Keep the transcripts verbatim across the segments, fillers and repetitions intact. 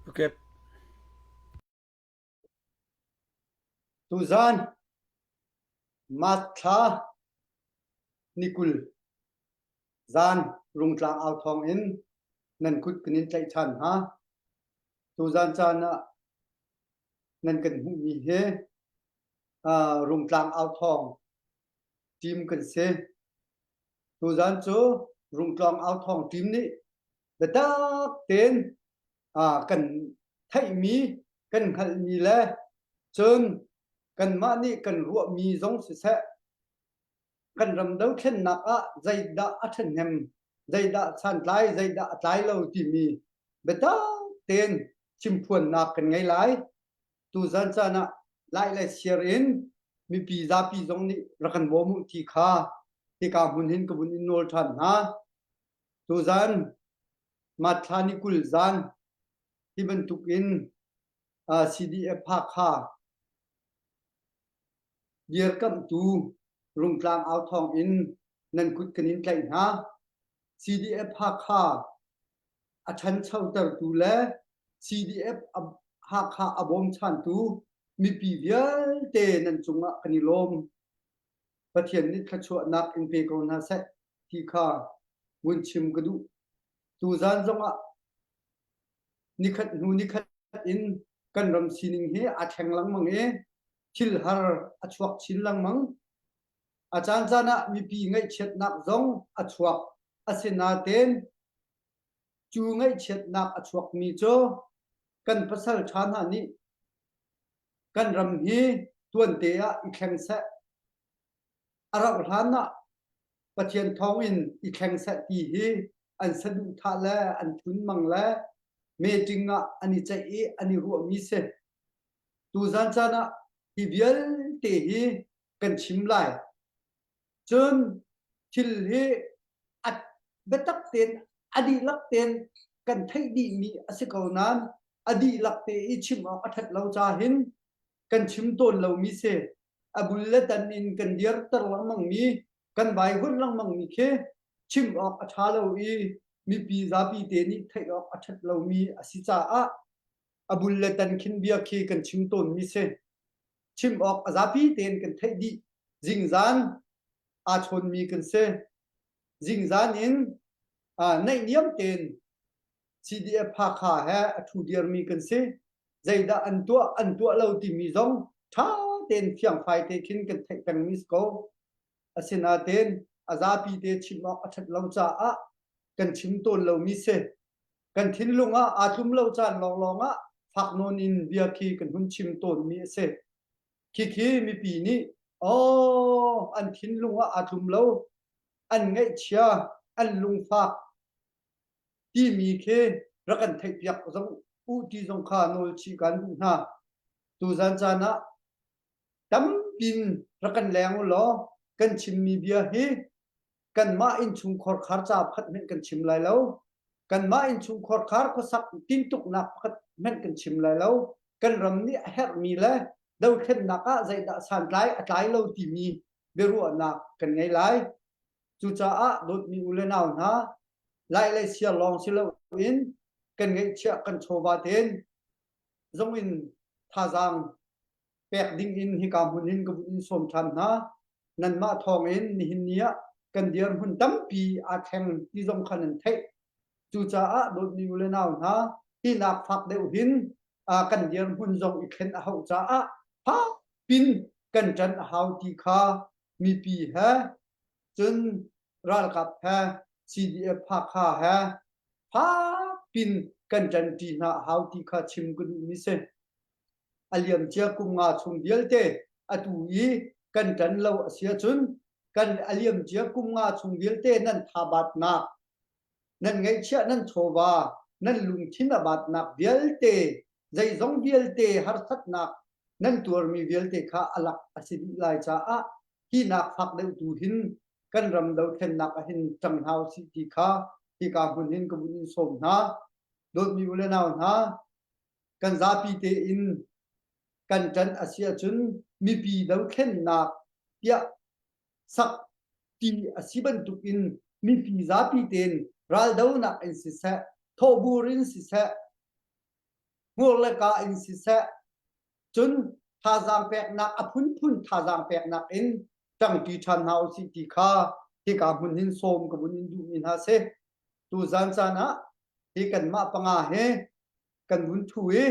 Phuket. Tuzan March thla ni kul zan Rungtlang Au Thawng in nan kut kan in tlaih ṭhan hna. Tuzan caan ah nan kan hmuhmi hi, aa, Rungtlang Au Thawng team kan si. Tuzan cu Rungtlang Au Thawng team nih biatak tein, aa, kan theihmi, kan hngalhmi le cun kanmah nih kan ruahmi zong siseh, kan ram dothlennak ah zeidah a ṭhahnem, zeidah santlai, zeidah a tlai lo timi biatak tein chimphuannak kan ngei lai. Tuzan caan ah Lailai siar in mipi zapi zong nih rak kan bawm uh ti kha hika hmun hin ka vun in nawl ṭhan hna. Tuzan March thla ni kul zan hi bantuk in, aa, C D F Hakha dirkamhtu Rungtlang Au Thawng in nan kut kan in tlaih hna. C D F Hakha a ṭhanchotertu le C D F a, Hakha a bawmchantu mipi vialte nan cungah kan i lawm. Pathian nih thluachuahnak in pe ko hna seh ti kha vun chim ka duh. Tuzan zongah nikhat hnu nikhat in kan ram sining hi aa thleng lengmang i thil har a chuak chin lengmang. A caan caan ah mipi ngaihchiatnak zong a chuak. Asinain cu ngaihchiatnak a chuakmi cu kan pasal ṭha hna nih kan ram hi tuante ah i thleng seh, a rauh hlan ah Pathian thawngin i thleng seh ti hi an saduhthah le an thunmang le meeting ah an i ceih i an i ruahmi si. Tuzan caan ah hi vialte hi kan chim lai. Cun thil hi a biatak tein, a dihlak tein kan theih dihmi a si ko nain, a dihlak te i chim awk a ṭhat lo ca hin kan chim tawn lomi si. A bul le tan in kan dirter lengmangmi, kan vaihuat lengmangmi khi chim awk a ṭha lo i mipi zapi te nih theih awk a ṭhat lomi a si caah, a bul le tan khin bia khi kan chim tawnmi si. Chim awk a zapi tein kan theih dih. Zingzan aa chawnmi kan si. Zingzan in, aa, naihniam tein C D F Hakha he a ṭhu dirmi kan si. Zeidah an tuah, an tuah lo timi zong ṭha tein fiangfai te khin kan theih pengmi si ko. Asinain a zapi te chim awk a ṭhat lo caah kan chim tawn lomi si. Kan thinlung ah aa tlum lo caan lawnglawng ah fak nawn in bia khi kan hun chim tawnmi a si. Khikhi mipi nih, aw, an thinlung ah aa tlum lo, an ngaihchia, an lungfak timi khi rak kan theihpiak zong uh ti zong kha nawl chih kan duh hna. Tuzan caan ah tampi in rak kan leng u law, kan chimmi bia hi kanmah innchung khorkhar ca pakhat hmanh kan chim lai lo. Kanmah innchung khorkhar khuasak tintuknak pakhat hmanh kan chim lai lo. Kan ram nih a herhmi le dothlennak ah zeidah santlai a tlai lo timi biaruahnak kan ngei lai. Cucaah dawtmi u le nau hna, Lailai siar lawng si loin kan ngaihchiah kan chawva tein zong in thazaang pek ding in hika hmun hin ka vun in sawm ṭhan hna. Nanmah thawngin nihin ni ah kan dirhmun tampi aa thleng ti zong kha nan theih. Cucaah dawtmi u le nau hna, hi nak fak deuh hin, aa, kan dirhmun zong i thlen a hauh caah phapin kan ṭan a hau ti kha mipi he, cun ralkap he, C D F Hakha he, phapin kan ṭanṭi hna a hau ti kha chim ka duhmi si. A liamcia kum nga chung vialte atu i kan ṭan lo a si ahcun, kan a liamcia kum nga chung vialte nan thabatnak, nan ngaihchiah, nan chawva, nan lungthin a batnak vialte, zeizong vialte harsatnak nan tuarmi vialte kha a lak a si dih lai caah, hi nak fak deuhtu hin kan ram dothlennak ah hin ṭang hna usih ti kha hika hmun hin ka vun in sawm hna. Dawtmi u le nau hna, kan zapi tein kan ṭan a si ahcun mipi dothlennak tiah sak ti a si bantukin mipi zapi tein raldonak in siseh, thawhbur in siseh, hmur le ka in siseh, cun thazaang peknak, a phunphun thazaang peknak in ṭangṭi ṭhan hna usih ti kha hika hmun hin sawm ka vun in duhmi hna si. Tuzan caan ah hi kanmah panga hi kan vun ṭhu i,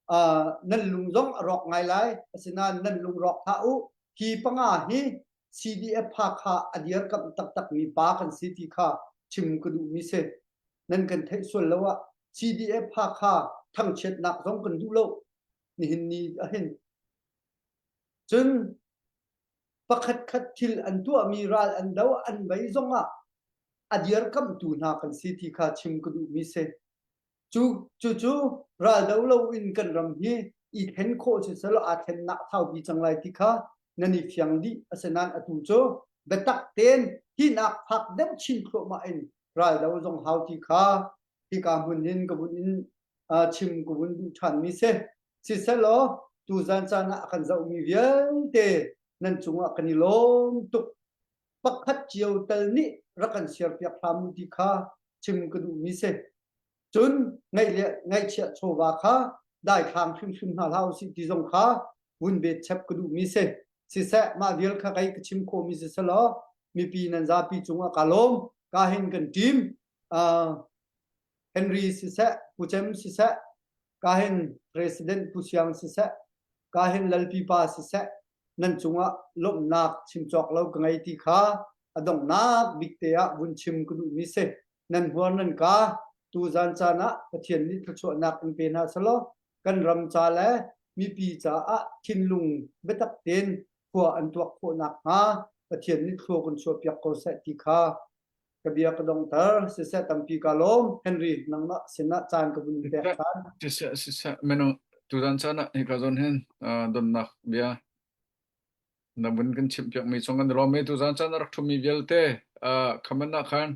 aa, nan lung zong a rawk ngai lai, asinain nan lung rawk hlah u. Hi panga hi C D F Hakha a dirkamh taktakmi pa kan si ti kha chim ka duhmi si. Nan kan theih sual lo ah C D F Hakha thangchiatnak zong kan duh lo. Nihin ni ah hin cun pakhatkhat thil an tuahmi, ral an do, an bei zongah a dirkamhtu hna kan si ti kha chim ka duhmi si. Cu, cucu ral do lo in kan ram hi i thlen khawh siseh law, aa thlennak thaupi cang lai ti kha nan i fiang dih. Asinain atu cu biatak tein hi nak phak deuh chin thluahmah in ral do zong hau ti kha hika hmun hin ka vun in, aa, chim ka vun duh ṭhanmi si. Siseh law, tuzan caan ah a kan zohmi vialte nan cungah kan i lawm tuk. Pakhat cio tal nih rak kan siarpiak hram ti kha chim ka duhmi si. Cun ngaih le ngaihchiah chawva kha daithlang hrimhrim hna hlah usih ti zong kha vun bet chap ka duhmi si. Siseh, mah vial kha kei ka chim khawhmi siseh law, mipi nan zapi cungah ka lawm, ka hin kan ṭim, aa, Henry siseh, Pu Cem siseh, ka hin President Pu Siang siseh, ka hin Lalpipa siseh, nan cungah lawmhnak chim cawk lo ka ngei ti kha a donghnak bik te ah vun chim ka duhmi si. Nan huar nan ka, tuzan caan ah Pathian nih thluachuahnak in pe hna seh law, kan ram ca le mipi caah thinlung biatak tein khua an tuak khawh nakhnga Pathian nih thlua kan chuahpiak ko seh ti kha ka bia ka donghter. Siseh, tampi ka lawm. Henry, nangmah sinah caan ka vun pek ṭhan. Siseh, siseh, menu, tuzan caan ah hika zawn hin, aa, donnak bia na vun kan chimhpiakmi chung kan i lawm i, tuzan caan a rak ṭhumi vialte, aa, kha man ah khan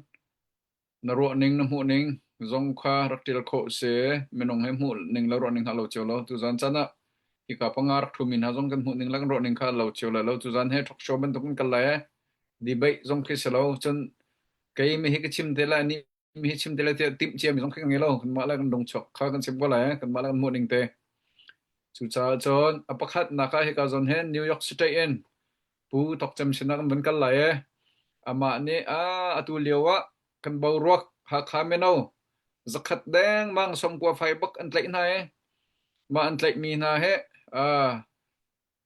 na ruah ning, na hmuh ning zong kha rak ṭial khawh si. Minung he hmuh ning le ruah ning kha a lo cio lo. Tuzan caan ah hika panga rak ṭhumi hna zong kan hmuh ning le kan ruah ning kha a lo cio lai lo. Tuzan he talk show bantuk kan kal lai, debate zong khi si lo. Cun keimi hi ka chim te lai, ni mi hi chim te lai tiah timh ciami zong khi kan ngei lo. Kanmah le kan dungchuak kha kan chim ko lai, kanmah le kan hmuh ning te. Cucaah cun a pakhatnak ah hika zawn hin New York State in Pu Tok Cem sinah kan van kal lai. Amah nih, aa, atu lio ah kan boruak Hakha mino zakhat dengmang sawmkua fai bak an tlaih hna i, mah an tlaihmi hna he, aa,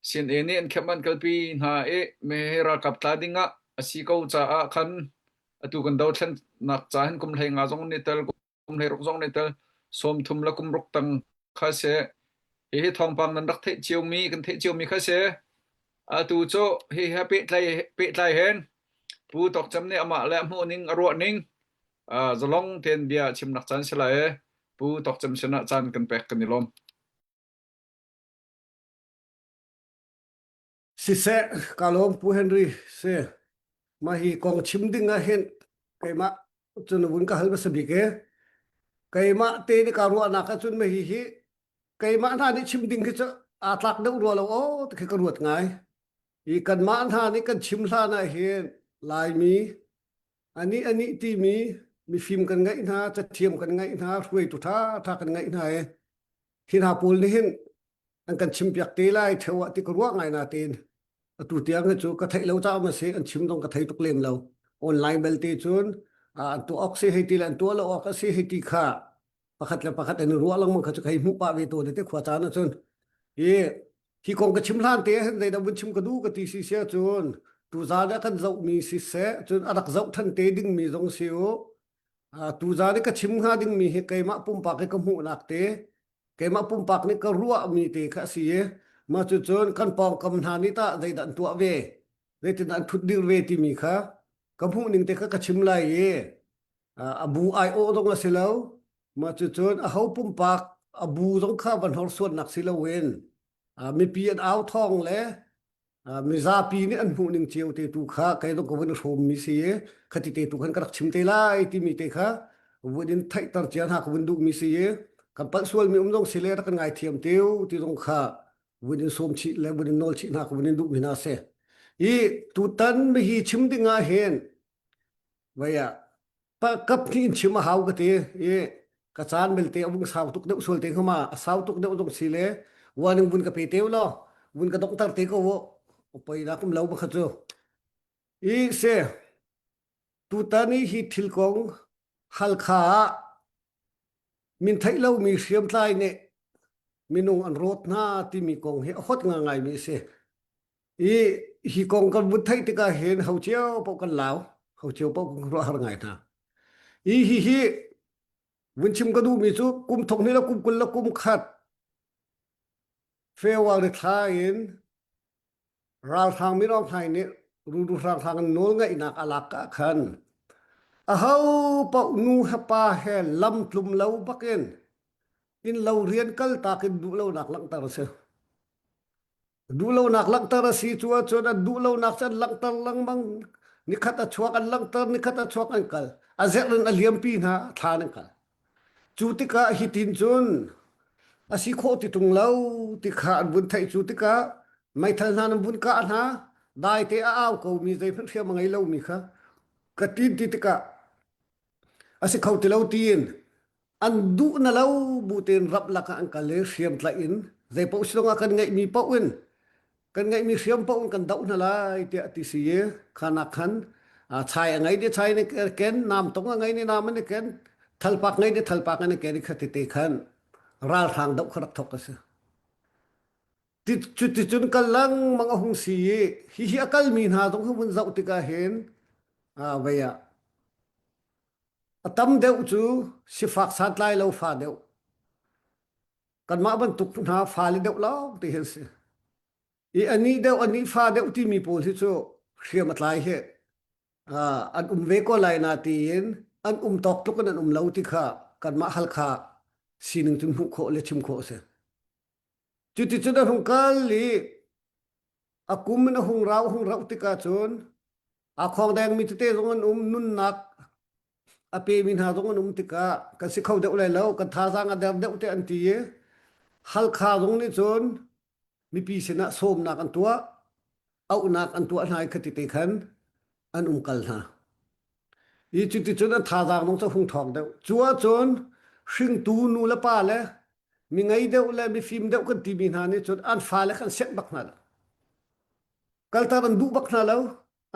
C N A nih an khamh an kalpi hna i, mi hi ralkap tla dingah a si ko caah khan atu kan dothlennak ca hin kum hleinga zong an i tel, kum hleiruk zong an i tel, sawmthum le kum ruk tang kha si. Hihi thawngpang nan rak theih ciomi, kan theih ciomi kha si. Atu cu hihi pehtlai, pehtlai hen Pu Tok Cem nih amah le a hmuh ning, a ruah ning, aa, zalong tein bia chimnak caan si lai. Pu Tok Cem sinah caan kan pek kan i lawm. Siseh, ka lawm Pu Henry si. Mah hi kong chim ding ah hin keimah cun vun ka hal hmasa bik i, keimah te nih ka ruahnak ah cun mah hi hi keimah hna nih chim ding hi cu aa tlak deuh rua lo aw ti khi ka ruat ngai. I kanmah hna nih kan chim hlan ah hin Laimi, anih anih timi mifim kan ngaih hna, cathiam kan ngaih hna, hruaitu ṭha ṭha kan ngaih hna i, hi hna pawl nih hin an kan chimpiak te lai ṭheu ah ti ka ruah ngai nain, atu tiang hi cu ka theih lo caah maw si, an chim zong ka thei tuk lem lo. Online belte cun, aa, an tuah awk si hei ti le an tuah lo awk a si hei ti kha pakhat le pakhat an i ruah lengmang kha cu ka hei hmuh pah ve tawn te khua caan ahcun. I, hi kong ka chim hlan te ah hin zeidah vun chim ka duh ka ti siseh cun, tuzan a kan zohmi siseh, cun a rak zoh ṭhan te dingmi zong si u. Aa, tuzan i ka chim hnga dingmi hi keimah pumpak i ka hmuhnak te, keimah pumpak nih ka ruahmi te kha a si i, mah cucun kan pawngkam hna nih tah zeidah an tuah ve, zeitindah an ṭhutdir ve timi kha ka hmuh ning te kha ka chim lai i, aa, a bu aiawh zong a si lo, mah cucun aho pumpak a bu zong kha van horsuannak si loin, aa, mipi an au thawng le, aa, mizapi nih an hmuh ning cio te tu kha kei zong ka vun i hrawmmi si i, khati te tu khan ka rak chim te lai timi te kha vun in theihter cia hna ka vun duhmi si i, kan palh sualmi um zong si le rak kan ngaithiam te u ti zong kha vun in sawm chih le vun in nawl chih hna ka vun in duhmi hna a si. I tutan mi hi chim ding ah hin, vaya, pa kap hnih in chim a hau ka ti i, Ka caan belte a vung sau tuk deuh sual te khama, a sau tuk deuh zong si le, warning vun ka pe teu lo, vun ka dongtar te ko vo. Poi na kum lo ma kha cu. I se, tutan i hi thil kong Halkha ah min theih lomi hriamtlai nih minung an rawt hna timi kong hi a hot ngaingai mi a si. I hi kong kan vun theih tikah hin ho cio paoh kan lau, ho cio paoh kan ruah har ngai hna. I hi hi vun chim ka duhmi cu kum thonghnih le kum kul le kum khat February thla in ralhrang minung hna nih ruru hrang hrang an nawl ngaihnak a lak ah khan aho paoh nu he pa he lam tlum lo bakin in lo rian kaltak in duh lonak langhter a si. Duh lonak langhter a si cu ahcun an duh lonak cu an langhter lengmang. Nikhat a chuak an langhter, nikhat a chuak an kal. A zerh in a liampi hna thla an kal. Cu tikah hitin cun a si khawh ti tung lo ti kha an vun theih. Cu tikah meithal hna an vun kah hna. Daite a au ko mi, zeihmanh hriam a ngei lo mi kha ka tin ti tikah a si kho ti lo tiin an duh na lo bu tein ramh lakah an kal i hriamtlaih in zei paoh si zongah kan ngeihmi paoh in kan ngeihmi hriam paoh in kan doh hna lai tiah ti si i khan ah khan, aa, chai a ngei nih chai an i ken, nam tong a ngei nih nam an i ken, thalpak ngei nih thalpak an i ken i kha tete khan ralhrang doh kha rak thok a si. Ti, cuticun kal lengmang a hung si i hihi a kalmi hna zong hi vun zoh tikah hin, aa, vei ah a tam deuh cu sifak santlai lo fa deuh. Kanmah bantuk hna fale deuh lawng ti hin si. I a nih deuh, a nih fa deuh timi pawl hi cu hriam a tlai hi, aa, an um ve ko lai nain an um tawk tluk in an um lo ti kha kanmah Halkha sining cun hmuh khawh le chim khawh a si. Cuticun a hung kal i a kum in a hung rau, a hung rauh tikah cun aa khuang deng mi tete zong an um, nunnak a pemi hna zong an um tikah kan si kho deuh lai lo, kan thazaang a der deuh te an ti i Halkha zong nih cun mipi sinah sawmnak an tuah, auhnak an tuah hna i kha tete khan an um kal hna. I cuticun an thazaang zong cu a hung thawng deuh. Cu ahcun hringtu nu le pa le mi ngei deuh le mi fim deuh kan timi hna nih cun an fale khan sianh bak hna lo. Kalter an duh bak hna lo,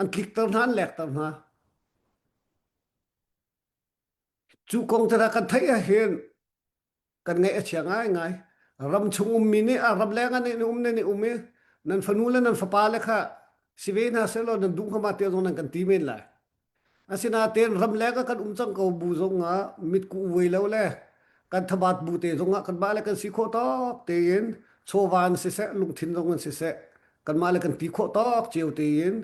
an tlikter hna, an lekter hna. Cu kong te hna kan theih ah hin kan ngaih a chia ngaingai. Ram chung ummi nih, a ram leng ah nih um, nih um i nan fanu le nan fapa le kha si ve hna sehlaw nan duh hnga ma tiah zong nan kan ti men lai. Asinain ram leng ah kan um cang ko bu zongah mit kuh voi lo le kan thabat bu te zongah kanmah le kan si khawh tawk tein chawva in siseh, lungthin zong in siseh, kanmah le kan ti khawh tawk cio tein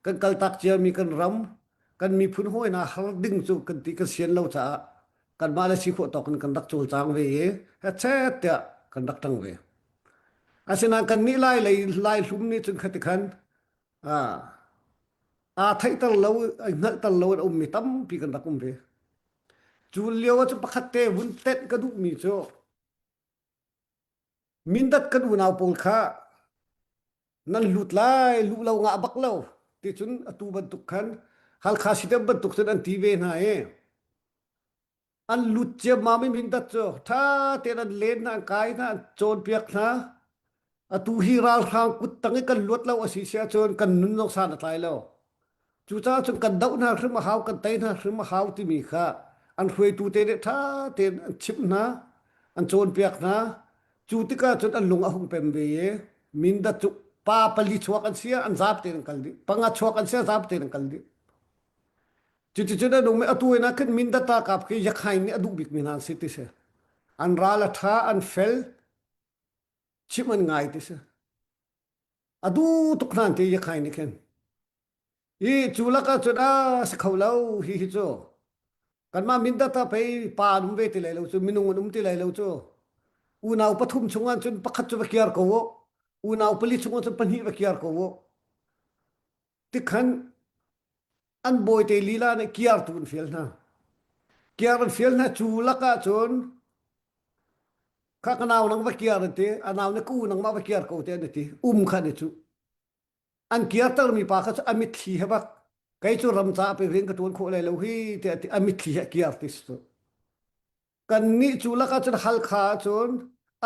kan kaltak ciami kan ram, kan miphun hawi hna har ding cu kan ti kan sian lo caah kanmah le si khawh tawk in kan rak cawlcang ve i, a chet tiah kan rak ṭang ve. Asinain kannih Lai lei, Lai hlum nih cun kha ti khan, aa, aa theihter lo, aa hngalhter lo in a ummi tampi kan rak um ve. Cu lio ah cun pakhat te vun tenh ka duhmi cu, Mindat kan unau pawl kha nan lut lai, luh lo ngah bak lo. Ticun atu bantuk khan Halkha si deuh bantuk cun an ti ve hna i an lut ciammam i Mindat cu ṭha tein an len hna, an kai hna, an cawnpiak hna. Atu hi ralhrang kuttang i kan luat lo a si si ahcun kan nun zong san a tlai lo. Cucaah cun kan doh hna hrim a hau, kan tei hna hrim a hau timi kha an hruaitu te nih ṭha tein an chimh hna, an cawnpiak hna. Cu tikah cun an lung a hung pem ve i Mindat cu pa pali chuak an si ah an zap tein an kal dih, panga chuak an si ah zap tein an kal dih. Cuticun an um i atu in ah khin Mindat ralkap khi Yakhain nih a duh bikmi hna an si ti si. An ral a ṭha, an fel, chimh an ngai ti si. A duh tuk hna an ti Yakhain nih khin. I cu lakah cun a si kho lo hi, hi cu. Kanmah Mindat ah pei pa an um ve ti lai lo cu, minung an um ti lai lo cu. Unau pathum chungah cun pakhat cu va kiar ko u. Unau pali chungah cun pahnih va kiar ko u. Tikhan an bawite lila nih kiartu an fial hna. Kiar an fial hna cu lakah cun, kha ka nau nang va kiar an ti, a nau nih ka u nangmah va kiar ko tiah an ti. Um kha an i cuh. An kiartermi pa kha cu a mitthli he bak. Kei cu ram caah pei veng ka ṭuan khawh lai lo hi, tiah a ti, a mitthli he a kiar ti cu. Kannih cu lakah cun Halkha ah cun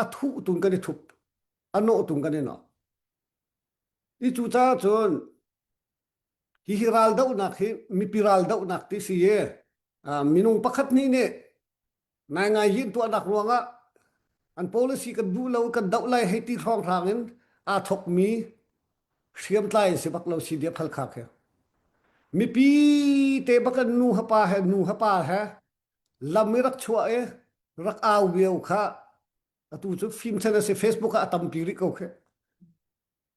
a thuh tun kan i thup, a nawh tun kan i nawh. I cucaah cun hihi raldohnak hi mipi raldohnak ti si i, aa, minung pakhat hnih nih naingngai in tuahnak ruangah an policy kan duh lo, kan doh lai hei ti hrawnghrang in aa thokmi hriamtlai an si bak lo, C D F Halkha khi. Mipi te bak an nu hapa he, nu hapa he lam i rak chuah i rak au viau kha atu cu fimchan a si, Facebook ah a tampi rih ko khi.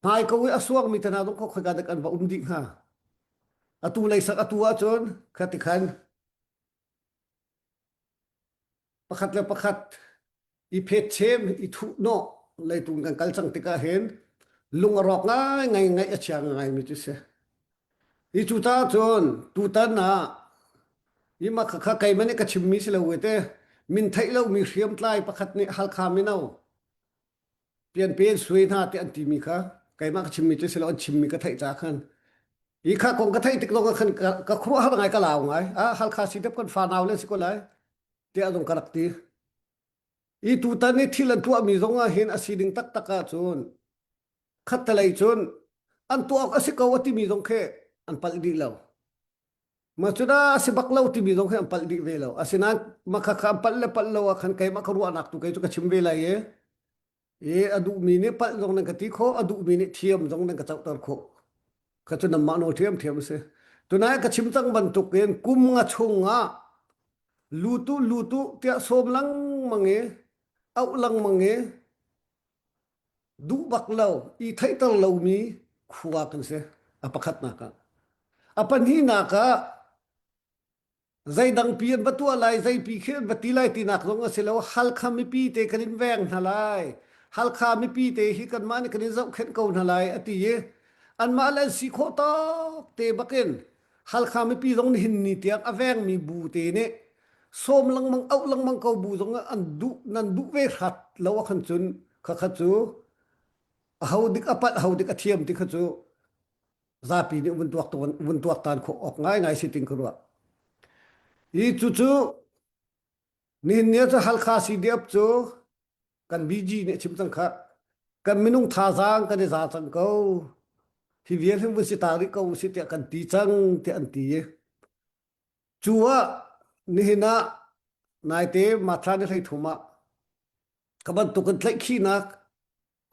Hmai ko i a suangmi te hna zong khuakhoi ka dek an va um dih hnga. Atu leisak atu ahcun kha ti khan pakhat le pakhat i phet chem, i thuh nawh, leitung kan kal cang tikah hin lung a rawk ngai, ngai, ngai a chia ngai mi cu si. I cucaah cun tutan ah i mah kha, kha keimah nih ka chimmi si lo i te, min theih lomi hriamtlai pakhat nih Halkha mino pianpen sui hna tiah an timi kha keimah ka chimmi cu si lo, an chimmi ka theih caah khan. I kha kong ka theih tik zong ah khan ka, ka khuaruahhar ngai, ka lau ngai. Ah, Halkha C D F kan fanau le si ko lai tiah zong ka rak ti. I tutan i thil an tuahmi zong ah hin a sining taktak ah cun khattelei cun an tuah awk a si ko a timi zong khi an palh dih lo. Mah cun a si bak lo timi zong khi an palh dih ve lo. Asinain mah kha, kha an palh le palh lo ah khan keimah ka ruahnak tu kei cu ka chim ve lai i, i a duhmi nih palh zong nan ka ti khawh, a duhmi nih thiam zong nan ka cohter khawh. Kha cu nanmah nawl thiam thiam a si. Tunai ka chim cang bantukin kum nga chungah lut uh, lut uh tiah sawm lengmang i, auh lengmang i, duh bak lo, i theihter lomi khua kan si, a pakhatnak ah. A pahnihnak ah, zeidangpi an va tuah lai, zeipi khi an va ti lai tinak zong a si lo, Halkha mipi te kan in veng hna lai, Halkha mipi te hi kanmah nih kan in zohkhenh ko hna lai, a ti i, anmah le an si khawh tawk te bakin Halkha mipi zong nihin ni tiang a vengmi bu te nih sawm lengmang, auh lengmang ko bu zong an duh, nan duh ve hrat lo a khan cun kha kha cu aho dik a palh, aho dik a thiam ti kha cu zapi nih vun tuak, vun tuak tan khawh awk ngai ngai si ting ka ruah. I cucu nihin ni ah cu Halkha C D F cu kan B G nih a chim cang kha, kan minung thazaang kan i za cang ko, hi vial hin vun si ta rih ko si tiah kan ti cang tiah an ti i, cu ah nihin ah naite March ni hleithum ah kha bantuk kan tlaihkhihnak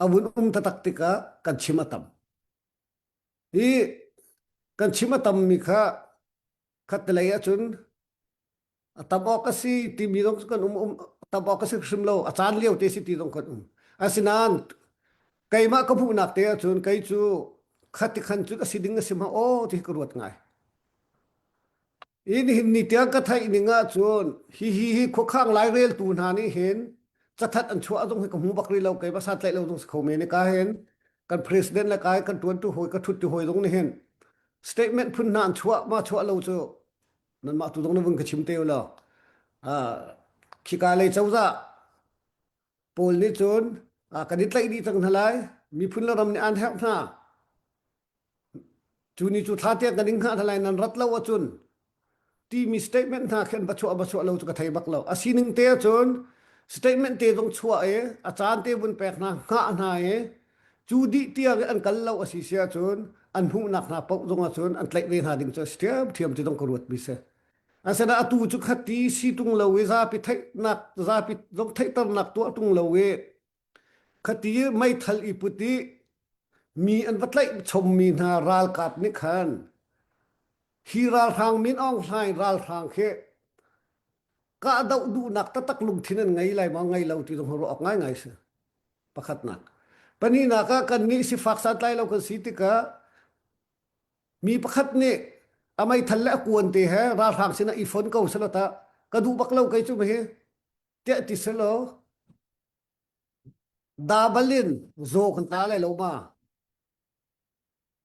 a vun um taktak tikah kan chim a tam. Hi kan chim a tammi kha khattelei ahcun a tam awk a si timi zong cu kan um, um, tam awk a si hrim lo, a caan lio te si ti zong kan um. Asinain keimah ka hmuhnak te ahcun kei cu kha ti khan cun a si ding a si hmanh aw ti hi ka ruat ngai. I nihin ni tiang ka theih ning ahcun hihi hi khuakhang lai reltu hna nih hin cathat an chuah zong hi ka hmu bak rih lo, keimah san tlaih lo zong si kho men i ka hin kan president le kai, kan ṭuanṭu hawi, ka ṭhuttu hawi zong nih hin statement phun hna an chuah, mah chuah lo cu nanmah tu zong na vun ka chim te u law. Aa, khika lei cozah pawl nih cun, aa, kan i tlaih dih cang hna lai, miphun le ram nih an herh hna. Cu ni cu thla tiang kan i hngah hna lai, nan rat lo ahcun timi statement hna khi an va chuah, va chuah lo cu ka thei bak lo. A sining te ahcun statement te zong chuah i a caan te vun pek hna, hngah hna i cu dih tiang i an kal lo a si si ahcun an hmuhnak hna paoh zong ahcun an tlaih ve hna ding cu a si ṭhiamṭhiam ti zong ka ruatmi si. Asinain atu cu khati si tung lo i zapi theihnak, zapi zong theihternak tuah tung lo i khati meithal i put i mi an va tlaih chommi hna ralkap nih khan hi ralhrang, Min Aung Hlaing ralhrang khi kahdoh duhnak taktak lungthin an ngei lai maw, ngei lo ti zong ruah awk ngaingai si. Pakhatnak. Pahnihnak ah kannih sifak san tlai lo kan si tikah mi pakhat nih a meithal le a kuan te he ralhrang sinah i fon ko sala ta, ka duh bak lo kei cu mi hi tiah ti selaw, da bal in zaw kan ta lai lo ma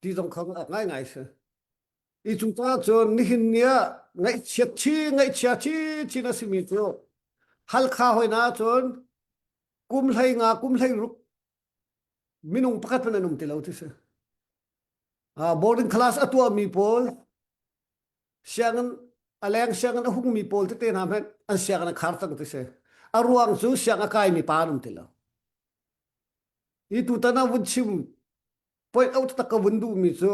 ti zong kha a ngaingai si. I cungcaah cun nihin ni ah ngaihchiat chin, ngaihchia chinchin a simi cu Halkha hoi na cun kum hlei nga, kum hlei ruk minung pakhat hmanh an um ti lo ti si. Aa, boarding class a tuahmi pawl sianginn a leng siangin a hungmi pawl tete hna hmanh an siangin a khar cang ti si. A ruang cu siang a kaimi pa an um ti lo. I tutan a vun chim point out tak ka vun duhmi cu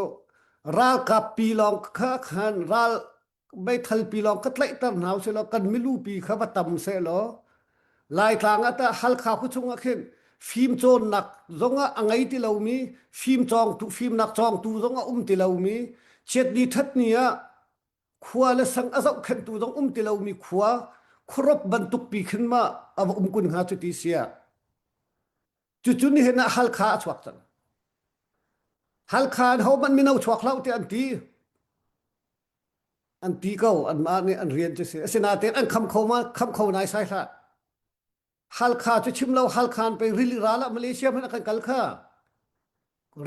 ralkappi lawng kha khan ral meithalpi lawng ka tlaihter hna u sehlaw, kan milupi kha va tam sehlaw, Laitlang ah tah Halkha khuachung ah khin fimcawnnak zongah a ngei ti lomi, fim cawngtu, fimnak cawngtu zong a um ti lomi, chiatni ṭhatni ah khua le sang a zohkhenhtu zong um ti lomi khua, khuaruap bantuk pi khin mah a va um kun hnga cu ti si ah. Cucu nihin ah Halkha a chuak cang. Halkha in hohmanh mino chuak hlah u tiah an ti. An ti ko, anmah nih an rian cu si. Asinain an kham kho ma, kham kho nai sai hlah. Halkha cu chim lo, Halkha in pei rili ral ah Malaysia hmanh a kan kal kha.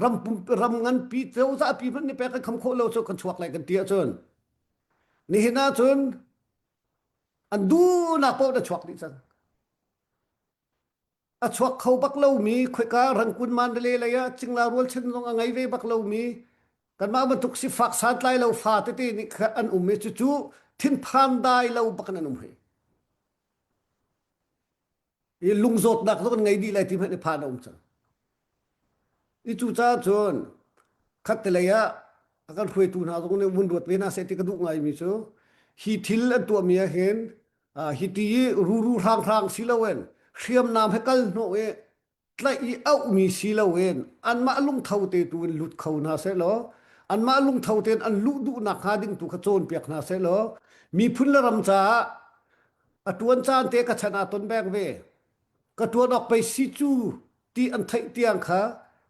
Ram pum, ram nganpi, cozahpi hmanh nih pek kan kham khawh lo cu kan chuak lai kan ti ahcun. Nihin ahcun an duhnak paoh an chuak dih cang. A chuak kho bak lomi, khoika Rangkun Mandalay lei ah Cingla rualchan zong a ngei ve bak lomi, kanmah bantuk sifak santlai lo fa tete nih kha an um i cucu thinphan dai lo bak in an um hi. I lungzawtnak zong an ngei dih lai ti hmanh i phan a um cang. I cucaah cun khatte lei ah a kan hruaitu hna zong nih vun ruat ve hna seh ti ka duh ngaimi cu hi thil an tuahmi ah hin, aa, hiti i ruru hranghrang si loin hriamnam he kal hnawh i tlaih i auhmi si loin anmah lungtho te tu in lut kho hna sehlaw, anmah lungtho tein an luh duhnak hnga ding tu kha cawnpiak hna sehlaw, miphun le ram caah a ṭuan caan te ka chan aa ton beng ve. Ka ṭuan awk pei si cu ti an theih tiang kha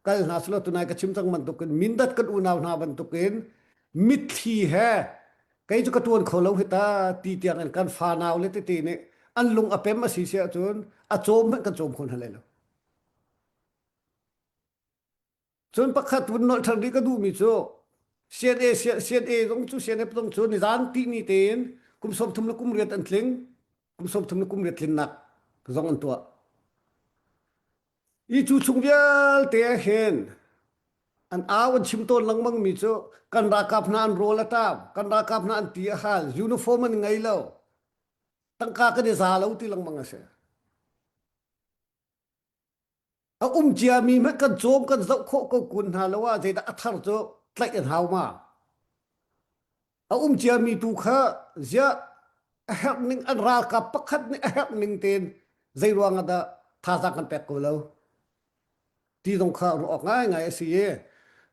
kal hna selaw, tunai ka chim cang bantukin, Mindat kan unau hna bantukin, mitthli he kei cu ka ṭuan kho lo hi ta ti tiangin kan fanau le tete nih an lung a pem a si si ahcun a cawm hmanh kan cawm kho hna lai lo. Cun pakhat vun nolh ṭhan rih ka duhmi cu C N A, C N A zong cu, C N F zong cu nizan tihni tein kum sawmthum le kum riat an tling, kum sawmthum le kum riat tlinnak zong an tuah. I cu chung vialte ah hin an au an chim tawn lengmangmi cu kan ralkap hna an rawl a ṭam, kan ralkap hna an ti a hal, uniform an ngei lo, tangka kan i za lo ti lengmang a si. A um ciami hmanh kan cawm kan zoh khawh ko kun hna lo ah, zeidah a thar cu tlaih an hau ma? A um ciami tu kha ziah a herh ning, an ralkap pakhat nih a herh ning tein zeiruangah dah thazaang kan pek ko lo ti zong kha ruah awk ngaingai a si i,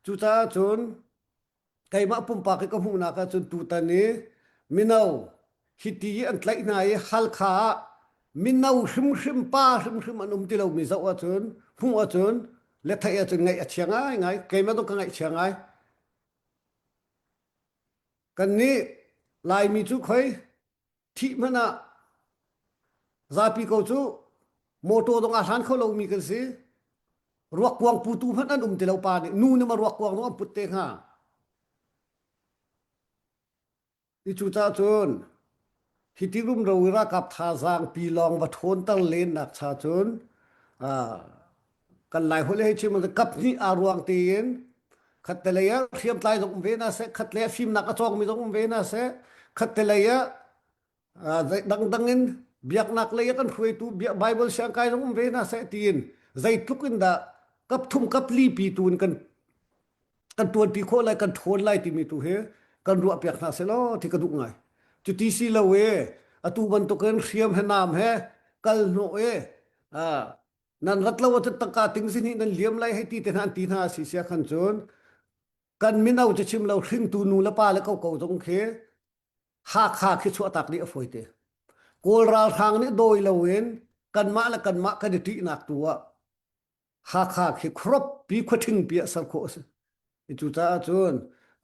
cucaah cun keimah pumpak i ka hmuhnak ah cun tutan i mino hiti i an tlaih hna i Halkha ah mino hrimhrim, pa hrimhrim an um ti lomi zoh ahcun, hmuh ahcun, le theih ahcun ngaih a chia ngaingai, keimah zong ka ngaih chia ngai. Kannih Laimi cu khoi thih hmanh ah zapi ko cu mawṭaw zong aa hlan kho lomi kan si. Ruakkuang putu hmanh an um ti lo pa nih nu nih ma ruakkuang zong an put te hnga. I cucaah cun hiti rumro i ralkap thazaang pi lawng va ṭhawnter lennak cha cun, aa, kan Lai holh le hei chim kap hnih aa ruang tein khatte lei ah hriamtlai zong um ve hna seh, khatte lei ah fimnak a cawngmi zong um ve hna seh, khatte lei ah, aa, zei-, dangdang in biaknak lei ah kan hruaitu bia-, Baibal siangkai zong um ve hna seh tiin zeitluk in dah kap thum kap li pi tu in kan kan ṭuanṭi khawh lai, kan ṭhawn lai timi tu hi kan ruahpiak hna seh law ti ka duh ngai. Cuti si lo i, atu bantukin hriam he nam he kal hnawh i, aa, nan rat lo ahcun tangka ting zin hi nan liam lai hei ti te hna an ti hna a si si ah khan cun kan mino cu chim lo, hringtu nu le pa le ko ko zong khi Hakha khi chuahtak dih a fawi te. Kawl ralhrang nih dawi loin kanmah le kanmah kan i ṭihnak tu ah Hakha khi khuaruappi, khuaṭhingpi ah ser khawh a si. I cucaah cun,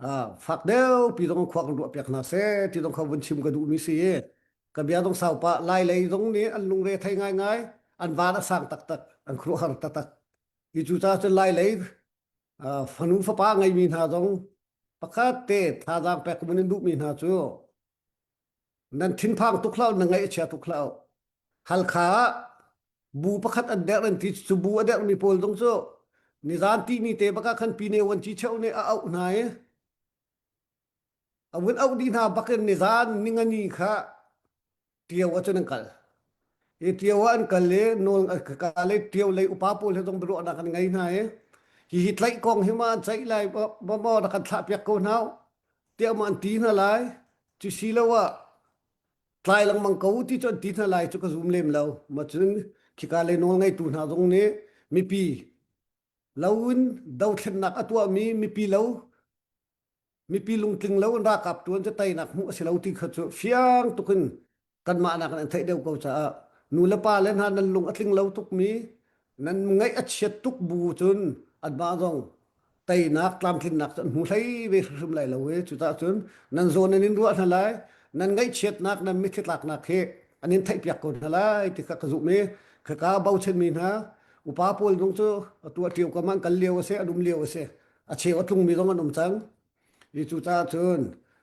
aa, fak deuh pi zong khuak an ruahpiak hna seh ti zong kha vun chim ka duhmi si i, ka bia zong sau pah, Lai lei zong nih an lungre thei ngaingai, an van a sang taktak, an khuaruahhar taktak. I cucaah cun Lai lei, aa, fanu fapa ngeimi hna zong pakhat te thazaang pek ka vun in duhmi hna cu, nan thinphang tuk hlah u, nan ngaih a chia tuk hlah u. Halkha ah bu pakhat an derh an ti, cu bu a derhmi pawl zong cu nizan tihni te bak ah khan pi neu an ci cheuh nih a auh hna i, a vun auh dih hna bakin nizan ni nga ni kha Ṭio ah cun an kal. I Ṭio ah an kal le, nawl, ka le Ṭio lei upa pawl he zong biaruahnak an ngei hna i, hihi tlaih kong hi mah an ceih lai, mamaw rak kan thlah piak ko hna uh, tiah mah an ti hna lai. Cu si lo ah, tlai lengmang ko ti cu an ti hna lai cu ka zum lem lo. Mah cun khika le nawl ngeitu hna zong nih mipi lo in dothlennak a tuahmi mipi lo, mipi lungtling lo in ralkap ṭuan cu teinak hmuh a si lo ti kha cu fiang tuk in kanmah nakin an theih deuh ko caah nu le pa le hna nan lung a tling lo tukmi, nan ngaih a chiat tuk bu cun anmah zong teinak, tlamtlinnak cu an hmu hlei ve hrimhrim lai lo i, cucaah cun nan zawn an in ruah hna lai, nan ngaihchiatnak, nan mithitlaknak hi an in theihpiak ko hna lai ti kha ka zumh i, khika bochanmi hna, upa pawl zong cu atu a Ṭio kam ah an kal lio a si, an um lio a si, a cheu a tlungmi zong an um cang. I cucaah cun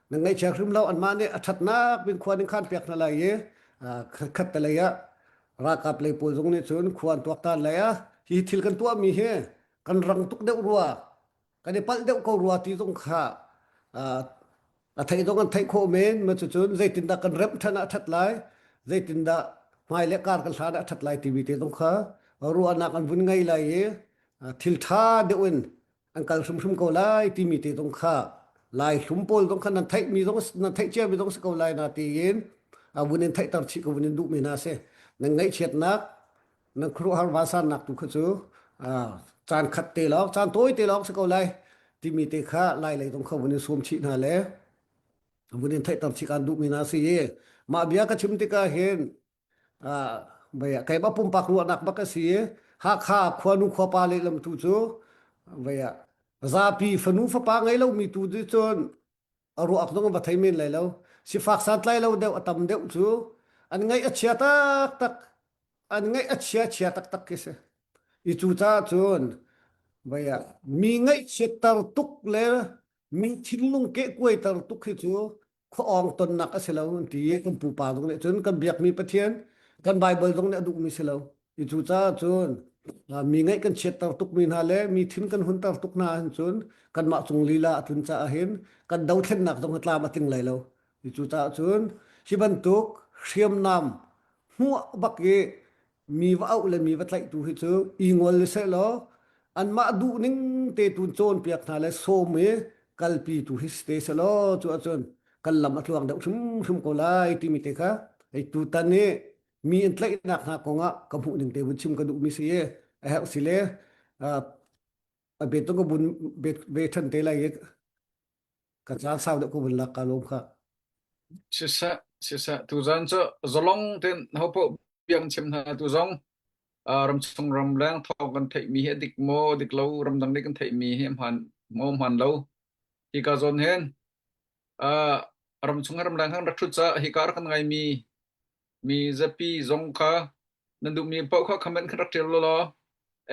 nan ngaihchia hrim lo, anmah nih a ṭhatnak in khua an in khan piak hna lai i, aa, khat, khat te lei ah ralkap lei pawl zong nih cun khua an tuak tan lai ah, hi thil kan tuahmi hi kan rang tuk deuh rua, kan i palh deuh ko rua ti zong kha, aa, a theih zong an theih khawh men, mah cucun zeitindah kan remh ṭhan ah a ṭhat lai, zeitindah hmai le kar kan hlan ah a ṭhat lai timi te zong kha ruahnak an vun ngei lai i, aa, thil ṭha deuh in an kal hrimhrim ko lai timi te zong kha, Lai hlum pawl zong kha nan theihmi zong, nan theih ciami zong si ko lai na tiin, aa, vun in theihter chih ka vun in duhmi hna si. Nan ngaihchiatnak, nan khuaruahhar vansannak tu kha cu, aa, caan khat te lawng, caan tawi te lawng si ko lai timi te kha Lai lei zong kha vun in sawm chih hna le vun in theihter chih kan duhmi hna si i, mah bia ka chim tikah hin, aa, voi ah keimah pumpak ruahnak bak a si i, Hakha khuanu khuapa lehlam tu cu voi ah zapi fanu fapa ngei lomi tu cun a ruah zong a va thei men lai lo. Sifak santlai lo deuh a tam deuh cu an ngaih a chia taktak, an ngaih a chia chia taktak khi si. I cucaah cun voi ah mi ngaihchiatter tuk le mi thinlung kehkuaiter tuk hi cu khuaawng tonnak a si lo an ti i, kan pupa zong nih cun kan biakmi Pathian, kan Baibal zong nih a duhmi si lo. I cucaah cun, aa, mi ngaih kan chiatter tukmi hna le mi thin kan hunter tuk hna hin cun kanmah cung lila a tlun caah hin kan dothlennak zong hi tlam a tling lai lo. I cucaah cun hi bantuk hriamnam hmuah bak i mi va auh le mi va tlaihtu hi cu i ngol le sehlaw, anmah duh ning te tu in cawnpiak hna le sawm i kalpitu hi si te sehlaw, cu ahcun kan lam a tluang deuh hrimhrim ko lai timi te kha hei tutan i mi an tlaihnak hna kongah ka hmuh ning te vun chim ka duhmi si i, a herh si le, aa, a bet tuk ka vun bet ve ṭhan te lai i, ka caan sau deuh ka vun lak ka lawm kha. Siseh, siseh, tuzan cu zalong tein hopoh biak chim hna tu zong, aa, ramchung ramleng thawng kan theihmi hi a dik maw, a dik lo, ramdang nih kan theihmi hi a hmaan maw, a hmaan lo. Hi ka zawn hin, aa, ramchung ramleng khan rak ṭhut caah hi ka rak kan ngaimi mi zapi zong kha nan duhmi paoh kha comment khan rak ṭial law law.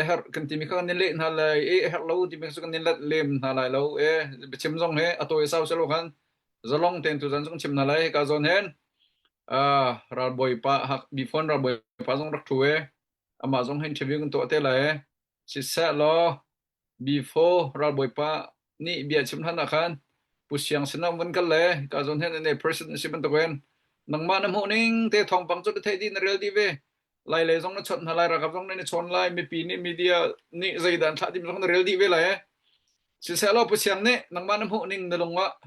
A herh kan timi kha kan in leh hna lai, eh, a herh lo timi kha cu kan in let lem hna lai lo. Eh, biachim zong he a tawi a sau si lo khan zalong tein tuzan zong chim hna lai. Hi ka zawn hin, aa, ralbawipa, Hak, Bifon ralbawipa zong rak ṭhu eh. Amah zong hin interview kan tuah te lai eh. Siseh law, Bifo ralbawipa nih bia chim hlan ah khan Pu Siang sinah vun kal le, ka zawn hin an president si bantuk in nangmah na hmuh ning te thawngpang cu na theih dih, na rel dih ve. Lai lei zong na chawnh hna lai, ralkap zong na chawn lai, mipi nih, media nih zeidah an thlah timi zong na rel dih ve lai. Siseh law, Pu Siang nih nangmah na hmuh ning na lung ah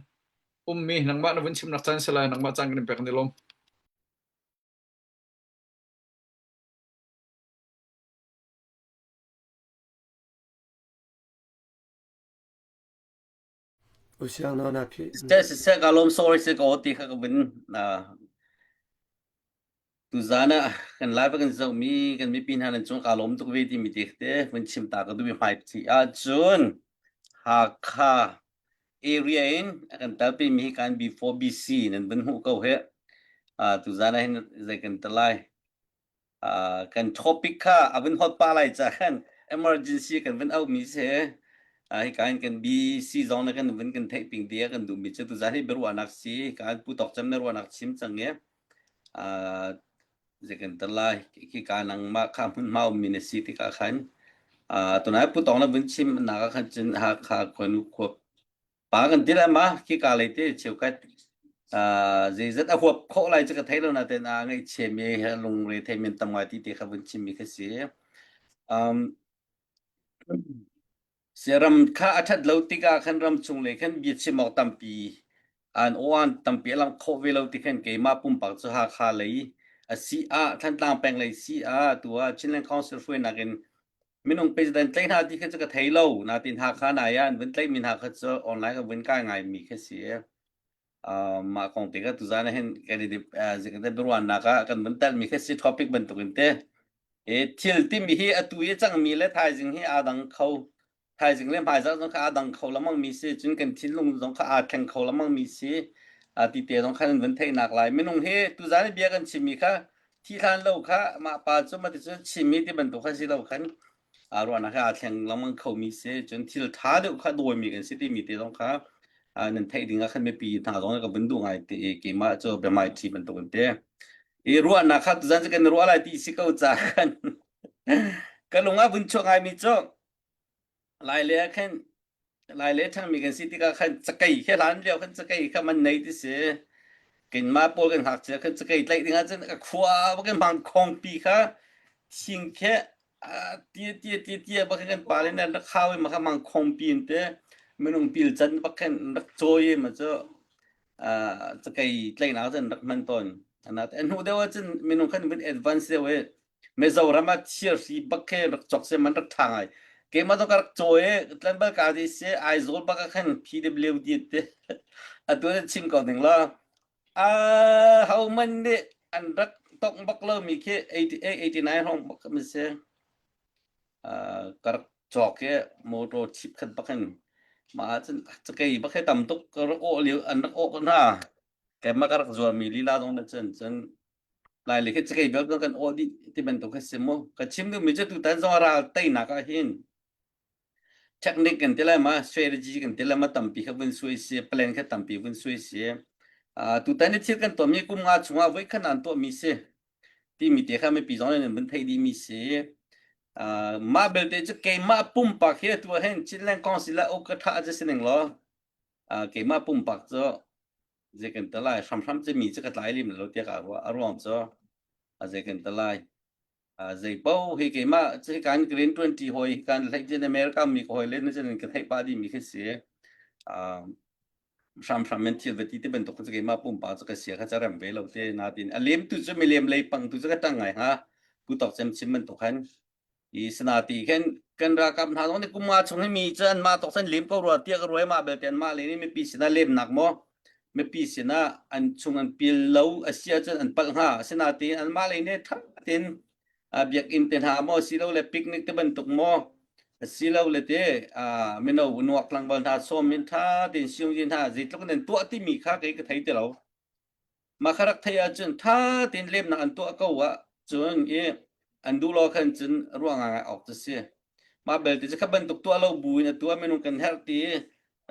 ummi, nangmah na vun chimnak caan si lai, nangmah caan kan in pek ni lawm. U Siang nawn a phi. Siseh, siseh, ka lawm, sorry, siseh, ka aw ti kha ka vun, ah, tuzan ah kan live ah kan zohmi kan mipi hna nan cung ka lawm tuk ve timi te vun chim ta ka duh i hmai phi ahcun Hakha area in a kan telpimi hi kan B four B C nan vun hmuh ko he. Ah, tuzan ah hin zei kan tel lai. Ah, kan topic kha a vun hot pah lai caah khan emergency kan vun auhmi si he. Ah, hi kan kan B C zong na kan vun kan theih ping dih kan duhmi cu tuzan hi biaruahnak si, kan pu tawk cem na ruahnak chim cang nge. Ah, zei kan tel lai, khi ka nangmah kha hmunhma ummi na si tikah khan, ah, tunai pu tawng na vun chimnak ah khan cun Hakha khuanu khua pa kan ti lai ma, khi ka lai te cheu khat, ah, zeizat a huap khawh lai chu ka thei lo na te na ngai che mi he lung re thei min tam ngai ti te kha vun chim mi kha si. Um, Sia ram kha a that lo tika khan ram chung le khan bia chim awk tampi an aw an tampi a lam khawh ve lo ti khan keima pumpak chu Hakha lei a si a, Thantlang peng lei si a, tua Chinland Council hruai nakin minung president tlei hna ti kha chu ka thei lo, na tin Hakha na yan vun tlei min Hakha chu online ka vun kai ngai mi kha si. Ah, mah kong te kha tuzan a hin kan i dip, ah, zik te biruan nak a kan vun tel mi kha si topic bantuk in te. E, thil ti mi hi a tu i chang mi le thaizing hi a dang kho. Thaizing le hmaizak zong kha a dang kho lamang mi si, cun kan thinlung zong kha a thleng kho lamang mi si. A ti te zong kha nan vun thei nak lai. Minung hi tuzan i bia kan chim mi kha thi hlan lo kha mah pa cu mah ti cu chim mi ti bantuk kha si lo khan. A ruahnak kha a thleng lamang kho mi si, cun thil ṭha deuh kha dawi mi kan si ti mi te zong kha, a, nan theih ding a khan mipi hna zong ka vun duh ngai ti i keimah cu biamai ṭhi bantuk in te. I ruahnak kha tuzan cu kan ruah lai ti si ko ca khan. Ka lung ah vun chuak ngai mi cu lai le khan, lai le ṭhang mi kan si tikah khan cakei khe hlan lio khan cakei kha man nei ti si. Keimah pawl kan hngak cia khan cakei tlaih dingah cun a khua va kan hmang khawngpi kha thing khe, a, tia, tia, tia, tia, va kan pa le nan rak hau i ma kha hmang khawngpi in te minung pil can va kan rak cawi i ma cu, a, cakei tlaihnak cun rak hman tawn. A na te a hnu deuh ah cun minung khan vun advance deuh i Mizoram ah thir hri bak khe rak cawk se man rak ṭha ngai. Keimah zong ka rak cawi i tlanbal ka ti si Aizawl bak ah khan P W D te a tu chim ko ding lo. A, homan nih an rak tawk bak lo mi khi eighty eight, eighty nine hrawng bak mi si. A, ka rak cawk i motor chip khat bak in. Mah cun cakei bak he tam tuk ka rak awh lio, an rak awh hna. Keimah ka rak zuar mi lila zong na cun, cun lai le khi cakei bel kan awh dih ti bantuk kha si mu. Ka chim duh mi cu tutan zong a ral teinak ah hin technique kan ti lai ma, strategy kan ti lai ma tampi kha vun suai si, plan kha tampi vun suai si. Ah, tutan i thil kan tuahmi kum nga chungah voi khan an tuahmi si. Ti mi te kha mipi zong le nan vun theih dih mi si. Ah, mah belte cu keimah pumpak hi a tu ah hin Chinland Council ah aw ka ṭha a si ning law. Ah, keimah pumpak cu zei kan ti lai, hramhram cemi cu ka tlai lim lo tiah ka ruah, a ruang cu, a zei kan ti lai. A zei paoh hi keimah cu hi kan Green twenty hawi, hi kan hleih cin America mi ka hawi le na cun ka theih pah dih mi kha si. A, hramhram men thil ve ti ti bantuk kha cu keimah pumpak cu ka sia kha ca rem ve lo te na tin. A lim tu cu milem lei pang tu cu ka tang ngai ha. Pu tawk cem chim bantuk khan. I sina ti khen kan ralkap hna zong nih kum nga chung hi mi cu anmah tawk chan lim ko rua tiah ka ruai mah belte anmah lei nih mipi sinah lemnak maw, mipi sinah an chung an pil lo a si ahcun an palh hnga. Sina ti anmah lei nih ṭha tin, a, biakinn te hna maw si lo le picnic te bantuk maw a si lo le te, a, mino nuak tlangval hna sawm in ṭha tin siung hna zeitluk in an tuah timi kha kei ka thei ti lo. Mah kha rak theih ahcun ṭha tein lemnak an tuah ko ahcun i an duh law khan cun ruah ngaingai awk cu si. Mah belte cu kha bantuk tuah lo buin a tuah minung kan herh ti i,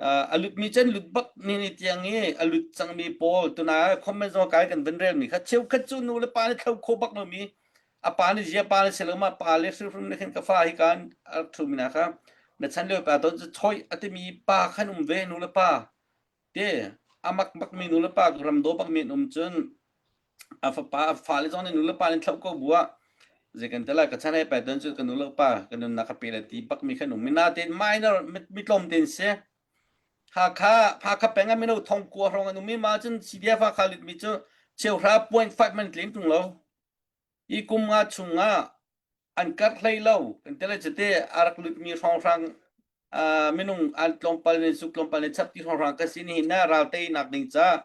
aa, a lutmi cu an lut bak ni ni tiang i a lut cangmi pawl tuna comment zong kai kan van relmi kha cheukhat cu nu le pa nih thlo kho bak lomi a pa nih zia pa nih si lo mah pa le hrimhrim nih khan ka fa hi kan a rak ṭhumi hna kha na chan lio pa tawn cu choih a timi pa khan um ve nu le pa. Te, a mak bakmi nu le pa, ramdawh bakmi an um cun, a fapa, a fale zong nih nu le pa nih thloh ko bu ah, zei kan ti lai, ka chan he paiton cu ka nu le pa, ka nunnak ka pe le ti bakmi khan um. Mina tein minor, mi, mi tlawm tein si. Hakha, Hakha peng ah mino thong kua hrawng an um i, mah cun C D F Hakha lutmi cu cheuhra point five man tling tung lo. I kum nga chungah an karh hlei lo, kan ti le cite a rak lutmi hrawnghrang, aa, minung an tlawmpal nih, suk tlawmpal nih chap ti hrawnghrang ka si nihin ah ral teinak ding caah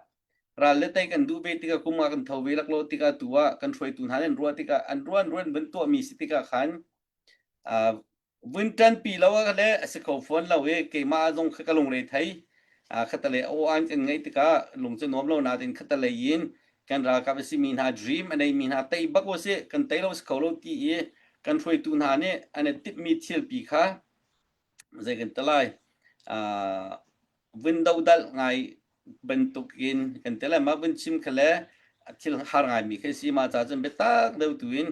ral le tei kan duh ve tikah kum nga kan tho ve lak lo tikah tu ah kan hruaitu hna nih an ruah tikah an ruah, an ruah, an van tuahmi si tikah khan, aa, vun ṭanpi lo ah le a si kho fawn lo i keimah zong kha ka lungre thei. Aa, khatalei a aw an kan ngeih tikah lung cu nuam lo nain khatalei in kan ralkap a simi hna dream a neimi hna tei bak u sih, kan tei lo si kho lo ti i kan hruaitu hna nih an i timhmi thilpi kha zei kan ti lai, aa, vun dodalh ngai bantukin kan ti lai, mah vun chim kha le a thil har ngaimi kha si, mah ca cun biatak deuh tu in,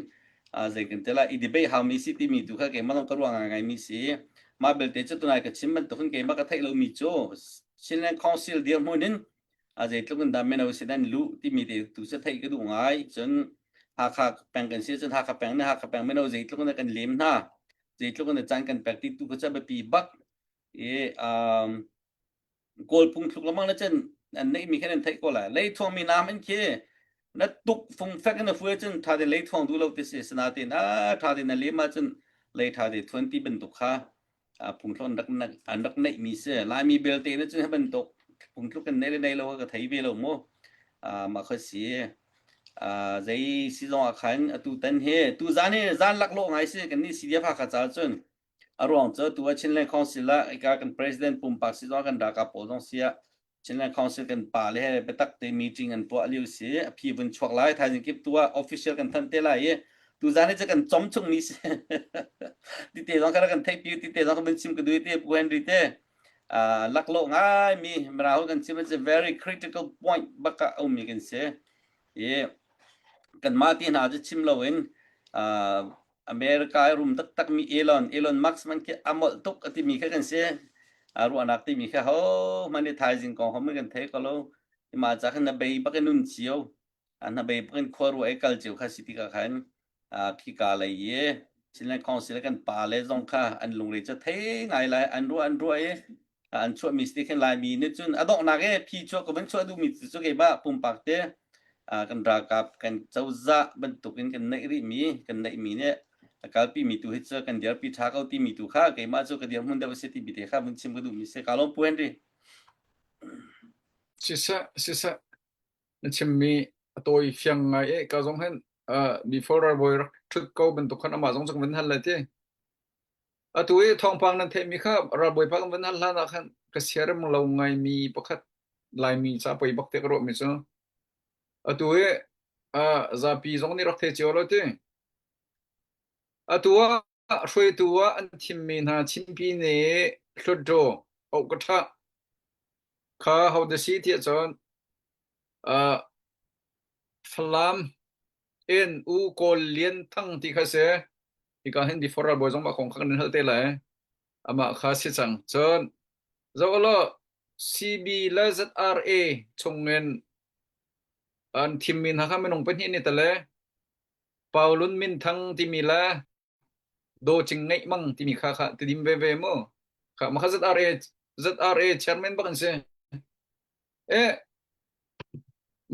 aa, zei kan ti lai, i debate hau mi si timi tu kha keimah zong ka ruah ngaingai mi si. Mah belte cu tunai ka chim bantuk in keimah ka theih lo mi cu Chinland Council dirhmun in a zeitluk in dah mino si dan lu ti mi te tu sa thei ka duh ngai. Chun Hakha peng kan si chun Hakha peng na Hakha peng mino zeitluk na kan lim na zeitluk na chan kan pek ti tu ka cha ba pi bak. E, um, Kawl phung thluk lamang na chen an nei mi khen an thei ko la. Lei thuang mi nam an khe na tuk phung fek na fue chen tha de lei thuang du lo te se sana te na tha de na le ma chen lei tha de twenty ben tuk kha. A phung thluk an rak na an rak nei mi se. Lai mi bel te na chen ha ben tuk phung thluk kan nei le nei lo ka thei ve lo mo. A ma kha si. A zei si zong a khan a tu tan he tu zan he zan lak lo ngai se kan ni si dia pha kha cha chun. A ruang chu tu a Chinland Council a i ka kan president pumpak si zong kan da ka pawl zong si a Chinland Council kan pa le he betak te meeting an puah liu si a phi vun chuak lai thaizing kip tu a official kan than te lai e. Tu zan he chu kan chom chung mi si. Ti te zong ka ra kan thei piu ti te zong ka vun chim ka dui te Pu Henry te. A lak lo ngai mi mra ho kan chim a chu very critical point baka um mi kan se. E kan ma ti na chu chim lo in a America rum tak tak mi Elon Elon Musk man khe a mol tuk a ti mi kha kan se. A ruah nak ti mi kha ho man ni thaizing kong ho man kan thei ko lo. I ma cha khan na bei bak nun chiu. A na bei bak khua ruah e kal chiu kha si ti ka khan. A khi ka lai ye. Chinland Council kan pa le zong kha an lung re cha thei ngai lai an ruah an ruah e. A an chuah mi si ti khan lai mi ni chun a dok nak e phi chuah ko ban chuah du mi chu ke ba pumpak te. A kan ra kap kan chau za ban tuk in kan nei ri mi kan nei mi ne. A kalpi mi tu hi chu kan dir pi tha kau ti mi tu kha ke ma chu ka dir mun da se ti bi te kha mun chim ka du mi se ka lo Pu Henry. Sisa sisa na chim mi a toi fiang ngai e ka zong hen a before a boi rak thut kau ban tuk khan ama zong chak ban hal lai te. A tu e thawngpang nan thei mi kha ralboi pa kan van hal hlan a khan ka siar em lo ngai mi pakhat lai mi cha poi bak te ka ruah mi chu. A tu e a zapi zong ni rak thei chiu lo te. A tu a hruai tu a an thim mi hna chimpi ne hlut do au ka tha kha hau da si ti a chon a Falam en u Kawl Lian Thang ti kha se. Hi ka hin before a boi zong ma khong kha kan hal te lai. Ama kha si chang chon zo lo C B le Z R A chungin an thim min ha kha minung pahnih ni ta le Paulun Min Thang ti mi le Do Ching Ngeih Mang ti mi kha kha ti dim ve ve mo. Kha ma kha Z R A Z R A chairman bak an se. E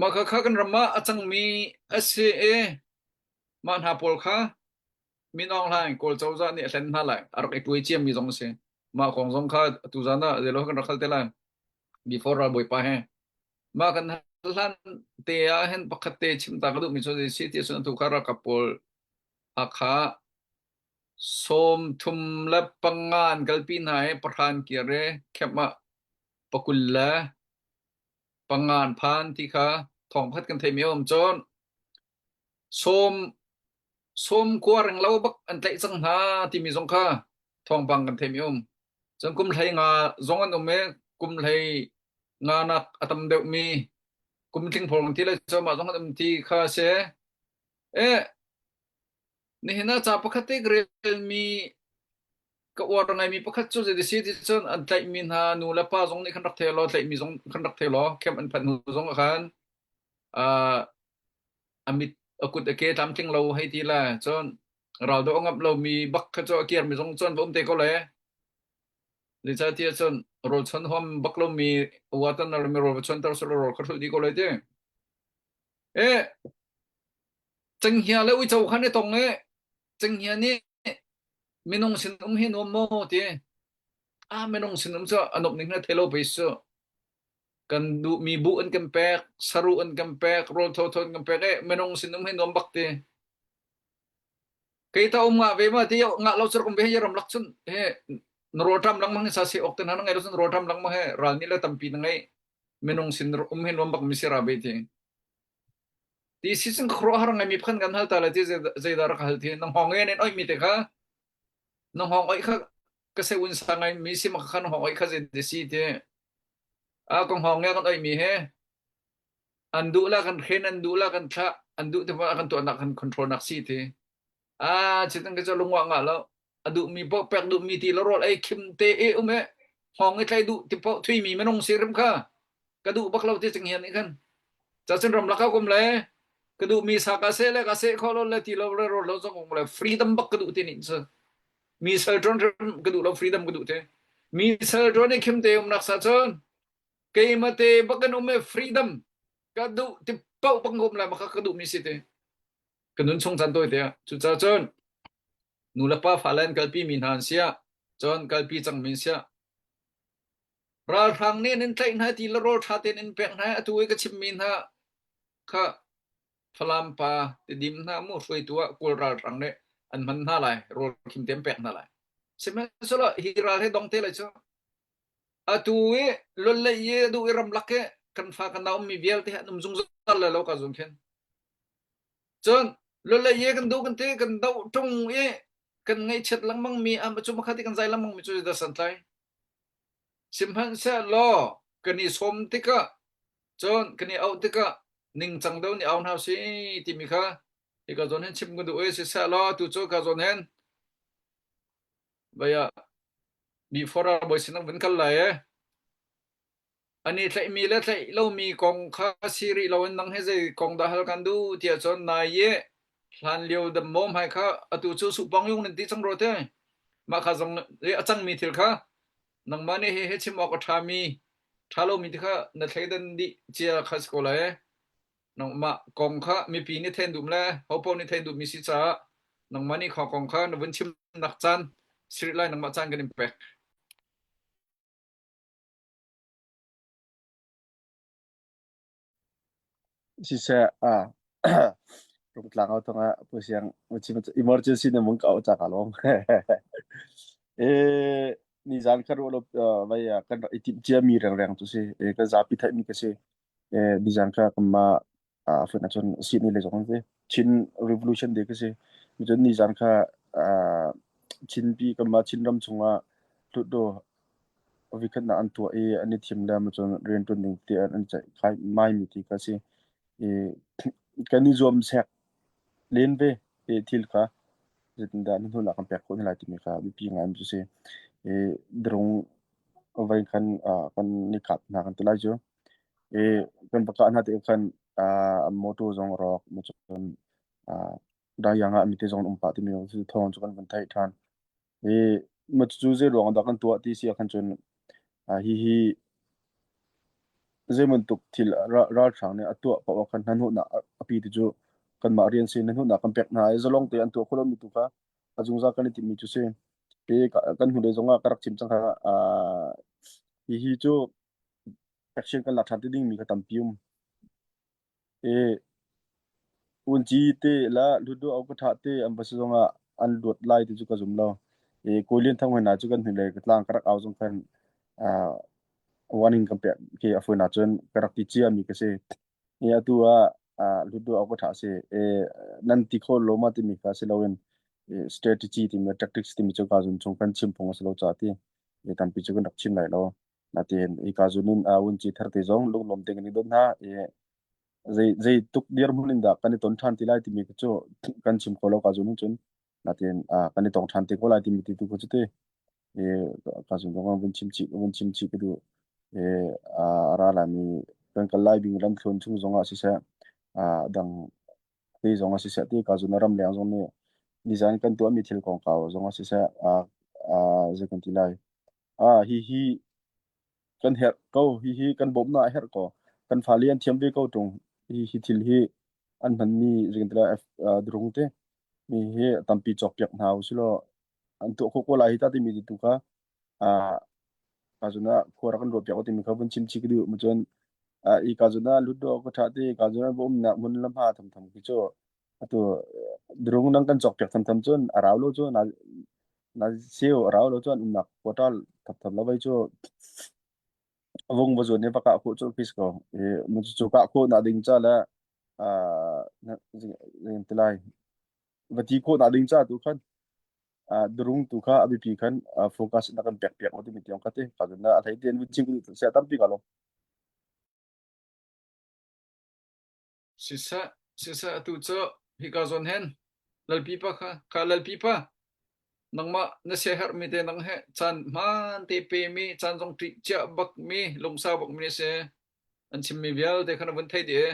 ma kha kha kan ram ma a chang mi a se e ma hna pawl kha Min Aung Hlaing Kawl Cozah nih a hlen hna lai a rak i tuai ciam mi zong a si. Mah kong zong kha tu zan ah zei lo kan rak khal te lai. Before ralbawi pa he mah kan hal hlan te ah hin pakhat te chim ta ka duh mi cu zei si ti a sun a tu kha ralkap pawl a kha sawm thum le panga an kalpi hna i pahran kir i khem ah pakul le panga an phan ti kha thawng pakhat kan theih mi a um cawn. Sawm sawm kua reng lo bak an tlaih cang hna timi zong kha thawngpang kan theih mi um. Cun kum hlei nga zong an um i kum hlei nga nak a tam deuh mi kum tling pawl kan ti le cawmah zong an um ti kha a si. Eh, nihin ah ca pakhat te ka rel mi ka uar ngai mi pakhat cu zei a si ti cun an tlaih mi hna nu le pa zong nih khan rak thei law, tlaih mi zong khan rak thei law, khem an phanh hnu zong ah khan, aa, a mit a kut a ke tlamtling lo hei ti le cun ral dawh a ngamh lo mi bak kha cu a kir mi zong cun va um te ko le. Zeicah ti ah cun rawl chon huam bak lo mi, a uar tan lo mi rawl va chon ter seh law rawl kha hrulh dih ko le ti. Eh, Cenghngia le uico khan i tong i Cenghngia nih minung sin um hi nuam maw ti. A minung sin um cu a nop ning hna thei lo pei cu. Kan duhmi buh an kan pek, saruh an kan pek, rawl thotho an kan pek, eh, minung sin um hi nuam bak ti. Kei ta um ngah ve ma ti, ngah lo cu rak um ve he, ramlak cun he, na rawl ṭam lengmang he, sa si awk te hna na ngei lo cun rawl ṭam lengmang he, ral nih le tampi na ngei, minung sin um hi nuam bak mi si ra ve ti. Ti si cun khuaruahhar ngai mi pakhat kan hal ta le ti, zei, zeidah rak hal ti, nang hawng nge nen oih mi te kha, nang hawng oih kha, ka se un sa ngai mi si ma kha, nang hawng oih kha zei ti si ti. A kong hawng nge kan oih mi he, an duh la kan hren, an duh la kan thlah, an duh te hmanh a kan tuahnak kan control nak si ti. A, chitang ka cu lungua ngah lo. A duhmi paoh pek duhmi ti lo rawl ei khim te e um e. hong i tlai duh ti pau thui mi menung si rim kha. Ka duh bak lo ti cing hian i khan. Ca cun ram laka kum le, ka duh mi sa ka se le, ka se kho lo le ti lo le, ro lo zong kum le, freedom bak ka duh ti ning sa. Mi sal tuan rim ka duh lo, freedom ka duh te. Mi sal tuan i khim te um nak sa cun, keima te bak kan um e, freedom. Ka duh ti pau bak kum le, maka ka duh mi si te. Ka nun chung can tawi te. Cu ca cun, nu le pa falen kalpi mi hna an siah, cun kalpi cang min siah. Ralhrang nih an in tlaih hna ti le rawl ṭha tein in pek hna, atu i ka chimmi hna kha Falam pa Tidim hna mu hruaitu ah Kawl ralhrang nih an hman hna lai, rawl khim tein pek hna lai. Sihmanhsehlaw hi ral he dong te lai cu. Atu i lun lei i atu i ramlak i kan fa kan nau mi vialte an um zungzal lai lo ka zung khin. Cun lun lei i kan duh kan ti kan doh ṭung i kan ngaihchiat lengmang mi, ah, cu makhat i kan zai lengmang mi cu i dasan tlai. Sihmanhsehlaw kan i sawm tikah, cun kan i auh tikah ningcang deuh nih au hna usih timi kha hi ka zawn hin chim ka duh i, sihmanhsehlaw atu cu ka zawn hin, vaya, before a boy sinak vun kal lai e. An i tlaihmi le tlaih lomi kong kha si rih loin nang he zei kong dah hal kan duh tiah cun nai i hlan lio dam mawm hai kha atu cu suhpang yung nan ti cang rawh te. Mah kha zong i a cangmi thil kha nangmah nih he, he chim awk a ṭhami, ṭha lomi ti kha na thleidan dih cia kha si ko lai. Nangmah kong kha mipi nih theih duh le hopo nih theih duhmi si caah nangmah nih kha kong kha na vun chimnak caan si rih lai, nangmah caan kan in pek. Siseh, ah, rung tlang au tong ah, pusiang, macam, macam emergency na mung kau cakap long. Eh, nizan kha ruh lo, ah, vai, ah, kan itip cia mi reng reng tu si, eh, kan zapi thai mi kasi, eh, nizan kha kama, ah, fun acun si ni le zong si. Chin Revolution de kasi. Macam nizan kha, ah, Chin pi kama Chin ram chunga lut do, vikhat na an tuah i, an i thim le, macam rian tun ding ti an, an cai khai mai mi ti kasi. I, kan i zuam sek len ve, i thil kha, zetindah nan hnu nak kan pek khawh hna lai timi kha biapi ngai mi cu si. I, drung vai khan, ah, kan i kap hna kan ti lai cu. I, kan va kah hna te khan, ah, motor zong rawk, macam, ah, dayang ah mi te zong um pah timi cu thawng cu kan van theih ṭhan. I, mah cu zei ruang dah kan tuah ti si ah khan cun, ah, hihi zei bantuk thil ra-, ralhrang nih a tuah paoh ah khan hnahnawhnak a, a pi ti cu kanmah rian si, hnahnawhnak kan pek hna i, zalong te an tuah kho lomi tu kha a zungzal kan i timhmi cu si. I ka, kan hnulei zongah ka rak chim cang kha, ah, hihi cu action kan lak ṭhan ti dingmi kha tampi um. E, vunci te la hlutu au ka ṭha te an va si zongah an luat lai ti cu ka zum lo. E, Kawilian thang hna cu kan hnulei ka tlang ka rak au zong khan, ah, warning kan pek ke a foina cun ka rak ti ciami ka si. E, atu ah, ah, hlutu au ka ṭha si. E, nan ti kho lo ma timi kha si loin, e, strategy timi, tactics timi cu ka zun chung kan chim phung a si lo ca ti. E, tampi cu kan rak chim lai lo. Natin, i ka zun in, ah, vunci thar te zong lunglawm te kan i don hna. E, zei, zei tuk dirhmun in dah kan i ton ṭhan ti lai timi cu kan chim kho lo ka zun in cun. Natin, ah, kan i tong ṭhan te ko lai timi ti tu ko cu te. E, ka zun zong vun chim chih, vun chim chih ka duh. E, ah, a ra lai mi kan kal lai bing ram thlun chung zongah siseh, ah, dang te zongah siseh te ka zun a ram leng zong nih nizan kan tuahmi thil kong kau zongah siseh, ah, ah, zei kan ti lai. Ah, hihi kan herh ko, hihi kan bawmhnak a herh ko, kan fale an thiam ve ko ṭung, hihi thil hi an hmanmi zei kan ti lai, ah, drung te, mi hi tampi cawkpiak hna u si law, an tuah khawh ko lai hi ta timi ti tu kha, ah, ka zun ah khua rak kan ruahpiak u timi kha vun chim chih ka duh. Macun, ah, i ka zun ah lut dawh ka ṭha ti, ka zun ah va umnak hmun lam ha thamtham khi cu, atu, drung nang kan cawkpiak thamtham cun a rau lo cu, na, na sio a rau lo cu an umnak quarter thamtham lo vai cu, vung va zuan i va kah khawh cu khi si ko. I, macun cu kah khawh nak ding ca le, ah, na, zing, zing ti lai. Va ti khawh nak ding ca tu khan, ah, drung tu kha a biapi khan, ah, focus na kan pek piak u timi tiang ka ti. Ka zun ah a hlei tein vun chim ka duh siah tampi ka lo. Siseh, siseh, atu cu hi ka zawn hen. Lalpipa kha, kha Lalpipa. nangmah na sia herh mite nang he caan hmaan te pe mi, caan zong ṭih ciah bak mi, lungsa bak mi na si. An chim mi vialte kha na vun thei dih e.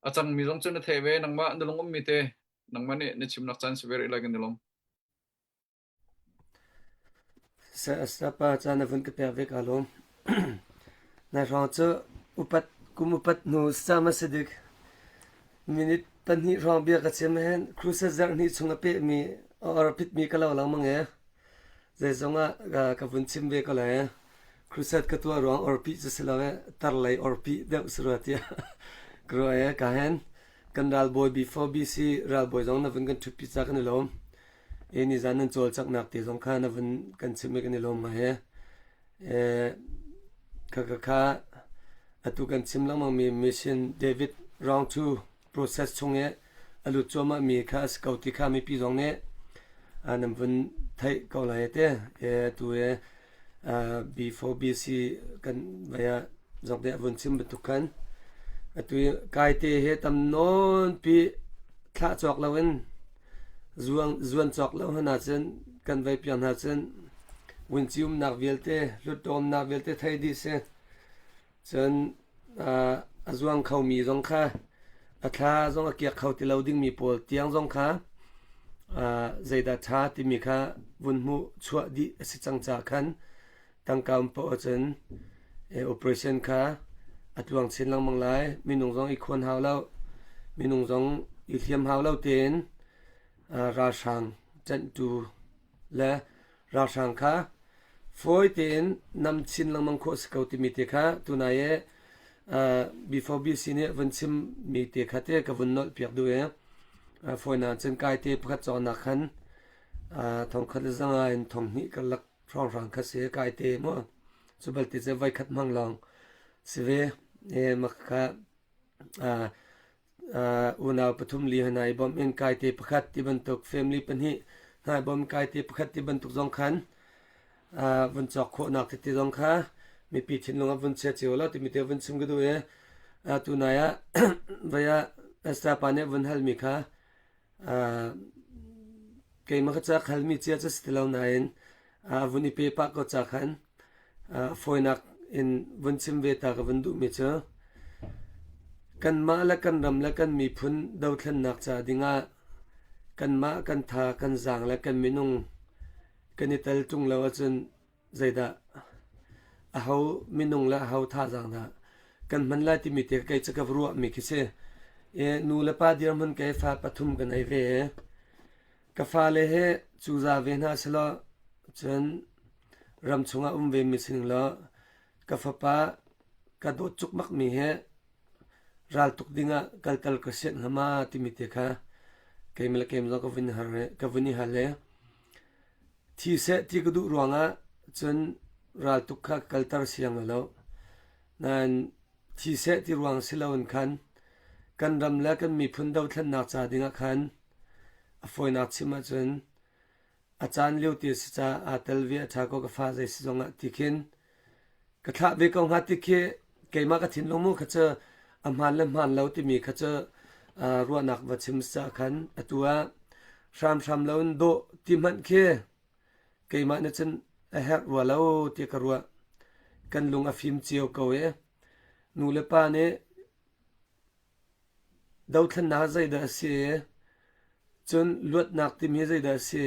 A cang mi zong cu na thei ve, nangmah na lung um mite, nangmah nih na chimnak caan si ve rih lai kan i lawm. Sa, sa pa caan a vun ka pek ve ka lawm. Na hrawng cu upat, kum upat hnu sa ma si dik. Minit pahnih hrawng bia ka chim hen, crusade zarh hnih chung a pehmi, a orpit mi ka lo lengmang e. Zeizongah, ah, ka vun chim ve ka lo e. Crusade ka tuah ruang orpih cu si lo e, tarlei orpih deuh si rua tiah ka ruah e. Ka hen, kan ralbawi B four B C ralbawi zong na vun kan ṭhutpi ca kan i lawm. E, nizan nan cawlcanghnak te zong kha na vun kan chim i kan i lawm ngai e. Eh, kha, kha, kha, atu kan chim lengmangmi Mission David Round Two process chung i a lut cuahmahmi kha a si ko ti kha mipi zong nih, ah, nan vun theih ko lai e te. Eh, atu e, ah, B four B C kan vai ah zong te a vun chim bantuk khan. Atu i kaite he tam nawn pi thlah cawk lo in zuan, zuan cawk lo hna cun kan vai piang hna cun vunci umnak vialte, hlut dawmnak vialte thei dih si. Cun, aa, a zuang khomi zong kha, a thla zong a kiak kho ti lo dingmi pawl tiang zong kha, aa, zeidah ṭha timi kha vun hmuh chuah dih a si cang caah khan tangka um paoh ahcun, eh, operation kha a tluang chin lengmang lai. Minung zong i khuan hau lo, minung zong i hliam hau lo tein, aa, ralhrang ṭanhtu le ralhrang kha fawi tein nam chin lengmang khawh a si ko timi te kha tunai e, aa, B four B C nih vun chimmi te kha te ka vun nolh piak duh e. Aa, fawinak cun kaite pakhat cawknak khan, aa, thongkhat le zanga in thonghnih karlak hrawnghrang kha si, kaite maw? Cu belte cu voikhat hmang lawng si ve. E, mah kha, aa, aa, unau pathum li hna i bawmh in kaite pakhat ti bantuk, family pahnih hna i bawmh in kaite pakhat ti bantuk zong khan, aa, vun cawk khawhnak tete zong kha mipi thinlung a vun chia cio lo timi te vun chim ka duh e. Aa, tunai ah, vai ah, Esther pa nih vun halmi kha, aa, keimah kha ca khalmi cia cu si ti lo nain, aa, vun i pe pah ko ca khan, aa, fawinak in vun chim ve ta ka vun duhmi cu kanmah le kan ram le kan miphun dothlennak ca dingah kanmah kan tha, kan zaang le kan minung kan i tel ṭung lo ahcun, zeidah aho minung le aho thazaang dah kan hman lai timi te kei cu ka ruahmi khi si. E, nu le pa dirhmun kei fa pathum ka nei ve. Ka fale he cu za ve hna selaw, cun ram chungah um ve mi si ning law, ka fapa ka dawt cukmakmi he raltuk dingah kalter ka siat hnga maw timi te kha keimah le keimah zong ka vun i hal e, ka vun i hal e. Thi seh ti ka duh ruangah cun raltuk kha ka kalter siang lo. Nain thi seh ti ruang si loin khan kan ram le kan miphun dothlennak ca dingah khan a fawinak chim ahcun a caan lio ti a si caah aa tel ve a ṭha ko, ka fa zei si zongah ti khin ka thlah ve ko hnga ti khi keimah ka thinlung mu kha cu a hmaan le hmaan lo timi kha cu, aa, ruahnak va chim si caah khan atu ah hramhram loin dawh ti hmanh khi keimah nih cun a herh rua lo tiah ka ruah. Kan lung a fim cio ko i nu le pa nih dothlennak zeidah a si? Cun luatnak timi zeidah a si?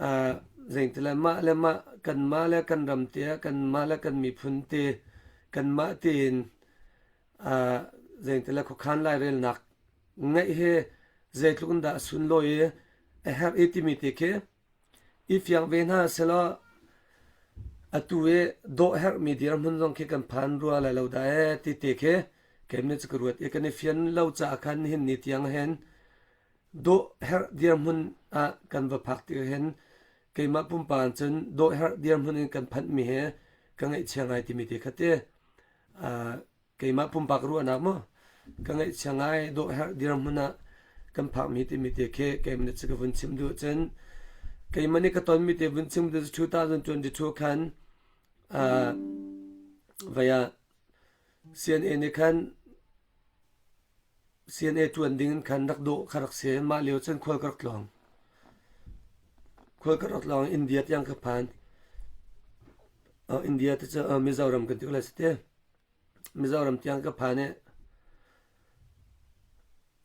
Aa, zeingte le mah le mah, kanmah le kan ram te, kanmah le kan miphun te, kanmah tein, aa, zeingte le khuakhan lairelnak ngeih he zeitluk in dah a sunlawi i a herh i timi te khi i fiang ve hna selaw, atu i dawh herhmi dirhmun zong khi kan phan rua lai lo dah e ti te khi keimah nih cu ka ruat i kan i fian lo caah khan nihin ni tiang ah hin dawh herh dirhmun ah kan va phak tikah hin keimah pumpak cun dawh herh dirhmun in kan phanhmi he ka ngaihchia ngai timi te kha te, aa, keimah pumpak ruahnak maw? Ka ngaihchia ngai, dawh herh dirhmun ah kan phakmi timi te khi keimah nih cu ka vun chim duh cun, keimah nih ka tonmi te vun chim duh cu two thousand twenty-two khan, aa, vai ah C N A nih khan C N A ṭuan ding in khan rak dawh kha rak si, mah lio cun khual ka rak tlawng. Khual ka rawk lawng India tiang ka phan. India te cu Mizoram kan ti ko lai si te. Mizoram tiang ka phan e.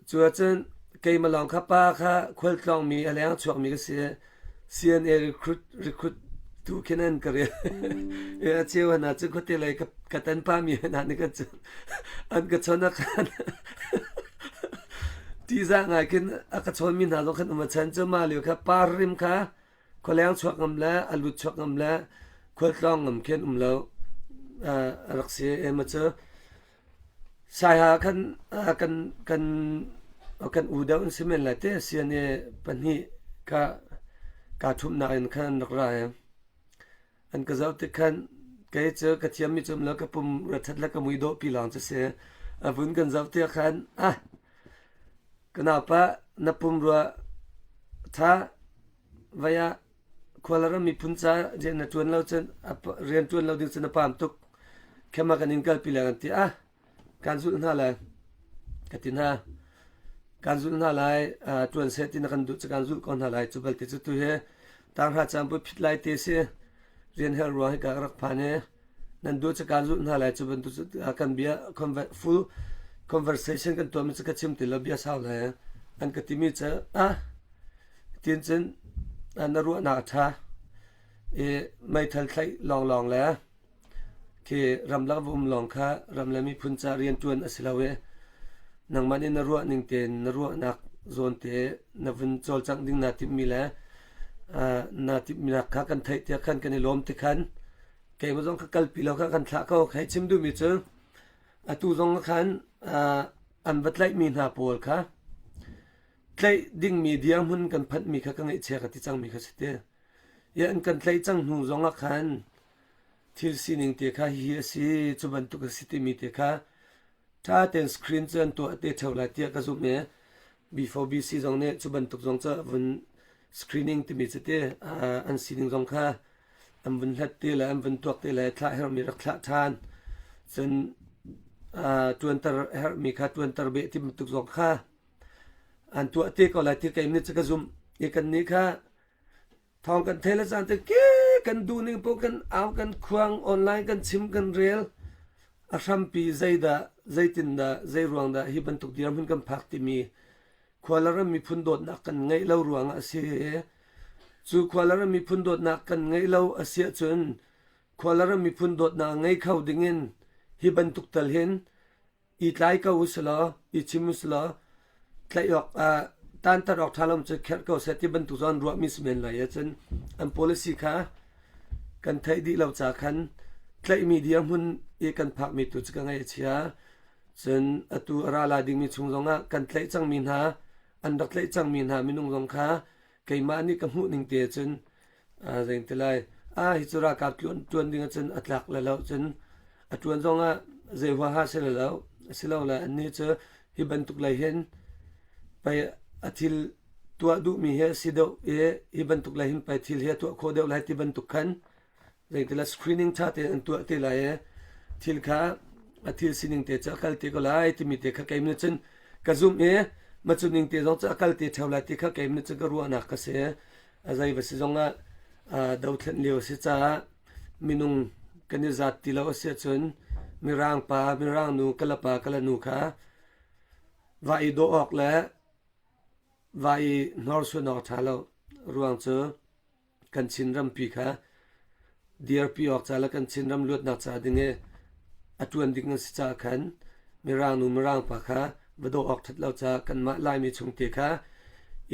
Cu ahcun keimah lawng kha pa kha khualtlawngmi a leng chuakmi ka si. C N A recruit, recruit tu khin an ka rel. A ceu hna cu khuate lei ka, ka tanpa mi hna nih ka cun an ka chon a khan. Tizah ngai khin a ka chonmi hna zong khan um a chan cu mah lio kha pa rim kha khualeng chuak ngam le a lut chuak ngam le khualtlawng ngam khin um lo a rak si. Ema cu Saiha khan, aa, kan, kan, kan u deuh in si men lai te, C N A pahnih ka, ka thumhnak in khan an rak ra e. An ka zoh tik khan, kei cu ka thiammi cu um lo, ka pum ruat ṭhat le ka mui dawhpi lawng cu si. A vun kan zoh tik khan, ah, ka naupa, na pum ruat ṭha, vaya, Kuala Ram miphun ca rian na ṭuan lo cun, a pa-, rian ṭuan lo ding cun a pam tuk. Khem ah kan in kalpi lai kan ti. Ah, kan zulh hna lai, ka ti hna. Kan zulh hna lai, aa, ṭuan seh ti na kan duh cu kan zulh ko hna lai. Cu bal ti cu tu he tanghra caan pu phit lai te si. Rian herh ruang hi ka rak phan e. Nan duh cu kan zulh hna lai. Cu bantuk cu, aa, kan bia conver-, full conversation kan tuahmi cu ka chim ti lo, bia sau lai. An ka timi cu, ah, tin cun, aa, na ruahnak a ṭha. I meithal tlaih lawnglawng le khi ramlak va um lawng kha ram le miphun ca rianṭuan a si lo i nangmah nih na ruah ning tein na ruahnak zawn te na vun cawlcangh ding naa timhmi le, aa, naa timhmi nak kha kan theih tiah khan kan i lawm ti khan keimah zong kha kalpi lo kha kan thlah ko. Kha i chim duhmi cu atu zong khan, aa, an va tlaihmi hna pawl kha tlaih dingmi dirhmun kan phanhmi kha ka ngaihchia ka ti cangmi kha si te. I an kan tlaih cang hnu zongah khan thil sining te kha hihi a si, cu bantuk a si timi te kha ṭha tein screen cu an tuah te ṭheo lai tiah ka zumh i B four B C zong nih cu bantuk zong cu a vun screening timi cu te, aa, an sining zong kha an vun hlat te le an vun tuak te le thlah herhmi rak thlah ṭhan. Cun, aa, ṭuanter herhmi kha ṭuanter beh ti bantuk zong kha an tuah te ko lai ti keimah nih cu ka zumh i kannih kha thawng kan thei le caan te ke kan duh ning paoh kan au kan khuang, online kan chim kan rel. A hrampi zeidah, zeitindah, zeiruangdah hi bantuk dirhmun kan phak timi Kuala Ram miphun dawtnak kan ngeih lo ruangah a si. Cu Kuala Ram miphun dawtnak kan ngeih lo a si ahcun Kuala Ram miphun dawtnak a ngei kho dingin hi bantuk tal hin i tlai ko u si law, i chim u si law, tlaih awk, aa, tanter awk ṭha lo cu kherh ko seh ti bantuk zong an ruahmi si men lai. Ahcun an policy kha kan theih dih lo ca khan tlaihmi dirhmun i kan phakmi tu cu ka ngaih a chia. Cun atu a ra lai dingmi chung zongah kan tlaih cangmi hna, an rak tlaih cangmi hna minung zong kha keimah nih ka hmuh ning te cun, aa, zeitin ti lai, aa, hi cu ralkap ṭuan, ṭuan ding ahcun a tlak le lo cun a ṭuan zongah zei huaha si le lo, asilole annih cu hi bantuk lei hin pei a thil tuah duhmi hi a si deuh i hi bantuk lei hin pei thil hi a tuah khawh deuh lai ti bantuk khan Zeitila screening ṭha tein an tuah te lai i thil kha a thil sining te cu a kal te ko lai timi te kha keimah nih cun ka zumh i macu ning te zong cu a kal te ṭheo lai ti kha keimah nih cun ka ruahnak ka si. A zei va si zongah, aa, dothlen lio a si caah minung kan i zat ti lo a si ahcun Mirang pa, Mirang nu, Kala pa, Kala nu kha va i dawh awk le va i hnorsuan awk ṭha lo ruang cu kan Chin rampi kha dirpi awk ca le kan Chin ram luatnak ca ding i a ṭuan ding an si caah khan Mirang nu Mirang pa kha va dawh awk ṭhat lo caah kanmah Laimi chungte kha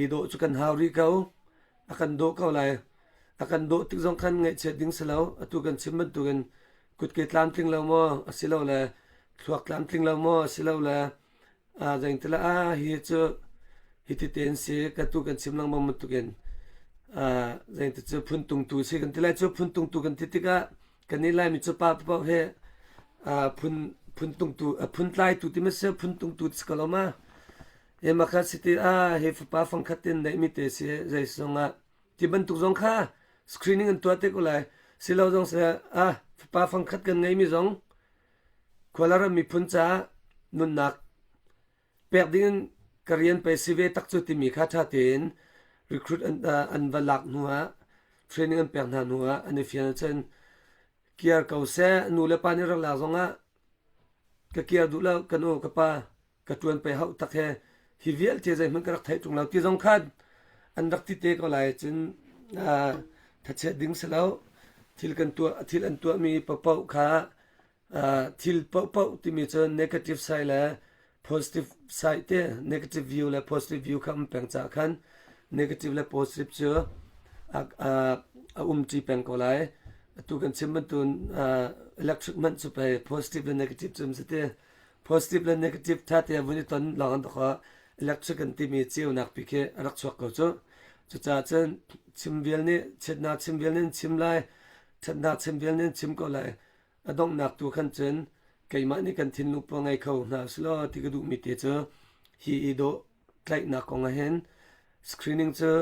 i dawh cu kan hau rih ko, a kan dawh ko lai. A kan dawh tik zong khan ngaihchiat ding si lo, atu kan chim bantukin kutke tlamtling lo maw, asilole thluak tlamtling lo maw, asilole Aa, zeitila, aa, hi cu hiti tein si, ka tu kan chim lengmang bantukin, aa, zeiti cu phun tungtu si kan ti lai cu, phun tungtu kan ti tikah kan i Laimi cu pa paoh he, aa, phun, phun tungtu, aa, phun tlaitu ti mah si, phun tungtu ti si ko lo ma. Hi makhat si ti, aa, hi fapa fangkhat tin neihmi te si, zei si zongah ti bantuk zong kha screening an tuah te ko lai. Si lo zong si, aa, fapa fangkhat kan ngeimi zong Kuala Ram miphun caah nunnak pek dingin ka rian pei si ve tak cu timi kha ṭha tein recruit an, aa, an va lak hnuah training an pek hna hnu ah an i fian ahcun, kiar ko seh, nu le pa nih rak lak zongah ka kiar duh lo, ka nu ka pa ka ṭuan pei hauh tak he, hi vialte zeihmanh ka rak theih ṭung lo ti zong khan an rak ti te ko lai. Cun, aa, thachet ding si lo, thil kan tuah, thil an tuahmi paohpaoh kha, aa, thil paohpaoh timi cu negative side le positive side te, negative view le positive view kha um peng caah khan negative le positive cu a, a, a um ṭi peng ko lai. Atu kan chim bantuk, aa, electric hmanh cu pei positive le negative cu um si te. Positive le negative ṭha te vun i ton lawng an dok ah electric kan timi ceunak pi khi a rak chuak ko cu. Cucaah cun chim vial nih, chetnak chim vial nih an chim lai, ṭhatnak chim vial nih an chim ko lai. A donghnak tu khan cun keimah nih kan thinlung puang ngei kho hna usih law ti ka duhmi te cu hi i dawh tlaihnak kong ah hin screening cu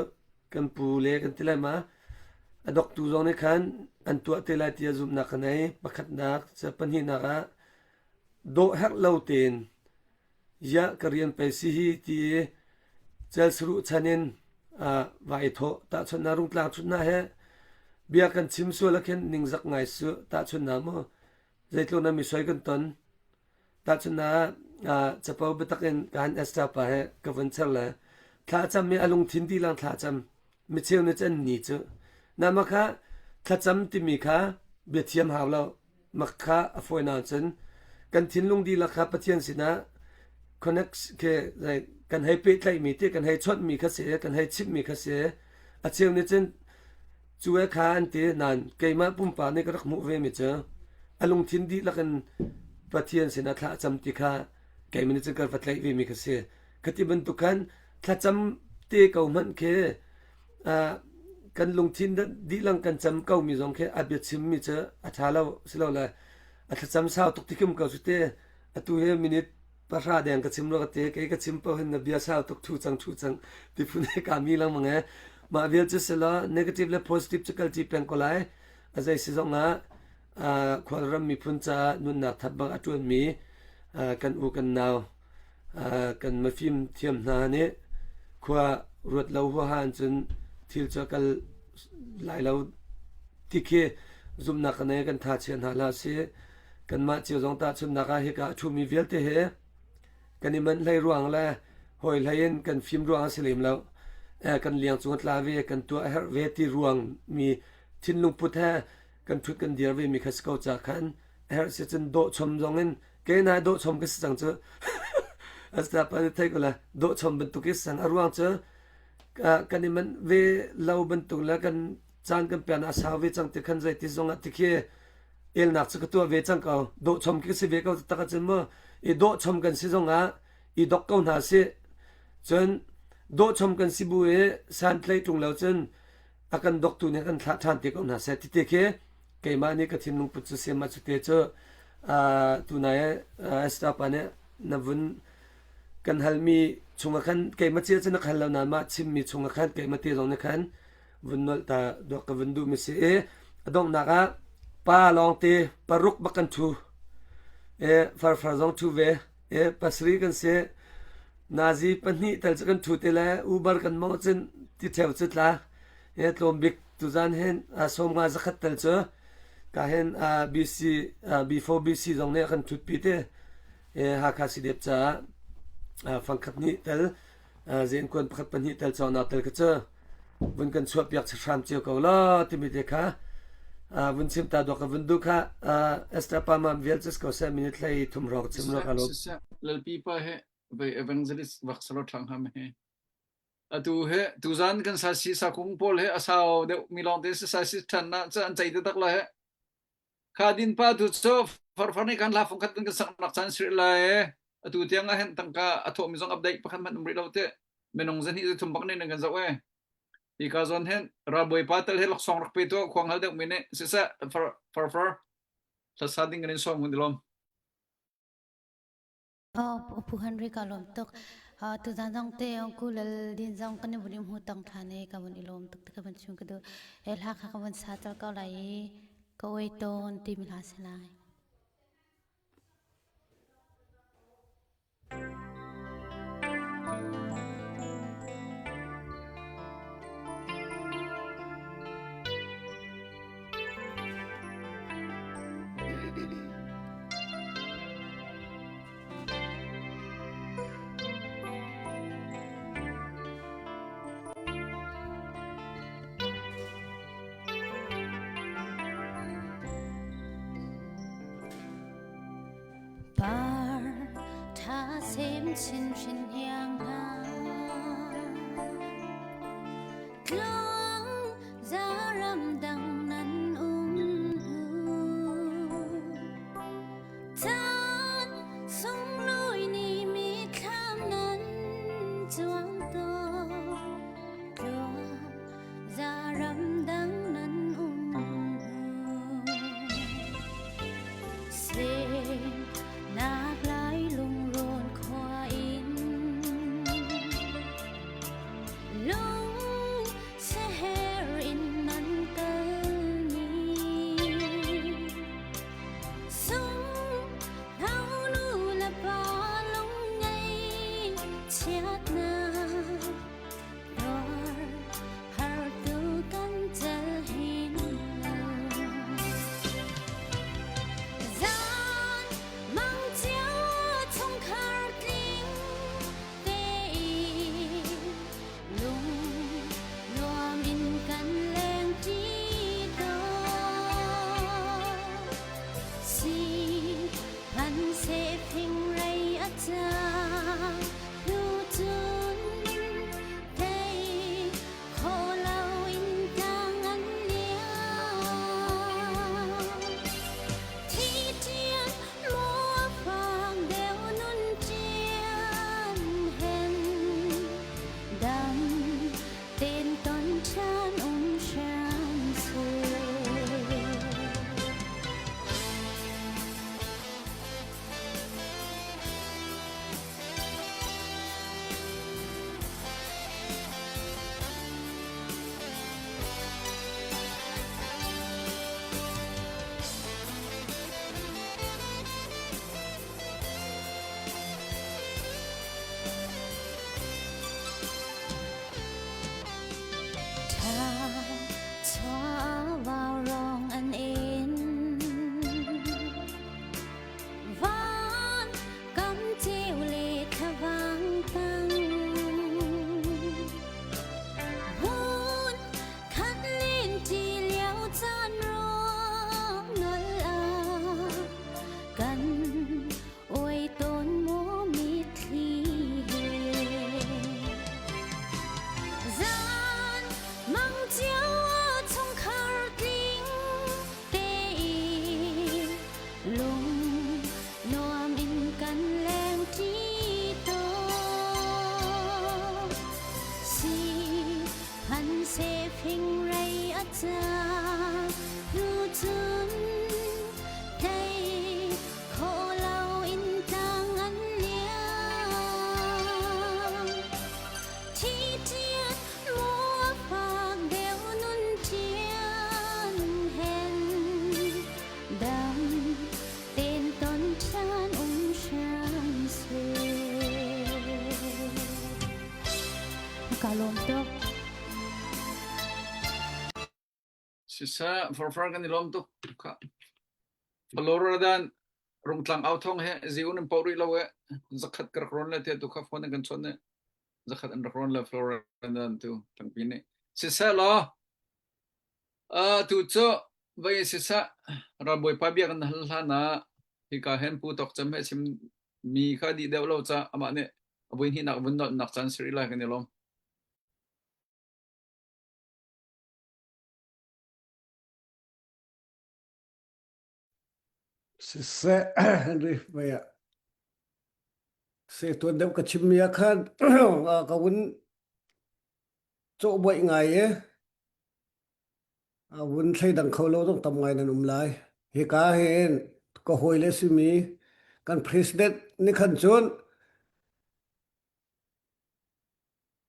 kan pu le kan ti lai ma. A doktu zong nih khan an tuah te lai ti ah zumhnak ka nei. Pakhatnak, ca pahnihnak ah dawh herh lo tein ziah ka rian pei si hi ti i celsius ruh chan in, aa, vai thawh tahchunhnak rung tlang chunhnak he bia kan chim sual a khin ningzak ngai suh tahchunhnak maw? Zeitluk na misuai kan ton? Tahchunhnak, aa, capo biatak in ka han Esther pa he ka vun cher le thla a cam i a lungthin dihlak thla a cam. Micheu nih cun ni cu. Namah kha thlacam timi kha bia thiam hau lo. Mak kha a fawi nain cun kan thinlung dihlak kha Pathian sinah connect khi, kan hei pehtlaihmi ti, kan hei chonhmi kha si, kan hei chimhmi kha si. A cheu nih cun cu e kha an ti nain keimah pumpak nih ka rak hmuh vemi cu a lungthin dihlak in Pathian sinah thla a cam ti kha keimah nih cun ka va tlaih vemi kha si. Khati bantuk khan thlacam te ko hmanh khi, aa, kan lungthin dihlak kan cam komi zong khi a bia chimmi cu a ṭha lo si lo le, a thlacam sau tuk ti khi um ko cu te. Atu hi minit pahra deng ka chim lo ka ti, kei ka chim paoh hin na bia sau tuk, ṭhu cang, ṭhu cang, ti phun he ka mi lengmang e. Mah vial cu si law, negative le positive cu kal ṭi peng ko lai. A zei si zongah, aa, khualram miphun caah nunnak thap bak a ṭuanmi, aa, kan u kan nau, aa, kan mifim thiam hna nih khua ruat lo huaha an cun thil cu a kal lai lo ti khi zumhnak ka nei, kan tha chia hna hlah a si. Kanmah cio zong tahchunhnak ah hika a ṭhumi vialte hi kan i manh hlei ruang le hawi hlei in kan fim ruang a si lem lo. Eh, kan liang cung a tla ve, kan tuah a herh ve ti ruang mi thinlung put he kan ṭhut kan dir ve mi kha si ko caah khan a herh si cun dawhchom zong in kei hna dawhchom ka si cang cu. Asita pa nih theih ko le dawhchom bantuk i si cang a ruang cu, ah, kan i manh ve lo bantuk le kan caan kan pian a sau ve cang ti khan zeiti zongah ti khi elnak cu ka tuah ve cang ko. Dawhchom khi ka si ve ko taktak ah cun maw, i dawhchom kan si zongah i dok ko hna sih. Cun dawhchom kan si bu i san tlaih ṭung lo cun a kan doktu nih kan thlah ṭhan ti ko hna seh ti te khi keimah nih ka thinlung put cu siam ah cu te cu, aa, tunai, aa, Esther pa nih na vun kan halmi chungah khan keimah cia cun na ka hal lo, nanmah chimmi chungah khan keimah te zong nih khan vun nolh ta duak ka vun duhmi si i a donghnak ah pa lawngte paruk bak kan ṭhu, e, farfar zong ṭhu ve, e, pasarih kan si, nazi pahnih tal cu kan ṭhu te le Uber kan mawngh cun ti ṭheu cu tla, e, tlawm bik tuzan hin, a, sawmnga zakhat tal cu ka hin, a, B C, a, B four B C zong nih a kan ṭhutpi te, e, Hakha si dep caah, a, fangkhat hnih tal, a, Zengkuan pakhat pahnih tal cawknak tal ka cu vun kan chuahpiak chahram cio ko law timi te kha, aa, vun chim ta duak ka vun duh kha, aa, Esther pa mam vial cis ko seh, minute hlei thum hrawng chim law ka lawm. Siseh, Lalpi pa he, vei evangelist vak salo thang ham he. Atu he, tuzan kan sa si sakung pawl he, a sau deuh mi lawngte si sa si ṭhan na, ca an cei taktak lai he. Kha din pa tu cu farfar nih kan hla fungkhat kan saknak caan si rih lai e. Atu tiang ah hin tangka a thawhmi zong update pakhat hmanh um rih lo te. Minung zahnih zahthum bak nih nan kan zoh e. Hika zawn hin ralbawi pa tal hi laksawng rak pe tu khuang hal deuhmi nih siseh, far, farfar hlasa ding kan in sawm kan i lawm. Oh, Pu Henry ka lawm tuk. Ah, tuzan zong te, ong ku lal din zong kan i vun i hmu tong ṭhan e, ka vun i lawm tuk ti ka vun chim ka duh. E, hla kha ka vun sa tal ko lai i, ka oi tawn timi hla si lai. Chin hrin hiang hna. Tluang zaram dang nan um hnu. Caan sunglawi nih mitthlam nan cuang tawn. Tluang zaram dang nan um hnu. Sehnak lai lungrawn khua in lung seher in nan kal ni. Sung hau nu le pa lung ngei chiatnak tuar hartu kan tel hin lo. Zan mang cio chungkhar tling te i lung nuam in kan leng ti taw. Si hman seh fing rei a cang hnu cun tei khawh lo in tang an liam. Thi ṭian maw a fak deuh nun ṭian hen dam ten ton ṭhan um hram si. Ṭha chua vau rawng an in. Van kam ceu le thlavang tang. Hun khat len ṭi lio caan rawk nolh ah kan uai tawn maw mitthli he. Zan mang cio ah chungkhar tling te i lung nuam in kan leng ti taw. Si hman seh fing rei a cang hnu cun tei khawh lo in tang an liam. Thi ṭian maw a fak deuh nun ṭian hen dam ten ton ṭhan um hram si. Ka lawm tuk. Sisa, farfar kan i lawm tuk kha. Florida dan rungtlang au thong he, zi un in pau rih lo e, zakhat ka rak rawn le te tu kha phone kan chon ne. Zakhat an rak rawn le Florida dan tu tangpi ne. Sisa lo. Ah, tu cu, vai sisa, Ralbawi pa bia kan hal hlan ah, hi ka hen pu tok cam he chim mi kha dih deuh lo ca, amah ne, a vui hnih nak vun nolh nak caan sirih lai kan i lawm. Siseh, Henry, maya. Se tuan deuh ka chimmi a khan, a ka vun cawhbaih ngai e. A vun thleidang kho lo zong tam ngai nan um lai. Hi ka hin ka hawi le simi kan president ni khan cun,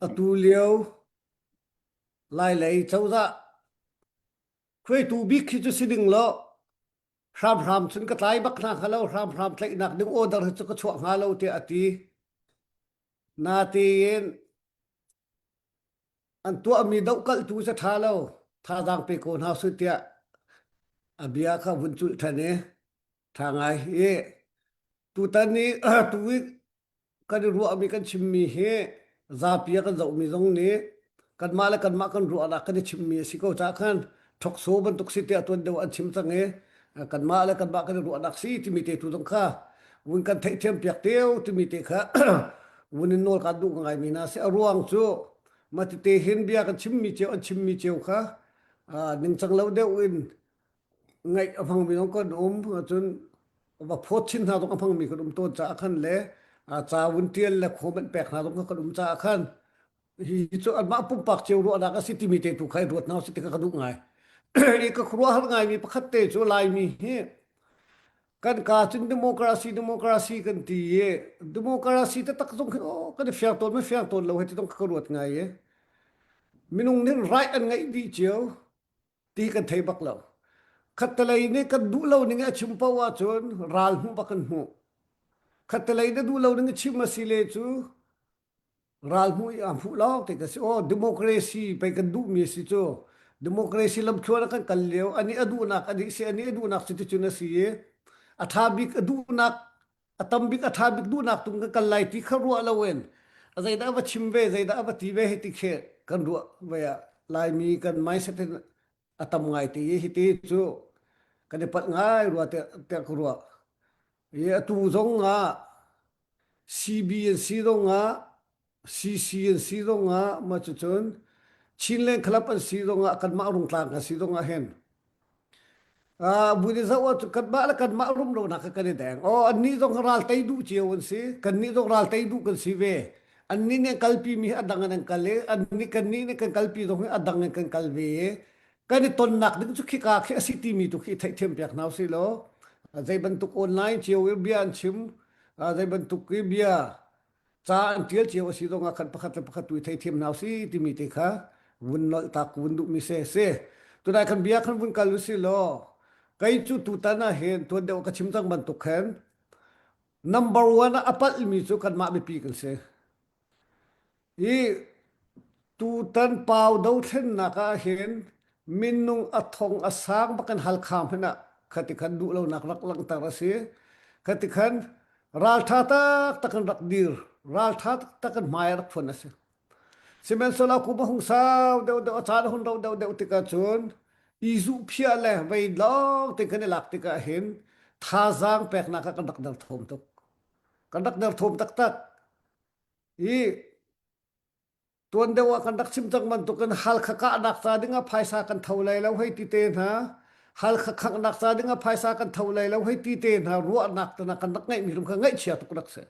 atu lio Lailei cozah hruaitu bik khi cu si ding law, hramhram cun ka tlai bak hna kha lo, hramhram tlaihnak ding order hi cu ka chuah hnga lo, tiah a ti. Natein an tuahmi dohkalhtu cu ṭha lo, thazaang pe ko hna usih tiah a bia kha vun culh ṭhan i ṭha ngai i tutan i tu i kan i ruahmi, kan chimmi hi zapi a kan zohmi zong nih kanmah le kanmah kan ruahnak kan i chimmi a si ko caah khan thokso bantuk si tiah tuan deuh an chim cang i kanmah le kanmah kan i ruahnak si timi te tu zong kha vun kan theihthiam piak teu timi te kha vun in nawl kan duh ngai mi na si a ruang cu, mah tete hin bia kan chimmi cio, an chimmi cio kha, aa, ningcang lo deuh in ngaih a hmangmi zong kan um, cun va phawt chin hna zong a hmangmi kan um tawn caah khan le, aa, ca vun ṭial le khuamanh pek hna zong kha kan um caah khan, hi cu anmah pumpak cio ruahnak a si timi te tu kha i ruat hna si ti kha ka duh ngai. I ka khuaruahhar ngaimi pakhat te cu Laimi hi kan ka cun democracy, democracy kan ti i democracy taktak zong hi aw, kan i fiang tawn, ma fiang tawn lo, hei ti zong kha ka ruat ngai i minung nih right an ngaih dih cio ti kan thei bak lo. Khattelei nih kan duh lo ning i a chim paoh ahcun ral hmuh bak kan hmuh. Khattelei nih duh lo ning i chim a si le cu ral hmuh i aa hmuh lo ti ka si. Aw, democracy pei kan duhmi a si cu, democracy lamthluan a kan kal lio. Anih a duhnak, anih si, anih a duhnak si ti cun a si i a ṭha bik a duhnak, a tam bik, a ṭha bik duhnak tung kan kal lai ti kha ruah lo in, a zeidah a va chim ve, zeidah a va ti ve, hei ti khi kan ruah ve ah, Laimi kan mindset in a tam ngai ti i hi ti cu kan i palh ngai rua tiah, tiah ka ruah. I atu zong ah C B an si zong ah, C C an si zong ah, ma cu cun Chinland Club an si zong ah, kanmah rungtlang kan si zong ah hin, aa, vun i zoh ah cu kanmah le kanmah rum lonak kha kan i deng. Aw, annih zong ral tei duh cio an si, kannih zong ral tei duh kan si ve. Annih nih an kalpi mi hi a dang in an kal i, annih, kannih nih kan kalpi zong hi a dang in kan kal ve i, kan i tonnak ding cu khika khi a si timi tu khi i theihthiam piak hna u si law, aa, zei bantuk online cio i bia an chim, aa, zei bantuk i bia ca an ṭial cio a si zongah khan pakhat le pakhat tu i theihthiam hna u si timi te kha vun nolh tak, vun duhmi sese. Tunai khan bia khan vun kal u si law, kei cu tutan ah hin tuan deuh a ka chim cang bantuk khan number one ah a palhmi cu kanmah mipi kan si. I tutan pau dothlennak ah hin minung a thong a sang bak in Halkha hmanh ah khatikhan duh lonak rak langhter a si. Khatikhan ralṭha taktak in rak dir, ralṭha taktak in hmai a rak phuan a si. Simen sala kum a hung sau deuh deuh, a caan a hun roh deuh deuh tikah cun i zuh phiah le vei lawng tein kan i lak tikah hin thazaang peknak ah kan rak der thawm tuk. Kan rak der thawm taktak. I tuan deuh ah kan rak chim cang bantukin Halkha kahnak ca dingah phaisa kan tho lai lo hei ti te hna, Halkha khanghnak ca dingah phaisa kan tho lai lo hei ti te hna ruahnak te hna kan rak ngeihmi hrim kha ngaihchia tuk rak si.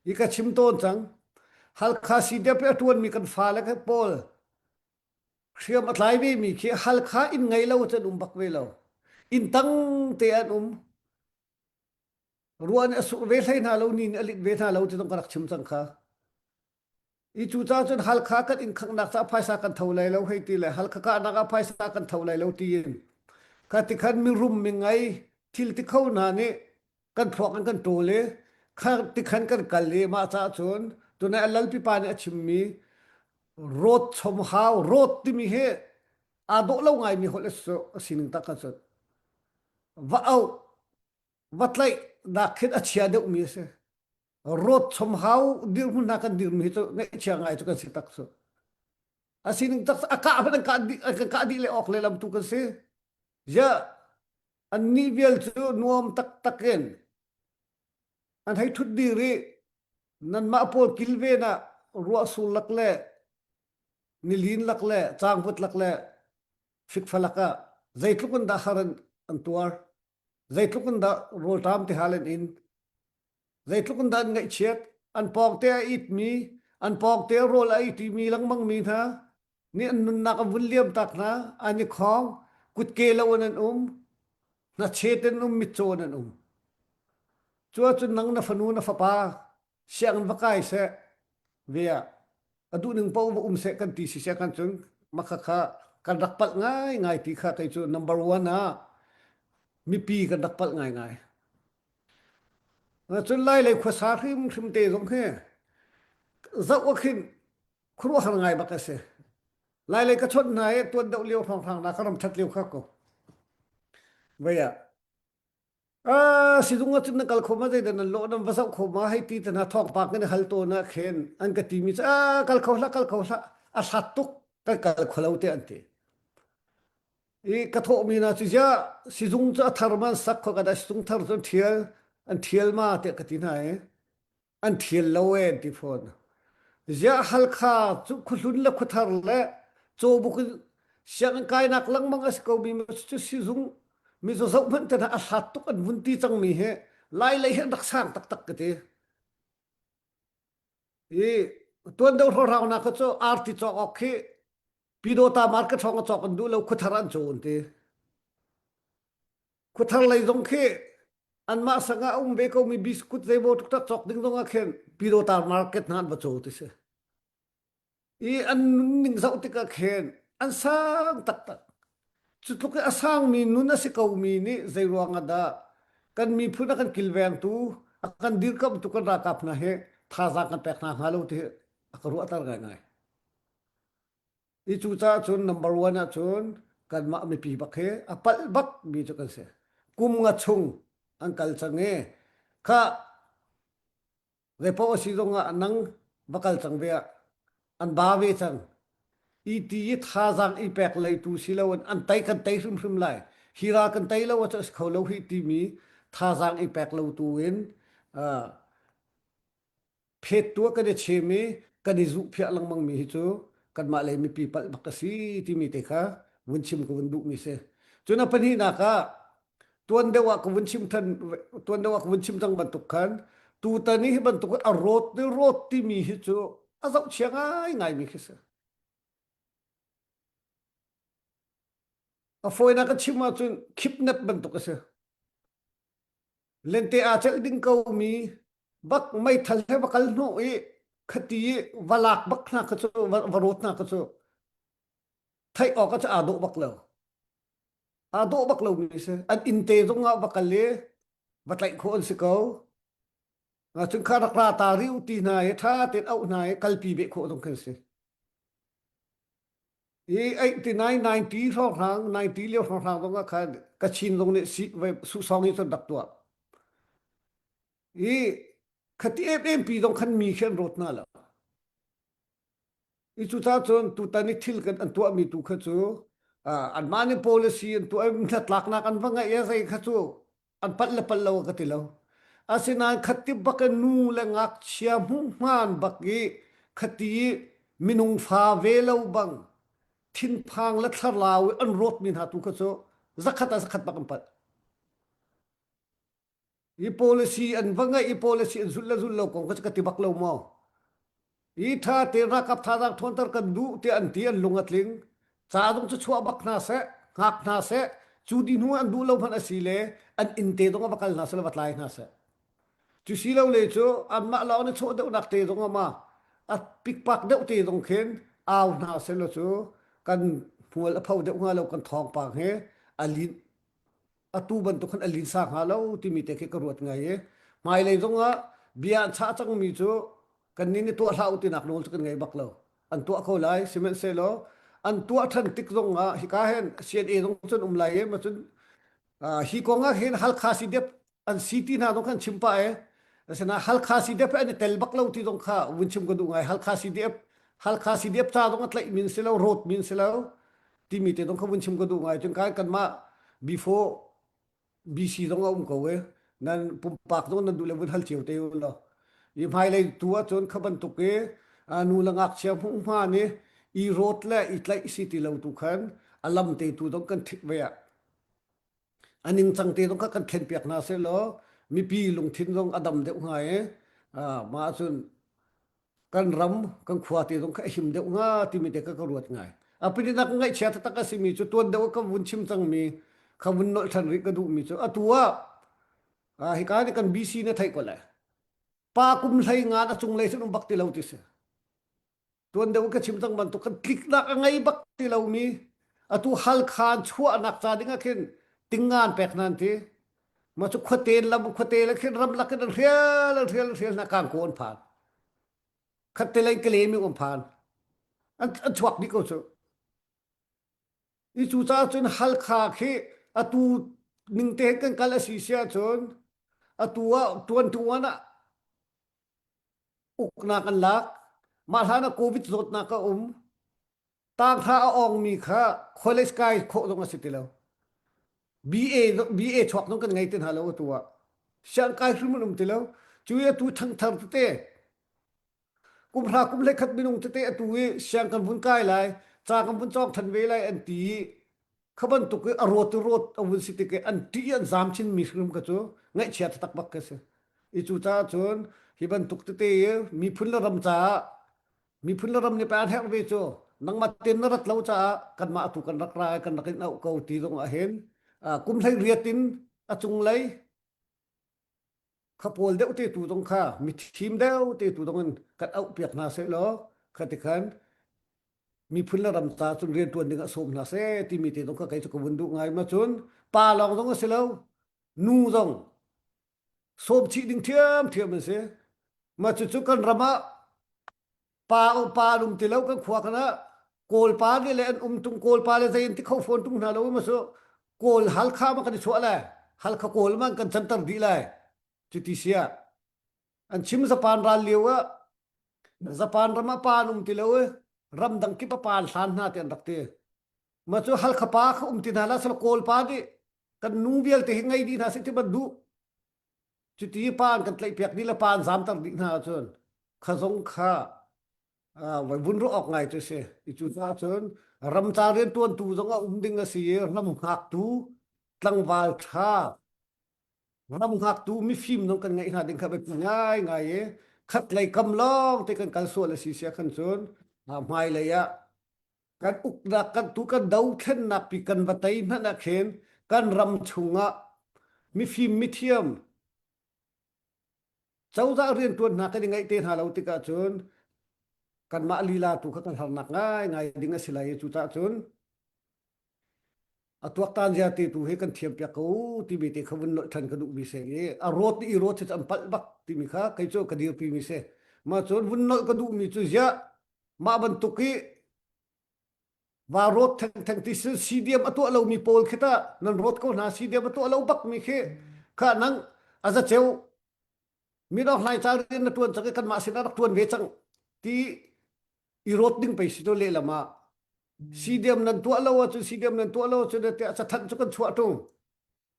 I ka chim tawn cang. Halkha C D F a ṭuanmi kan fale kha pawl hriam a tlai vemi khi Halkha inn ngei lo cun um bak ve lo. Inn tang te an um. Ruah nih a sur ve hlei hna lo, ni nih a lit ve hna lo ti zong ka rak chim cang kha. I cucaah cun Halkha kan inn khanghnak caah phaisa kan tho lai lo hei ti le, Halkha kahnak ah phaisa kan tho lai lo tiin, kha tikhan mirum mi ngei thil ti kho hna nih kan thluak in kan ṭawl i, kha tikhan kan kal i, mah caah cun tunai a lalpi pa nih a chimmi road chom hau, road timi hi aa dawh lo ngaimi holh a si, a sining tak ah cun va auh, va tlaihnak khin a chia deuhmi a si. Road chom hau dirhmun hna kan dirmi hi cu ngaihchia ngai cu kan si tak cu. A sining tak cu a kah hmanh an kah dih, an kan kah dih le awk le lamtu kan si. Ziah annih vial cu nuam taktak in an hei ṭhut dir i nanmah pawl kilven ah ruah sur lak le nilin lak le cangvut lak le fikfa lak ah zeitluk in dah har an, an tuar, zeitluk in dah rawlṭam ti hal an in, zeitluk in dah an ngaihchiat, an pawngte a itmi, an pawngte rawl a itmi lengmangmi hna nih an nunnak an vun liamtak hna, an i khawng, kutke lo in an um, hna chet in an um, mitcaw in an um. Cu ahcun nang na fanu, na fapa sianginn va kai seh, ve ah a duh ning paoh va um seh kan ti siseh khan cun, makha kha kan rak palh ngaingai ti kha kei cu number one ah mipi kan rak palh ngaingai. Cun Lailei khuasa hrimhrim te zong hi zoh a khin khuaruahhar ngai bak a si. Lailei ka chawnh hna i tuan deuh lio hrawnghrang hna ka ram ṭhat lio kha ko. Vei ah, aa, sizung ah cun nan kal kho ma, zeidah nan lawh, nan va zoh kho ma hei ti te hna, thawngpang kan i hal tawn ah khin an ka timi cu, aa, kal kho hlah, kal kho hlah, a hlat tuk, kan kal kho lo tiah an ti. I ka thawhmi hna cu ziah, sizung cu a thar man sak kho, ka dah sizung thar cu an ṭhial, An thial ma tiah ka ti hna i, an thial lo e an ti fawn. Ziah Halkha cu khuahlun le khuathar le cawbuk in siangkainak lengmang a si ko mi cu sizung mi cu zohhmanh te hna a hlat tuk an vun ti cangmi hi Lai lei hi an rak sang taktak ka ti. I tuan deuh hrawhhrauna kha cu arti cawk awk khi Pidawta market hrawng a cawk an duh lo, khuathar an caw an ti. Khuathar lei zong khi anmah sang ah a um ve ko mi biskut zei maw tuk tak cawk ding zong ah khin Pidawta market hna an va caw ti si. I an nun ning zoh tikah khin an sang taktak. Cutluk i a sangmi nun a si ko mi nih zei ruangah dah kan miphun a kan kilvengtu, a kan dirkamhtu kan ralkap hna hi thazaang kan pek hna hnga lo ti hi a ka ruahter ngaingai. I cucaah cun number one ah cun kanmah mipi bak hi a palh bak mi cu kan si. Kum nga chung an kal cang i kha Zeipaoh a si zongah nang va kal cang ve ah an ba ve cang. I ti i thazaang i pek leitu si loin an tei kan tei hrimhrim lai. Hi ral kan tei lo a cu a si kho lo hi timi thazaang i pek lotu in, aa, phettu ah kan i chim i kan i zuhphiah lengmangmi hi cu kanmah lei mipi palh bak a si timi te kha vun chim ka vun duhmi si. Cun a pahnihnak ah, tuan deuh ah ka vun chim ṭhan, tuan deuh ah ka vun chim cang bantuk khan, tutan i hi bantuk a rawt ni rawt timi hi cu a zohchia ngaingaimi khi si. A fawinak a chim ahcun kidnap bantuk a si. Lente aa celh ding ko mi bak meithal he va kal hnawh i khati i va lak bak hna kha cu, va, va rawt hna kha cu, theih awk ah cu aa dawh bak lo. Aa dawh bak lomi si. An innte zongah va kal i va tlaih khawh an si ko. Cun kha rak ra ta rih u ti hna i ṭha tein auh hna i kalpi beh khawh zong khan si. I eighty nine, ninety hrawnghrang, ninety lio hrawnghrang zongah khan Kachin zong nih si, vai, suhsawng i cun rak tuah. I khati emempi zong khan mi khi an rawt hna lo. I cucaah cun tutan i thil kan an tuahmi tu kha cu, aa, anmah nih policy an tuah i hnatlaknak an va ngeih i zei kha cu an palh le palh lo a ka ti lo. Asinain khati bak i nu le ngakchia hmunghman bak i khati i minung fa ve lo bang thinphang le thlarau i an rawtmi hna tu kha cu zakhat ah zakhat bak an palh. I policy an va ngeih, i policy an zulh le zulh lo kong kha cu ka ti bak lo maw? I ṭha tein ralkap thazaang ṭhawnter kan duh tiah an ti, an lung a tling. Ca zong cu chuah bak hna seh, hngak hna seh, cu dih hnu an duh lo hmanh a si le an innte zong a va kal hna seh, va tlai hna seh. Cu si lo le cu anmah lawng nih chawh deuhnak te zong a ma, a pikpak deuh te zong khin au hna seh law cu kan hmual a pho deuh hnga lo, kan thawngpang he a lin, atu bantuk khan a linsa hnga lo timi te khi ka ruat ngai i, hmailei zongah bia an chah cangmi cu kannih nih tuah hlah u tinak nawl cu kan ngei bak lo. An tuah kho lai, sihmanhsehlaw an tuah ṭhan tik zongah hika hin C N A zong cun um lai i, macun, aa, hi kong ah hin Halkha C D F an si ti hna zong khan chim pah i, asinain Halkha C D F an i tel bak lo ti zong kha vun chim ka duh ngai. Halkha C D F, Halkha C D F ca zong a tlaih min si lo, rawt min si lo timi te zong kha vun chim ka duh ngai. Cun kan, kanmah before B C zong a um ko i, nan pumpak zong nan duh le vun hal cio te u law. I hmailei tu ahcun kha bantuk i, aa, nu le ngakchia hmunghman i, i rawt le i tlaih si ti lo tu khan a lam te tu zong kan thik ve ah. A ningcang te zong kha kan thlenpiak hna seh law, mipi lungthin zong a dam deuh hnga i, aa, mah cun kan ram, kan khua te zong kha a him deuh hnga timi te kha ka ruat ngai. A pahnihnak a ngaihchia taktak a simi cu tuan deuh a ka vun chim cangmi, kha vun nolh ṭhan rih ka duhmi cu atu ah, aa, hika nih kan B C na theih ko le. Pa kum hlei ngan a cunglei cun um bak ti lo ti si. Tuan deuh ka chim cang bantuk khan tliknak a ngei bak ti lomi, atu Halkha an chuahnak ca ding ah khin tingngan pek hna an ti. Mah cu khuate lam, khuate le khin ramlak in an hrial, an hrial, an hrial hna, kan kaw an phan. Khat te lei in ka lem i an phan. An, an chuak dih ko cu. I cucaah cun Halkha khi atu ning tein kan kal a si si ahcun atu ah twenty one ah uknak an lak. Mah hlan ah covid zawtnak a um. Tanghra a awngmi kha college kai khawh zong a si ti lo. B A, B A chuak zong kan ngei ti hna lo atu ah. Siang kai hrim an um ti lo. Cu i atu thangthar tete, kum hra kum hleikhat minung tete atu i siang kan vun kai lai, ca kan vun cawng than ve lai an ti i kha bantuk i a rawt i rawt a vun si tik i an ṭih i an zam chin mi hrim kha cu ngaihchia taktak bak ka si. I cucaah cun hi bantuk tete i miphun le ram caah miphun le ram nih pei an herh ve cu nangmah tein na rat lo caah kanmah atu kan rak ra i kan rak in auh ko ti zong ah hin, aa, kum hlei riat in a cunglei kha pawl deuh te tu zong kha, mithim deuh te tu zong in kan auh piak hna sehlaw, kha ti khan miphun le ram caah cun rianṭuan ding ah sawm hna seh timi te zong kha kei cu ka vun duh ngai. Ma cun pa lawng zong a si lo, nu zong sawm chih ding thiam thiam an si. Ma cucu kan ram ah pa, pa an um ti lo, kan khua khan ah Kawlpa nih le an um tung, Kawlpa le zei an ti kho fawn tung hna lo, ma cu Kawl Halkha ma kan i chuah lai, Halkha Kawl ma kan canter dih lai. Cuti si ah an chim Japan ral lio ah Japan ram ah pa an um ti lo i ramdang kip ah pa an hlan hna ti an rak ti. Ma cu Halkha pa kha um ti hna la, silo Kawlpa nih kan nu vialte hi ngei dih hna seh ti ban duh. Cuti pa an kan tlaihpiak dih le pa an zamter dih hna ahcun kha zong kha, aa, voi vun rawh awk ngai cu si. I cucaah cun ram ca rianṭuantu zong a um ding a si i ram hngaktu tlangval ṭha, ram hngaktu mifim zong kan ngeih hna ding kha biapi ngaingai i khatlei kam lawng te kan kal sual a si si ah khan cun, aa, hmailei ah kan uknak, kan tu kan dothlennak pi kan va tei hmanh ah khin kan ram chungah mifim mithiam cozah rianṭuan hna kan i ngeih te hna lo tikah cun kanmah lila tu kha kan harnak ngaingai ding a si lai i cucaah cun a tuaktan zia te tu hi kan thiampiak ko timi te kha vun nolh ṭhan ka duhmi si i a rawt i rawt hi cu an palh bak timi kha kei cu ka dirpimi si. Ma cun vun nolh ka duhmi cu ziah mah bantuk i va rawt thengtheng ti si, C D M a tuah lomi pawl khi ta nan rawt ko hna, C D M a tuah lo bakmi khi kha nang a za ceu, mit awk hlai ca rian na ṭuan cang i kanmah sinah rak ṭuan ve cang ti i rawt ding pei si tu lehlam ah C D M nan tuah lo ahcun, C D M nan tuah lo ahcun, tiah cathanh cu kan chuah ṭung.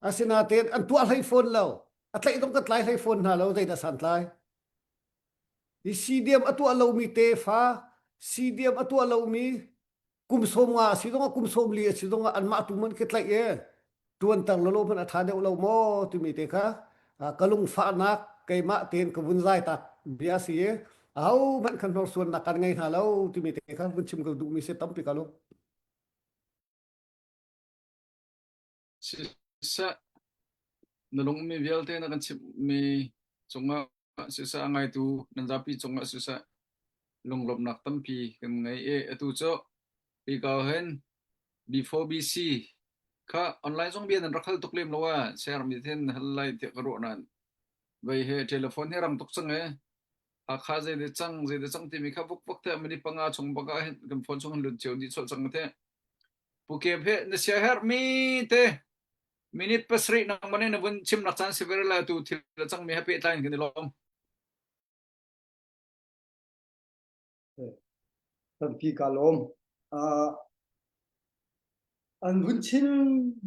Asinain an tuah hlei fawn lo, a tlaih zong kan tlai hlei fawn hna lo, zeidah san tlai? I C D M a tuah lomi tefa, C D M a tuah lomi kum sawm nga a si zongah, kum sawm li a si zongah, anmah tu hmanh khi tlaih e, ṭuanter lolo hmanh a ṭha deuh lo maw timi te kha, aa, ka lungfahnak keimah tein ka vun zaitak bia a si e, ahohmanh khan hnorsuannak kan ngei hna lo timi te kha vun chim ka duhmi si tampi ka lung. Siseh, na lungmi vialte na kan chimmi cungah siseh, a ngaitu nan zapi cungah siseh, lunglawmhnak tampi kan ngei i atu cu hi kau hin B four B C kha online zong bia nan rak hal tuk lem lo ah, sermi hin hal lai tiah ka ruah nain, vei he telephone he rang tuk cang e. Hakha zei de cang, zei de cang timi kha vukvak te minute panga chung bak ah hin kan phone chung hin lut cio dih chuah cang te. Pu Kep he na sia herh mi te minute pasarih nangmah nih na vun chimnak caan si ve lai tu thil a cangmi he pehtlai in kan i lawm. Tampi ka lawm. Aa, an vun chim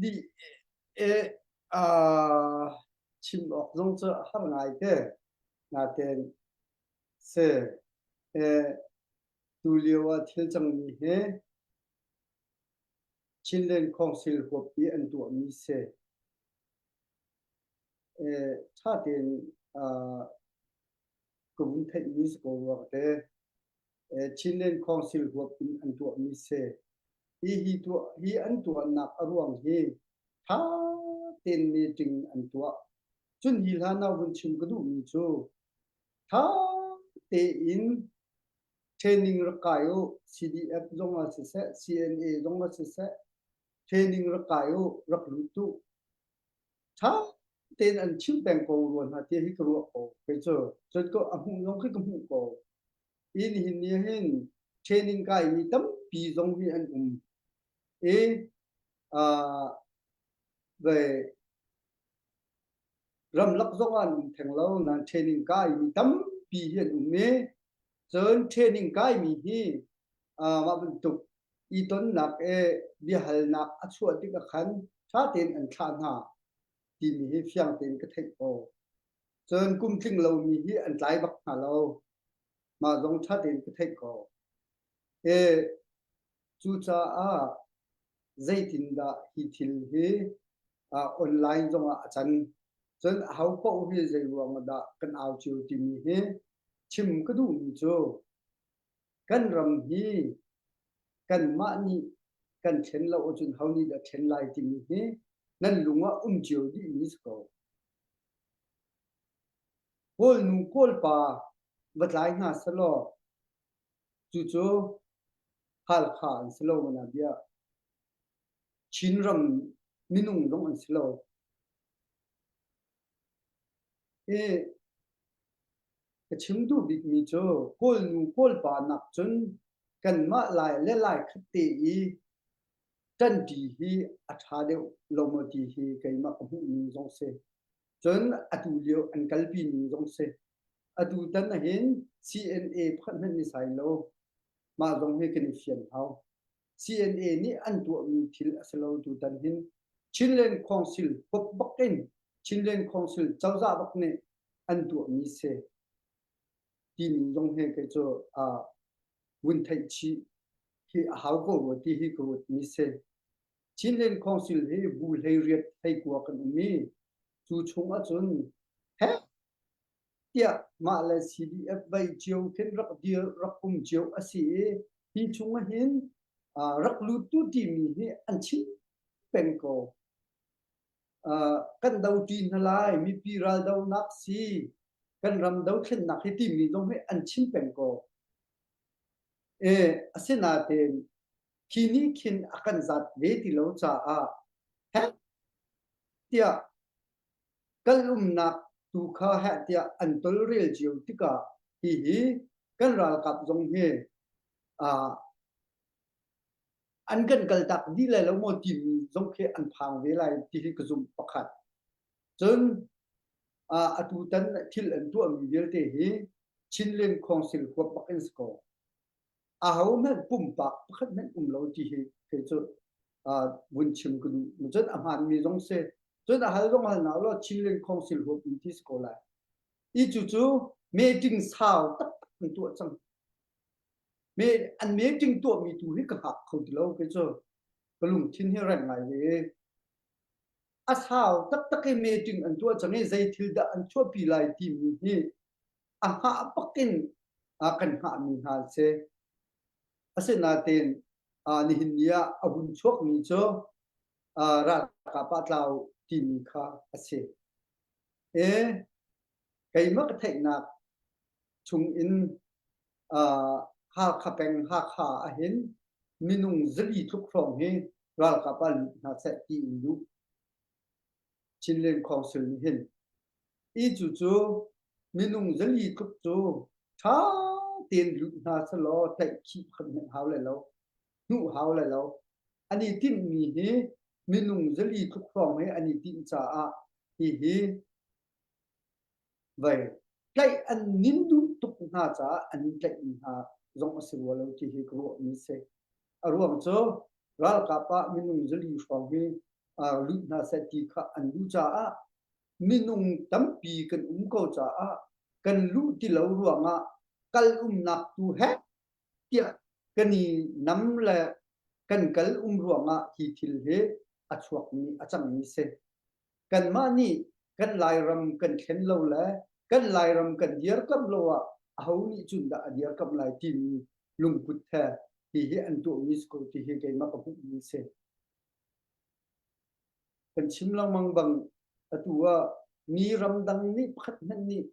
dih e, aa, chim awk zong cu a har ngai te, natein se, e, tu lio ah thil cangmi he Chinland Council huap i an tuahmi se. Eh, ṭha tein, ah, ka vun theihmi si ko ruang te, eh, Chinland Council huap in an tuahmi se. Hi, hi tuah, hi an tuahnak a ruang hi ṭha tein meeting an tuah. Cun hi hlan ah vun chim ka duhmi cu ṭha tein training rak kai u, C D F zong ah siseh, C N A zong ah siseh, training rak kai u, rak lut u. Ṭha tein an chim peng ko rua hna tiah hi ka ruah ko. Kei cu, cun ko a hmuh zong khi ka hmuh ko. I nihin ni hin training kaimi tampi zong hi an um. I, aa, ve, ramlak zong ah an um theng lo, nain training kaimi tampi hi an um i, cun training kaimi hi, aa, mah bantuk i tonnak e biahalnak a chuah tik ah khan ṭha tein an thlah hna timi hi fiang tein ka theih ko. Cun kum tling lomi hi an tlai bak hna lo. Mah zong ṭha tein ka theih ko. E, cucaah zeitindah hi thil hi, aa, online zongah a can? Cun aho paoh hi zei ruangah dah kan au cio timi hi chim ka duhmi cu, kan ram hi kanmah nih kan thlen lo ahcun ho nih dah thlen lai timi hi nan lungah um cio dihmi si ko. Kawlnu Kawlpa va tlai hna selaw, cucu Halkha an si lo, mah bia Chinram minung zong an si lo. I ka chim duh bikmi cu Kawlnu Kawlpa nak cun kanmah lai le lai khat te i ṭanṭi hi a ṭha deuh lo maw ti hi keimah ka hmuhmi zong si. Cun atu lio an kalpi ning zong si. Atu tan ahhin C N A pakhat hmanh ni sai lo. Mah zong hi kan i fian hau. C N A nih an tuahmi thil a si lo tu tan hin Chinland Council huap bak in Chinland Council cozah bak nih an tuahmi si timi zong hi kei cu, aa, vun theih chih hi a hau ko rua ti hi ka ruatmi si. Chinland Council hi bu hleiriat hleikua kan um i cu chung ahcun he tiah mah le C D F vai cio khin rak dir, rak um cio a si i, hi chung ahhin, aa, rak luttu timi hi an chim peng ko. Aa, kan doṭi hna lai, mipi raldonak si, kan ram dothlennak hi timi zong hi an chim peng ko. E, asinain khi nih khin a kan zat ve ti lo caah, he tiah kal umnak tu kha heh tiah an tolrel cio tikah hihi kan ralkap zong hi, aa, an kan kaltak dih lai lo maw timi zong khi an phang ve lai ti hi ka zumh pakhat. Cun, aa, atu tan thil an tuahmi vialte hi Chinland Council huap bak in si ko. Aho hmanh pumpak pakhat hmanh um lo ti hi kei cu, aa, vun chim ka duh. Cun a hmaanmi zong si. Cun a hal zong hal hna law, Chinland Council huap in ti si ko lai. I cucu meeting sau taktak an tuah cang. Me, an meeting tuahmi tu hi ka hngak kho ti lo, kei cu ka lungthin hi reng ngai ve. A sau taktak i meeting an tuah cang i zei thil dah an chuahpi lai timi hi a hngah bak in, aa, kan hngahmi hna a si. Asinain, aa, nihin ni ah a vun chuakmi cu, aa, ralkap ah tlau timi kha a si. E, keimah ka theihnak chungin, aa, Hakha peng, Hakha ahhin minung zali tluk hrawng hi ralkap ah lut hna seh tiin duh. Chinland Council nih hin. I cucu minung zali tluk cu ṭha tein lut hna selaw, tlaih khih pakhat hmanh hau lai lo, hnuh hau lai lo. An i tinhmi hi minung zali tluk hrawng hi an i tinh caah hihi vai tlaih an nin duh tuk hna caah an i tlaihmi hna zong a si rua lo ti hi ka ruahmi si. A ruang cu ralkap ah minung zali hrawng hi, aa, lut hna seh ti kha an duh caah minung tampi kan um ko caah kan luh ti lo ruangah kal umnak tu he tiah kan i nam le kan kal um ruangah hi thil hi a chuakmi, a cangmi si. Kanmah nih kan Lairam kan thlen lo le kan Lairam kan dirkamh lo ah aho nih cun dah a dirkamh lai timi lungput he hihi an tuahmi si ko ti hi keimah ka hmuhmi si. Kan chim lengmang bang atu ah mi ramdang nih pakhat hmanh nih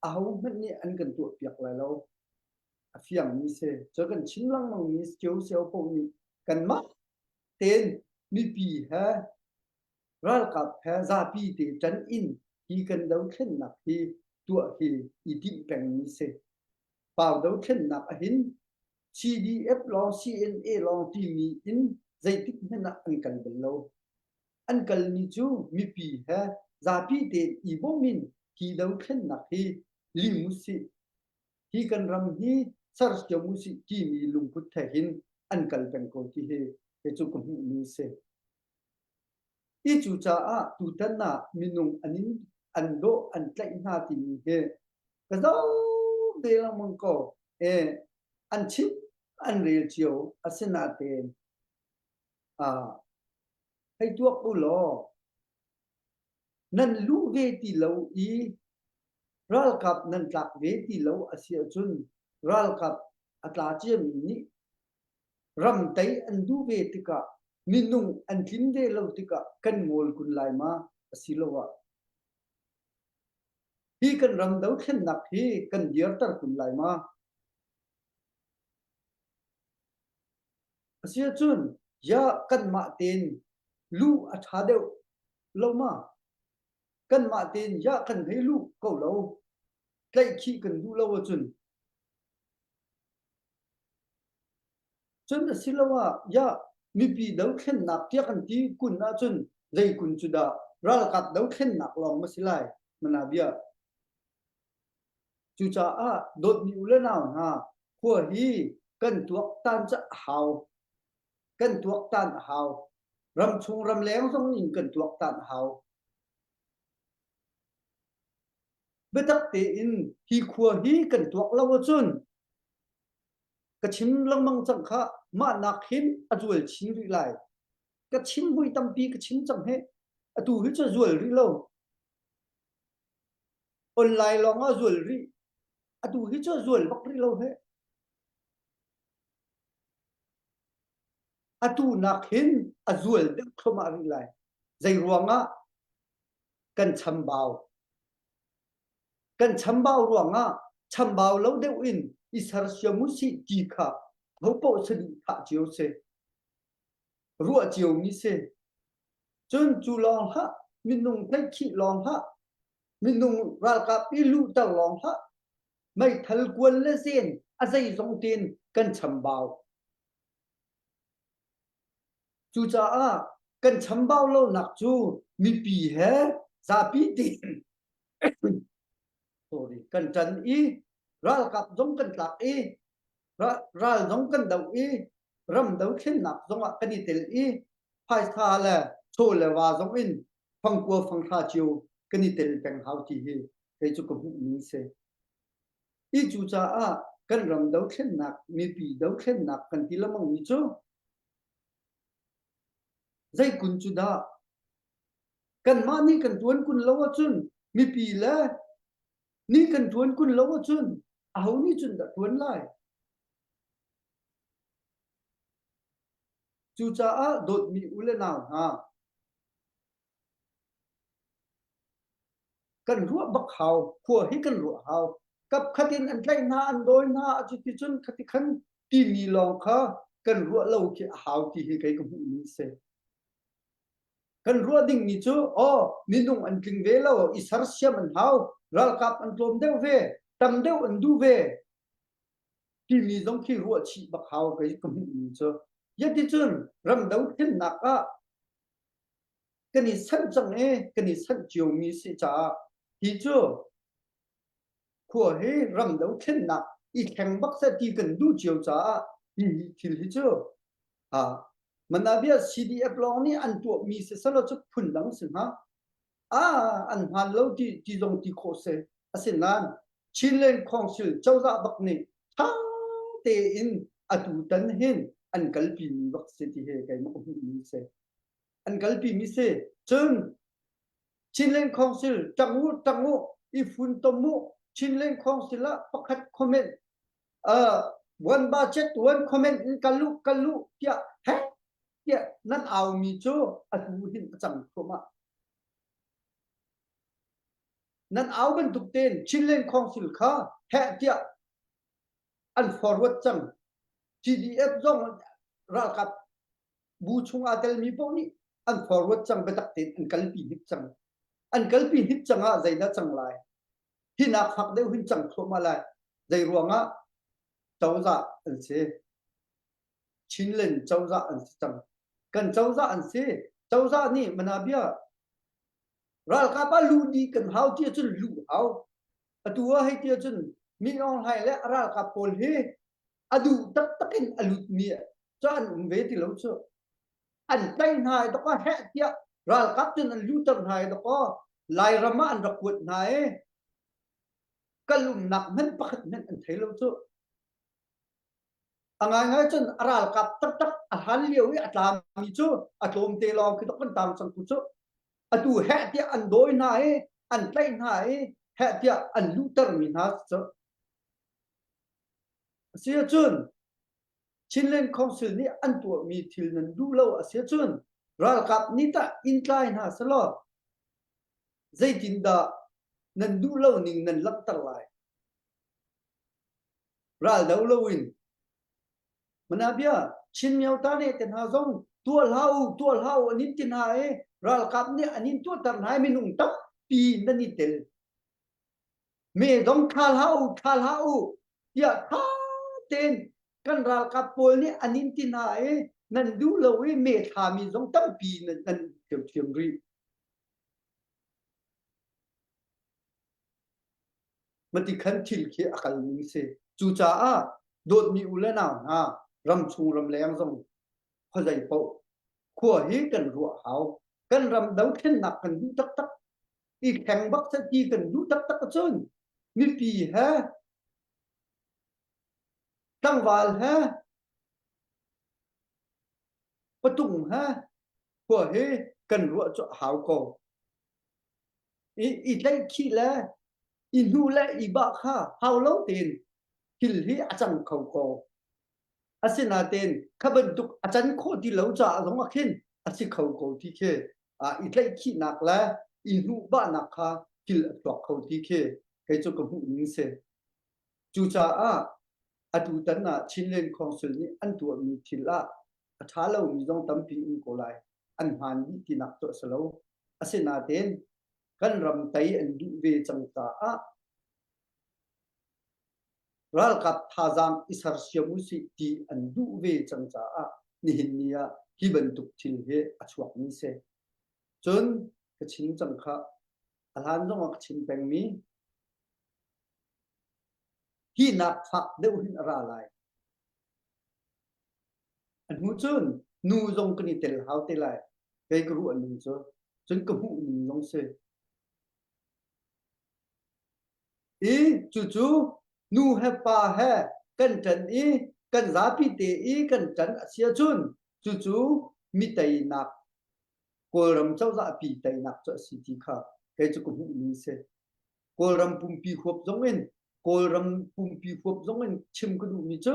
aho hmanh nih an kan tuahpiak lai lo. A fiangmi si. Cu kan chim lengmangmi si cio si paoh nih kanmah tein mipi he ralkap he zapi te ṭan in hi kan dothlennak hi tuah hi i tinh pengmi si. Pau dothlennak ahhin C D F lawng, C N A lawng timi in zeitik hmanh ah an kal bal lo. An kalmi cu mipi he zapi te i bawm in hi dothlennak hi lim u sih, hi kan ram hi ser cio u sih timi lungput he hin an kal peng ko ti hi kei cu ka hmuhmi si. I cucaah tutan ah minung an in an dawh, an tlaih hna timi hi ka zoh ve lengmang ko. E, an chim, an rel cio, asinain, a, hei tuak u law, nan luh ve ti lo i ralkap nan tlak ve ti lo a si ahcun, ralkap a tla ciami nih ramtei an duh ve tikah, minung an tlin ve lo tikah kan ngol kun lai ma, asiloah hi kan ram dothlennak hi kan dirter kun lai ma. Asi ahcun, ya kanmah tein luh a ṭha deuh lo ma? Kanmah tein ya kan hei luh ko lo, tlaihkhih kan duh lo ahcun, cun asiloah ya mipi dothlennak tiah kan ti kun ahcun, zei kun cu dah ralkap dothlennak lawng maw si lai, manabia. Cucaah dawtmi u le nau hna, khua hi kan tuaktan ca a hau, kan tuaktan a hau, ramchung ramleng zong in kan tuaktan a hau. Biatak tein hi khua hi kan tuak lo ahcun, ka chim lengmang cang kha, mah nak hin a zual chin rih lai. Ka chim vui tampi ka chim cang he, atu hi cu a zual rih lo. Online lawngah zual rih, atu hi cu zual bak rih lo he. Atu nak hin a zual deuh thluahmah rih lai. Zei ruangah? Kan chambau. Kan chambau ruangah chambau lo deuh in i sersiam u sih ti kha ahopaoh saduh thah cio si. Ruah ciomi si. Cun cu lawng hlah, minung tlaihkhih lawng hlah, minung ralkap i luhter lawng hlah, meithal kuan le zen a zeizong tein kan chambau. Cucaah kan chambau lonak cu mipi he zapi tein sorry, kan ṭan i, ralkap zong kan tlak i, ra-, ral zong kan doh i, ram dothlennak zongah kan i tel i, phaisa le chaw le va zong in fangkua fanghra cio kan i tel peng hau ti hi kei cu ka hmuhmi si. I cucaah kan ram dothlennak, mipi dothlennak kan ti lamangmi cu zei kun cu dah? Kanmah nih kan ṭuan kun lo ahcun, mipi le nih kan ṭuan kun lo ahcun, aho nih cun dah ṭuan lai? Cucaah dawtmi u le nau hna, kan ruah bak hau, khua hi kan ruah hau. Kap khat in an tlaih hna, an dawi hna, a cuticun khatikhan timi lawng kha kan ruah lo khi a hau ti hi kei ka hmuhmi si. Kan ruah dingmi cu, aw, minung an tling ve lo, i sersiam an hau, ralkap an tlawm deuh ve, tam deuh an duh ve timi zong khi ruah chih bak hau kei ka hmuhmi cu. Ziaticun ram dothlennak ah kan i sanh cang i kan i sanh ciomi si caah, hi cu khua hi ram dothlennak i thleng bak seh ti kan duh cio caah hi, hi thil hi cu, ha, manabia C D F lawng nih an tuahmi si selaw cu phundang si hnga. Aa, an hmaan lo ti, ti zong ti khawh si. Asinain Chinland Council cozah bak nih ṭha tein atu tan hin an kalpimi bak si ti hi keimah ka hmuhmi si. An kalpimi si. Cun Chinland Council ṭang u, ṭang u, i fun tom u, Chinland Council ah pakhat comment, ah, one budget, one comment in kal u, kal u, tiah, he, tiah nan aumi cu atu hin a cang thluahmah. Nan au bantuk tein Chinland Council kha heh tiah an forward cang. T D F zong ralkap bu chung aa telmi paoh nih an forward cang, biatak tein an kalpi hnik cang. An kalpi hnik cang ah zeidah cang lai? Hi nak fak deuh hin cang thluahmah lai. Zei ruangah? Cozah an si. Chinland cozah an si cang. Kan cozah an si. Cozah nih manabia ralkap ah luh dih kan hau ti ahcun luh hau. Atu ah hei ti ahcun Min Aung Hlaing le a ralkap pawl hi a duh taktak in a lutmi cu an um ve ti lo cu. An tlaih hna i dawk ah heh tiah ralkap cun an luhter hna i dawk ah Lairam ah an rak kuat hna i, kal umnak hmanh pakhat hmanh an thei lo cu. A ngaingai cun a ralkap taktak a hlan lio i a tlami cu a tlawmte lawng khi tuk kan tang cang tu cu. Atu heh tiah an dawi hna i, an tlaih hna i, heh tiah an luhtermi hna cu. A si ahcun, Chinland Council nih an tuahmi thil nan duh lo a si ahcun, ralkap nih tah in tlai hna seh law, zeitindah nan duh lo ning nan langhter lai? Ral do loin, mana bia, Chin myo ta neh te hna zong, tuah hlah u, tuah hlah u, an in ti hna i, ralkap nih an in tuahter hna i, minung tampi nan i tel. Me zong thla hlah u, thla hlah u, tiah ṭha tein kan ralkap pawl nih an in ti hna i, nan duh lo i, me thlami zong tampi nan, nan thiamthiam rih. Mah ti khan thil khi a kal ning si. Cucaah dawtmi u le nau hna, ram chung ram leng zong khuazei paoh, khua hi kan ruah hau. Kan ram dothlennak kan duh taktak i, thleng bak seh ti kan duh taktak ahcun, mipi he, tlangval he, patung he, khua hi kan ruah cu a hau ko. I, i tlaih khih le i hnu le i bah kha hau lo tein thil hi a cang kho ko. Asinain kha bantuk a can khawh ti lo caah zong a khin a si kho ko ti khi, aa, i tlaih khihnak le i hnu bahnak kha thil a chuak kho ti khi kei cu ka hmuh ning si. Cucaah atutan ah Chinland Council nih an tuahmi thil ah a ṭha lomi zong tampi um ko lai. An hmaan dih tinak cu a si lo. Asinain kan ram tei an duh ve cang caah ralkap thazaang i sersiam u sih ti an duh ve cang caah nihin ni ah hi bantuk thil hi a chuakmi si. Cun ka chim cang kha, a hlan zong ah ka chim pengmi hi nak fak deuh hin a ra lai. A hnu cun nu zong kan i tel hau te lai. Kei ka ruah ning cu, cun ka hmuh ning zong si. I cucu nu he pa he kan ṭan i, kan zapi te i kan ṭan a si ahcun, cucu mi teinak, Kawlram cozahpi teinak cu a si ti kha kei cu ka hmuh ning si. Kawlram pumpi huap zongin, Kawlram pumpi huap zongin chim ka duhmi cu,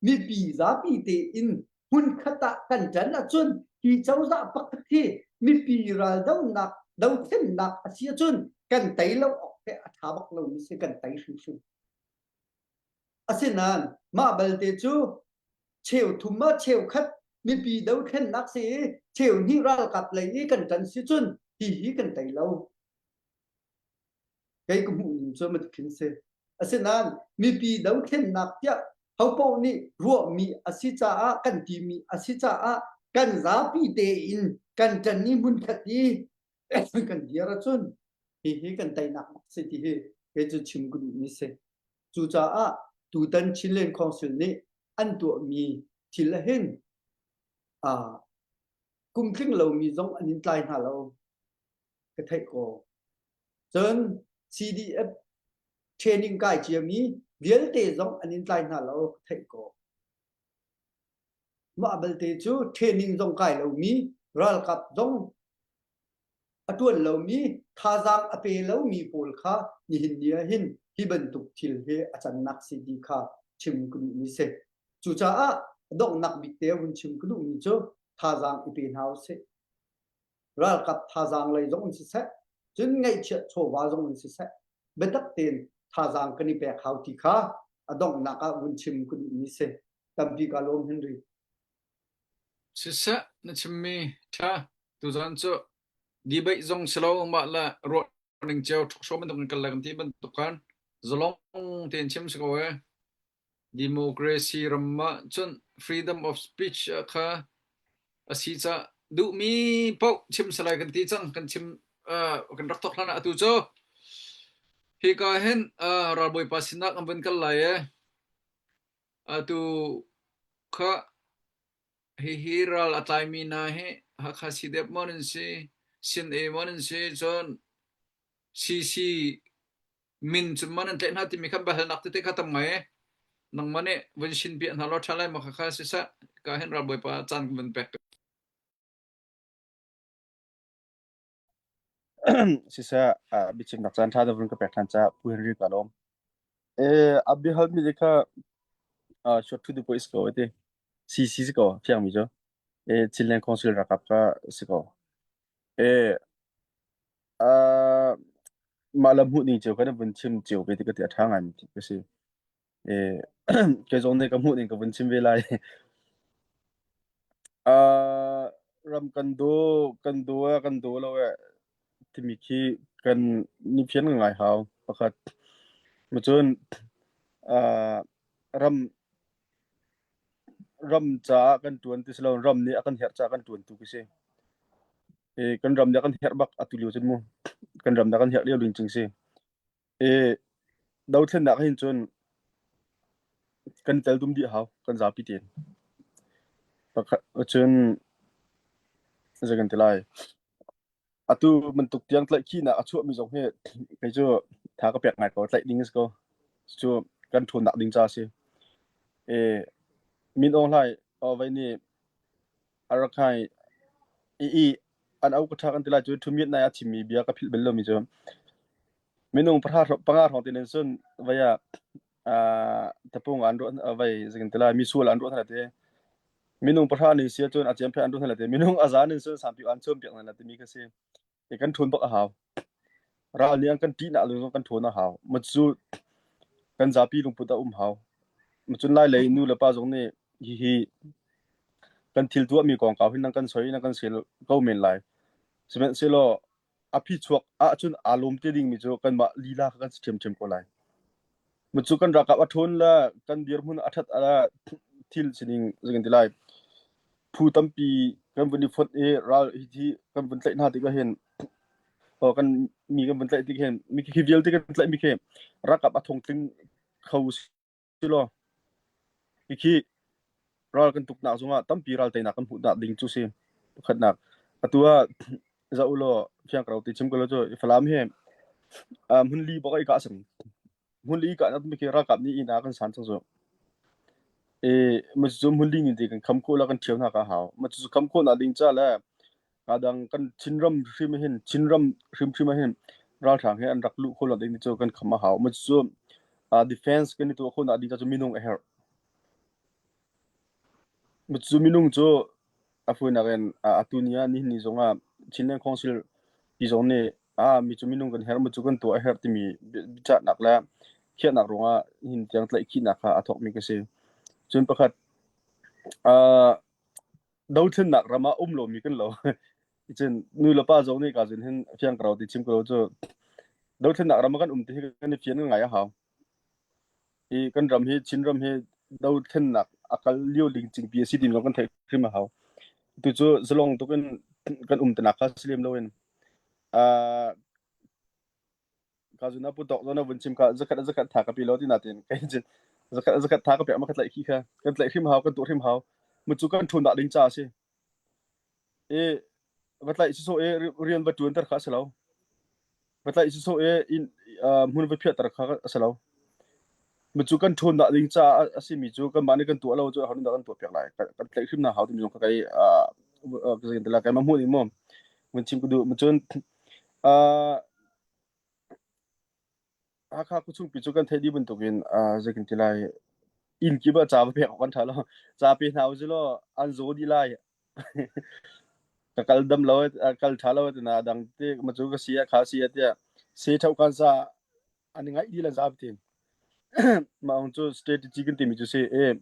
mipi zapi tein hmunkhat ah kan ṭan ahcun, hi cozah pakhat hi mipi raldonak, dothlennak a si ahcun, kan tei lo awk he a ṭha bak lomi si, kan tei hrimhrim. Asinain mah belte cu cheu thum ah cheu khat mipi dothlennak si i, cheu hnih ralkap lei i kan ṭan si cun, hihi kan tei lo. Kei ka hmuh ning cu mah ti khin si. Asinain mipi dothlennak tiah hopaoh nih ruahmi a si caah, kan timi a si caah, kan zapi tein kan ṭan i hmunkhat i kan dir ahcun, hihi kan teinak bak si ti hi kei cu chim ka duhmi si. Cucaah tutan Chinland Council nih an tuahmi thil ah hin, aa, kumtling lomi zong an in tlai hna lo ka theih ko. Cun C D F training kai ciami vialte zong an in tlai hna lo ka theih ko. Mah belte cu training zong kai lomi, ralkap zong a ṭuan lomi, thazaang a pe lomi pawl kha nihin ni ah hin hi bantuk thil hi a cannak si ti kha chim ka duhmi si. Cucaah a donghnak bik te ah vun chim ka duhmi cu thazaang i pe hna u sih. Ralkap thazaang lei zong in siseh, cun ngaihchiat chawva zong in siseh, biatak tein thazaang kan i pek hau ti kha a donghnak ah vun chim ka duhmi si. Tampi kaa lawm hen ri. Siseh, na chimmi ṭha, tuzan cu debate zong si lo, mah le ruah ning cio, talk show bantuk in kan lak kan ti bantuk khan zalong tein chim si ko e. Democracy ram ah cun freedom of speech ah kha a si caah duhmi paoh chim si lai kan ti cang, kan chim, aa, kan rak thawk hlan ah atu cu. Hika hin, aa, ralbawipa sinah kan vun kal lai e. Atu kha hihi ral a tlaimi hna hi Hakha C D F maw nan si, C N A maw nan si, cun C C min cun man an tlaih hna timi khan bal hal nak tete kha tam ngai e. Nangmah nih vun sin piah hna law ṭha lai maw kha kha siseh, ka hin ralbawipa caan kan vun pek. Siseh, a, biachimnak caan ṭha na vun ka pek ṭhan caah Pu Henry ka lawm. Eh, a biahalmi te kha, ah, short to the point si ko, eh, te. C C si ko, fiangmi cu. Eh, Chinland Council ralkap kha si ko. Eh, ah, mah lam hmuh ning cio kha na vun chim cio ve ti ka ti a ṭha ngai mi ti ka si. Eh, kei zong nih ka hmuh ning ka vun chim ve lai. Ah, ram kan daw, kan daw, kan daw lo, eh, timi khi kan ni fian ngai hau pakhat. Macun, ah, ram, ram caah kan ṭuan ti si lo, ram nih a kan herh caah kan ṭuan tu khi si. Eh, kan ram nih a kan herh bak a tu lio cun mu. Kan ram nih a kan herh lio ding cing si. Eh, dothlennak hin cun kan tel tum dih hau, kan zapi tein. Pakhat, cun, zei kan ti lai. Atu bantuk tiang tlaih khihnak a chuahmi zong hi kei cu tha ka pek ngai ko, tlaih ding si ko. Cu kan ṭhawnnak ding ca si. Eh, Min Aung Hlaing, aw, vai nih a rak hai i, i, an au ka ṭha kan ti lai cu, thumiat nai a chimmi bia ka philh bal lomi cu. Minung pahra hrawng, panga hrawng te nin cun vai ah, aa, tapung an ruah, aa, vai zei kan ti lai, misual an ruah hna te. Minung pahra nin si ahcun a ciamphe an ruah hna te. Minung a za nin cun sampi an chuam piak hna te mi kha si. I kan ṭhawn bak a hau. Ral nih an kan ṭihnak lungzong kan ṭhawn a hau. Macu kan zapi lungput a um hau. Macun Lai lei nu le pa zong nih hihi kan thil tuahmi kongkau hin nan kan soi, nan kan sel ko men lai. Sihmanhsehlaw a phichuak ahcun aa lawmte dingmi cu kanmah lila kha kan si ṭhiamṭhiam ko lai. Macu kan ralkap a ṭhawn le kan dirhmun a ṭhat a thil sining zei kan ti lai. Phu tampi kan vun i fonh i ral hi kan vun tlaih hna tikah hin, aw, kan mi kan vun tlaih tikah hin, mi khi vialte kan tlaih mi khi ralkap a thongtling kho si law. Hi khi ral kan tuknak zongah tampi ral teinak kan hmuhnak ding cu si. Pakhatnak. Atu ah zoh u law, fiang ka lo ti chim ka lo cu, Falam hi, ah, hmun li bak i kah cang. Hmun li i kahnak mi khi ralkap nih inn a kan san cang cu. Eh, macu cu hmun li nih te kan kham khawh le kan ṭhiau hna kha a hau. Macu cu kham khawhnak ding ca le, aa dang kan Chinram hrim hin, Chinram hrimhrim ah hin ralhrang he an rak luh kho lo ding cu kan kham a hau. Macu cu, aa, defense kan i tuah khawhnak ding ca cu minung a herh. Macu minung cu a fawinak in, aa, atu ni ah nihin ni zongah Chinland Council pi zong nih, aa, mi cu minung kan herh, macu kan tuah a herh timi bi-, biachahnak le khiahnak ruangah nihin tiang tlaih khihnak kha a thawkmi ka si. Cun pakhat, aa, dothlennak ram ah um lomi kan lo. Cun nu le pa zong nih ka zin hin fiang ka lo ti chim ka lo cu. Dothlennak ram ah kan um ti hi kan i fian ngai a hau. I kan ram hi, Chinram hi dothlennak a kal lio ding cingpi a si ding zong kan theih hrim a hau. Tu cu zalong tuk in kan um tinak kha si lem lo in, aa, ka zun a pu tawk zawn a vun chim kha, zakhat, zakhat tha ka pi lo ti natin, kei cun zakhat, zakhat tha ka pek ma ka tlaih khi kha, kan tlaih hrim hau, kan tuah hrim hau. Macu kan ṭhawn dah ding ca a si. E, va tlaih si so e, ri-, rian va ṭuanter kha a si lo. Va tlaih si so e, in, aa, hmun va phiahter kha a si lo. Macu kan ṭhawn dah ding ca a, a simi cu kanmah nih kan tuah lo cu, a hau dah kan tuah piak lai. Kan, kan tlaih hrim hna hau timi zong kha kei, aa, aa, ka zin te lai, keimah hmuh ning maw? Vun chim ka duh. Macun, aa, Hakha khuachung pi cu kan theih dih bantukin, aa, zei kan ti lai, inn kip ah ca va pek awk kan ṭha lo. Ca pe hna u si law, an zaw dih lai. Ka kal dam lo, aa, kal ṭha lo, tina dang te, macu ka si ah, kha si ah, tiah si ṭhauh kan sa, an i ngaih dih lan za ti. Mah cu strategy kan timi cu si, eh,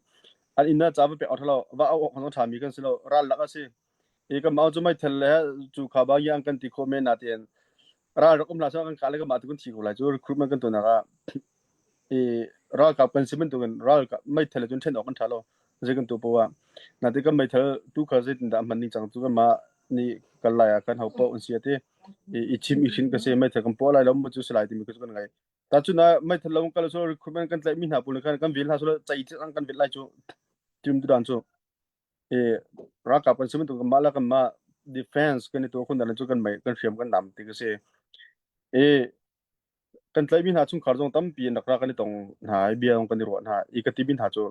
an inn ah ca va pek awk ṭha lo, va auh awk hmanh ṭha mi kan si lo, ral lak a si. I kanmah cu meithal le cu kha bang i an kan ti khawh men natin ral rak um hlah cun kan kah le kanmah tu kan thi ko lai cu recruitment kan tuahnak ah i ralkap kan si bantukin ralkap meithal le cun ṭhen awk kan ṭha lo, zei kan tuah paoh ah. Natin kan meithal tu kha zeitindah a hman ning cang cu kanmah nih kal lai ah kan hau paoh an si a ti. I, i chim i hrin ka si, meithal kan puah lai lo, maw cu si lai timi kha cu kan ngai. Tah cun ah meithal lo kan kal cu recruitment kan tlaihmi hna pawl nih khan kan vel hna cu le cei cang kan vel lai cu. Tim tu dan cu. Eh, ralkap kan si bantuk kanmah le kanmah defense kan i tuah khun dan cu kan mei, kan hriam kan nam ti ka si. Eh, kan tlaihmi hna chungkhar zong tampi an rak ra kan i tong hna, i bia zong kan i ruah hna. I ka timi hna cu,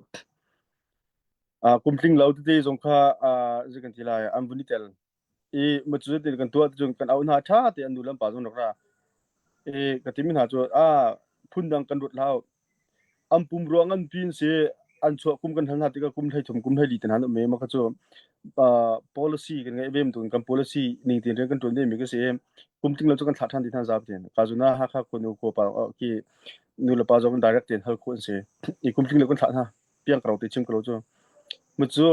aa, kum tling lo tete zong kha, aa, zei kan ti lai, an vun i tel. I macu zetin kan tuah cun kan auh hna ṭha te an nu lam pa zong rak ra. I ka timi hna cu, aa, phundang kan ruat hlah. An pum ruang an pin si, an chuah kum kan hal hna tikah kum hleithum, kum hleili te hna an um i mah kha cu, aa, policy kan ngeih ve, mah tu kan policy ning tin rian kan ṭuan vemi ka si. Kum tling lo cu kan thlah ṭhan ti hna zapi tin. Ka zun ah Hakha khuanu khuapa, aa, khi nu le pa zong direct tin hal khawh an si. I kum tling lo kan thlah hna. Piang ka ro te chim ka lo cu. Macu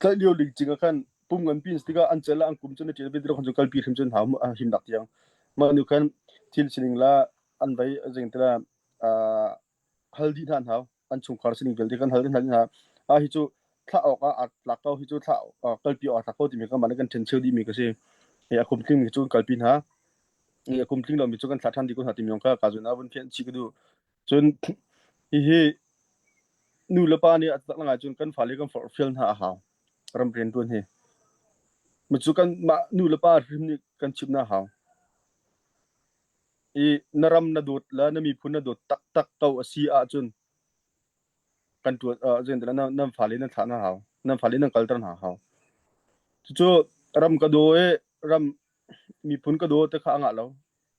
tlaih lio ling cing ah khan pum ngan pin tikah an cel ah an kum cun a ṭial ve ti lo khan cu kalpi hrim cun hau a him nak tiang. Mah nu khan thil sining la an vai a zing te la, aa, hal dih hna an hau. An chungkhar sining vialte kan hal dih hna dih hna. A hi cu thlah awk ah aa tlak ko, hi cu thlah, aa, kalpi awk aa tlak ko timi kan mah kan ṭhen cheu dihmi ka si. He a kum tling mi cu kan kalpi hna. He a kum tling lo mi cu kan thlah ṭhan dih ko hna timi zong kha ka zun ah vun fian chih ka duh. Cun hihi nu le pa nih a taktak ngai cun kan fale kan forhfial hna a hau. Ram rian ṭuan hi. Macu kan mah nu le pa hrim nih kan chimh hna a hau. I na ram na dawt le na miphun na dawt taktak ko a si ahcun kan ṭuan, aa, zei kan ti lai, nan, nan fale nan thlah hna a hau. Nan fale nan kalter hna a hau. Cucu ram ka daw i ram miphun ka daw te kha a ngah lo.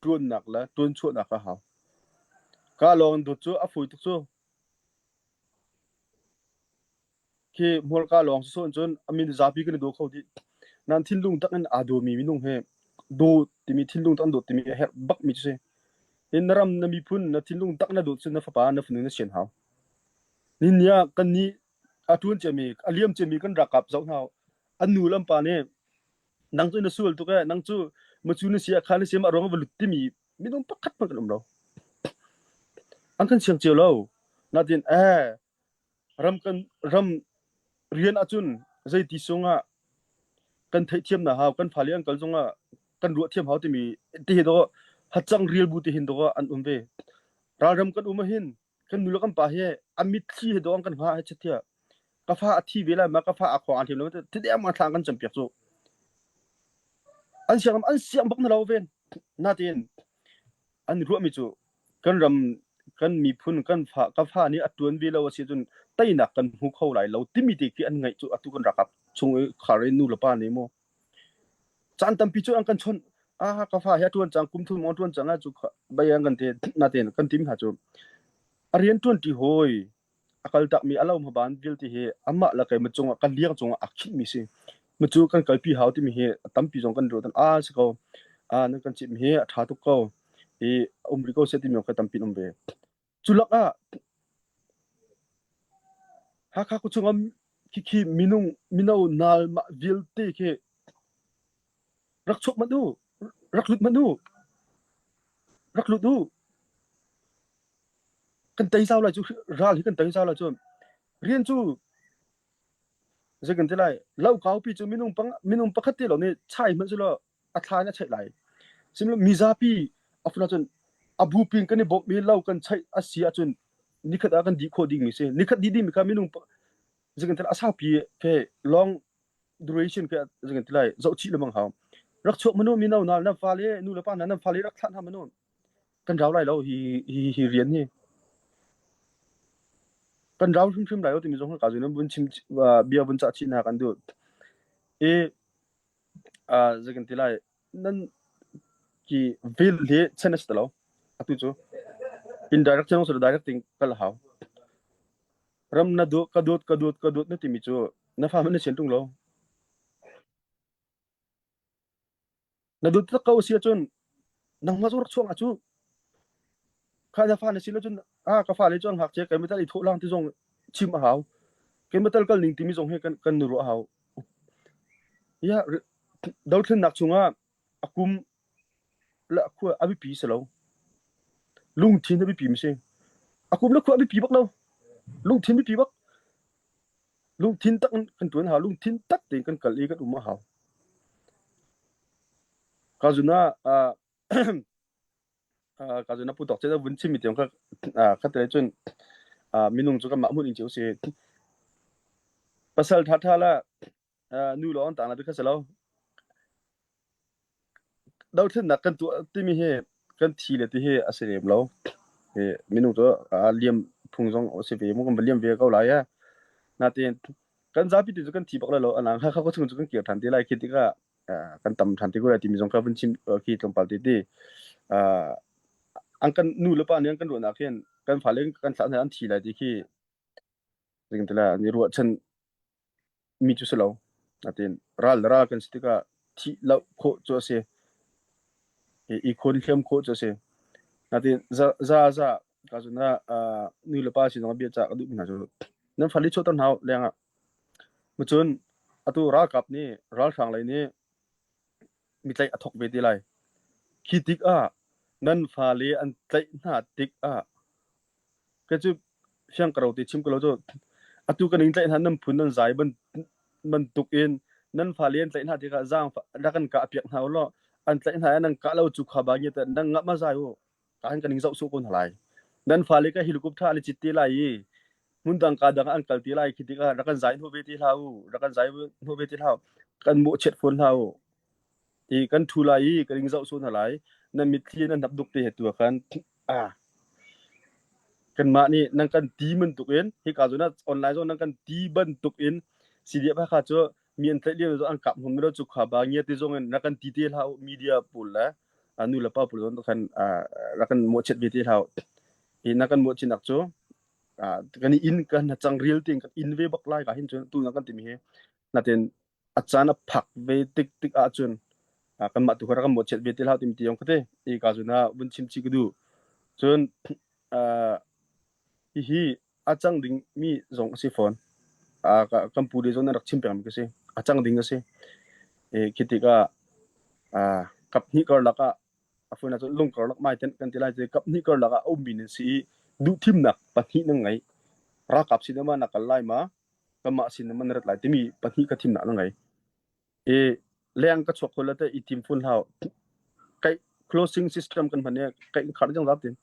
Ṭuannak le ṭuanchuahnak kha a hau. Ka lawng dawt cu a fawi tuk cu. Khi hmual ka lawng sawh cun a min zapi kan i daw kho dih. Nan thinlung tak in aa dawmi minung he daw timi, thinlung tak in daw timi a herh bakmi cu si. Hin na ram, na miphun, na thinlung tak na daw cun na fapa, na fanu na sian hau. Nihin ni ah kannih a ṭuan ciami, a liam ciami kan ralkap zoh hna. An nu lam pa nih, nang cu na sual tuk e, nang cu macu na si ah kha na si mah ruang a va lut timi minung pakhat hmanh kan um lo. An kan siang cio lo. Natin, eh, ram kan, ram rian ahcun zeiti sungah kan theihthiam hna hau, kan fale an kal zongah kan ruahthiam hau timi, ti hi dawh, hacang rialbu ti hin dawh an um ve. Ralram kan um ah hin, kan nu le kan pa hi a mitthli hi dawh an kan hngah hi chathiah. Ka fa a thi ve lai, ma ka fa a khawng a hliam lo, ti deuh ma thla an kan campiak cu. An siang, an siang bak hna lo ven. Natin, an ruahmi cu kan ram, kan miphun, kan fa, ka fa nih a ṭuan ve lo a si cun teinak kan hmu kho lai lo timi te khi an ngaih cu atu kan ralkap chung i khar i nu le pa nih maw? Caan tampi cu an kan chawnh. A, ka fa hi a ṭuan cang, kum thum an ṭuan cang ah cu kha, bai an kan ti, natin kan timi hna cu a rian ṭuan ṭi hawi, a kaltakmi a lo hmaban vialte hi amah le keimah cungah, kan liang cungah a khinhmi si. Macu kan kalpi hau timi hi a tampi zong kan ruah tan a si ko. A, nan kan chimh hi a ṭha tuk ko. I a um rih ko seh timi zong kha tampi an um ve. Cu lakah Hakha khuachung ah khi, khi minung, mino nal mah vialte khi rak chuak hmanh u, rak lut hmanh u, rak lut u. Kan tei zau lai cu, ral hi kan tei zau lai cu. Rian cu zei kan ti lai, lo kaupi cu minung pang, minung pakhat te lo nih chai hmanh si law, a thla in a chaih lai. Simi lo mizapi a funa cun a bupin kan i bawmh i lo kan chaih a si ahcun nikhat ah kan dih khawh dingmi si. Nikhat dih dingmi kha minung pa-, zei kan ti lai, a saupi khi long duration khi zei kan ti lai, zoh chih lamang hau. Rak chuak hmanh u, mino nal, nan fale, nu le pa hna, nan fale rak thlah hna hmanh u. Kan rau lai lo hi, hi, hi rian hi. Kan rau hrimhrim lai lo timi zong ka zun vun chim, aa, bia vun cah chih hna kan duh. E, aa, zei kan ti lai, nan ki vel hi chen a si ta lo. Atu cu indirect chen zong si lo, direct in kal hau. Ram na dawt, ka dawt, ka dawt, ka dawt na timi cu na fa hmanh na sian ṭung lo. Na dawt tak ko a si ahcun nangmah zong rak chuak ah cu. Kha na fa na si lo cun, a, ka fale cu a ngak cia, keimah tal i thawh lang ti zong chim a hau. Keimah tal kal ning timi zong he kan, kan ruah a hau. Ya, ri-, dothlennak chungah a kum le a khua a biapi si lo. Lungthin a biapi mi si. A kum le khua a biapi bak lo. Lungthin biapi bak. Lungthin tak in kan ṭuan hau, lungthin tak tein kan kal i kan um a hau. Ka zun ah, aa, aa, ka zun ah pu tawk cen a vun chimmi tiang kha, aa, kha te cun, aa, minung cu kanmah hmuh ning cio si. Pasal ṭha ṭha la, aa, nu lawng an tang la bik kha si lo. Dothlennak kan tuah timi hi kan thi le ti hi a si rem lo. He, minung cu a liam phung zong a si ve mu kan va liam ve ko lai a. Natin kan zapi ti cu kan thi bak le lo, a nang kha kha ko chung cu kan kir ṭhan ti lai khi tikah, ah, kan tam ṭhan ti ko lai timi zong kha vun chim, ah, khi tlawmpal ti ti. Ah, an kan nu le pa nih an kan ruahnak hin kan fale kan thlah hna an thi lai ti khi zing ti lai an i ruah chan mi cu si lo. Natin ral le ral kan si tikah thih loh khawh cu a si. I, i khun hliam khawh cu a si. Natin za, za, za, ka zun ah, ah, nu le pa si zong a bia ca ka duh hna cu nan fale chuahter hna u lengah. Macun atu ralkap nih, ralhrang lei nih mi tlaih a thawk ve ti lai. Khi tikah nan fale an tlaih hna tikah, kei cu fiang ka ro te chim ka lo cu. Atu kan in tlaih hna, nan phun nan zai ban, bantuk in nan fale an tlaih hna tikah zaangfah rak kan kah piak hna u law, an tlaih hna, nan kah lo cu kha ba nge ta nan ngah ma zai u. Ka han kan in zoh suh ko hna lai. Nan fale ka helicopter an i cit te lai i hmun dang ka dang an kal te lai khi tikah rak kan zai hnawh ve te hlah u, rak kan zai hnawh ve te hlah u, kan mawhchiat fawn hlah u. I kan ṭhu lai i kan in zoh suh hna lai. Nan mitthli nan hnap duk te he tu ah khan, ah, kanmah nih nan kan ti bantuk in, hi ka zun ah online zong nan kan ti bantuk in, C D F Hakha cu mi an tlaih lian zong an kap hmang lo cu kha ba nge ti zong in rak kan ti te hlah u, media pawl le, ah, nu le pa pawl zong khan, ah, rak kan mawhchiat ve te hlah u. I nan kan mawhchiatnak cu, ah, kan i in kan cang ril tiang kan in ve bak lai ka hin cu tu nan kan timi hi. Natin a caan a phak ve tik tik ahcun, ah, kanmah tu kha rak kan mawhchiat ve te hlah u timi ti zong ka ti. I ka zun ah vun chim chih ka duh. Cun, ah, hihi a cang ding mi zong a si fawn. Ah, ka, kan pu le zong nan rak chim pengmi ka si. A cang ding a si. Eh, khi tikah, ah, kap hnih karlak ah, a fun ahcun lungkarlak maiten kan ti lai ti, kap hnih karlak ah a ummi nan si i duhthimnak pahnih nan ngei. Ralkap sin ah mah na kal lai ma, kanmah sin ah mah na rat lai timi pahnih kha thimnak nan ngei. Eh, leng ka chuak khol te i tim fun hlau. Kaih closing system kan hman i kaih in khar cang zat tin.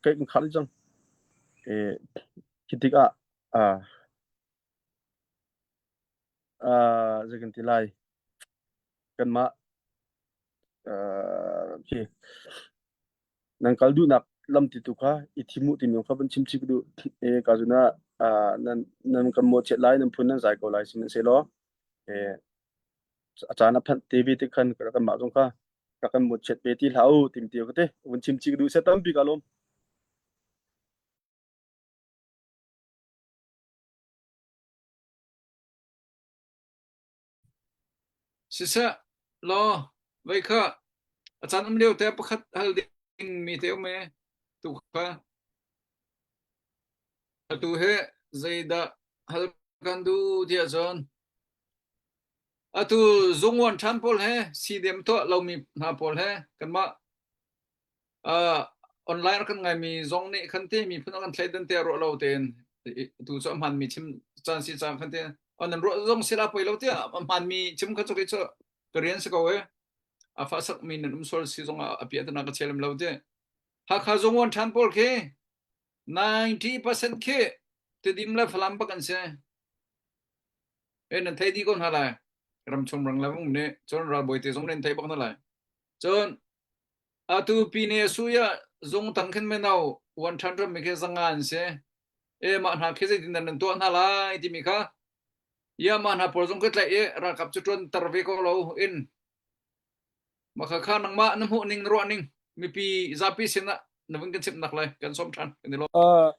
Kaih in khar cang. Eh, khi tikah, ah, ah, zei kan ti lai. Kanmah, ah, khi nan kal duhnak lam ti tu kha i thim uh timi kha van chim chih ka duh. Eh, ka zun ah, ah, nan, nan kan mawhchiat lai, nan phun nan zai ko lai sihmanhsehlaw, eh, a caan a phanh te ve tik khan kanmah zong kha rak kan mawhchiat ve ti hlah u timi ti ka ti. Van chim chih ka duh, si tampi ka lawm. Siseh law, vei kha a caan um lio te pakhat hal ding mi te um e, tu kha. Atu he zeidah hal kan duh tiah cun, atu zung uan ṭhan pawl he, C D M tuah lomi hna pawl he, kanmah, ah, online kan ngaimi zong nih kan ti, miphun a kan thleidan te a ruah lo tein, tu cu a hmaanmi chim caan si caan kan ti, a nan ruah zong si la poi lo tiah a hmaanmi chim kha cu kei cu ka rian si ko e. A fahsak mi nan um sual si zong a, a piahtanak ka chia lem lo tiah. Hakha zung uan ṭhan pawl khi ninety percent khi Tidim le Falam bak an si. E, nan thei dih ko hna lai. Ramchung rang le vung nih cun ralbawi te zong nan thei bak hna lai. Cun atu pi ne sui ah zung tang khin mino uan ṭhan ram mi khi zanga an si. E, mah hna khi zeitin nan tuah hna lai timi kha. Ya mah hna pawl zong khi tlaih i ralkap cu ṭuanter ve ko lo in. Mah kha kha nangmah na hmuh ning, na ruah ning, mipi zapi sinah na vun kan chimhnak lai kan sawm ṭhan kan i lo. Ah,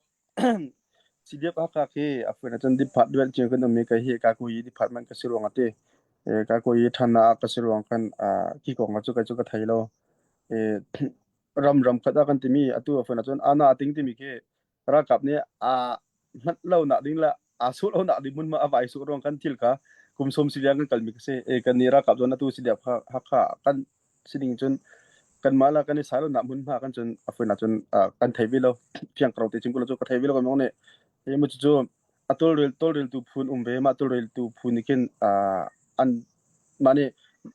C D F Hakha khi a fun ahcun department cun kan ummi ka hi, ka kui department ka si ruang a ti. Eh, ka kui ṭhan ah ka si ruang khan, ah, khi kong ah cu kei cu ka thei lo. Eh, ram, ram khat ah kan timi, atu a fun ahcun ana a ting timi khi ralkap nih aa hmanh lonak ding le aa sawh lonak ding hmunhma a vai sawh ruang kan thil kha kum sawm si viang kan kalmi ka si. Eh, kan nih ralkap zawn atu si dep kha, Hakha kan si ding cun kanmah le kan i sai lonak hmunhma kan cun a fun ahcun, ah, kan thei ve lo. Fiang ka ro te chim ko lo cu ka thei ve lo kan mong nih. Eh, mu cu cu a tawlrel, tawlreltu phun um ve, mah tawlreltu phun nih khin, ah, an mah nih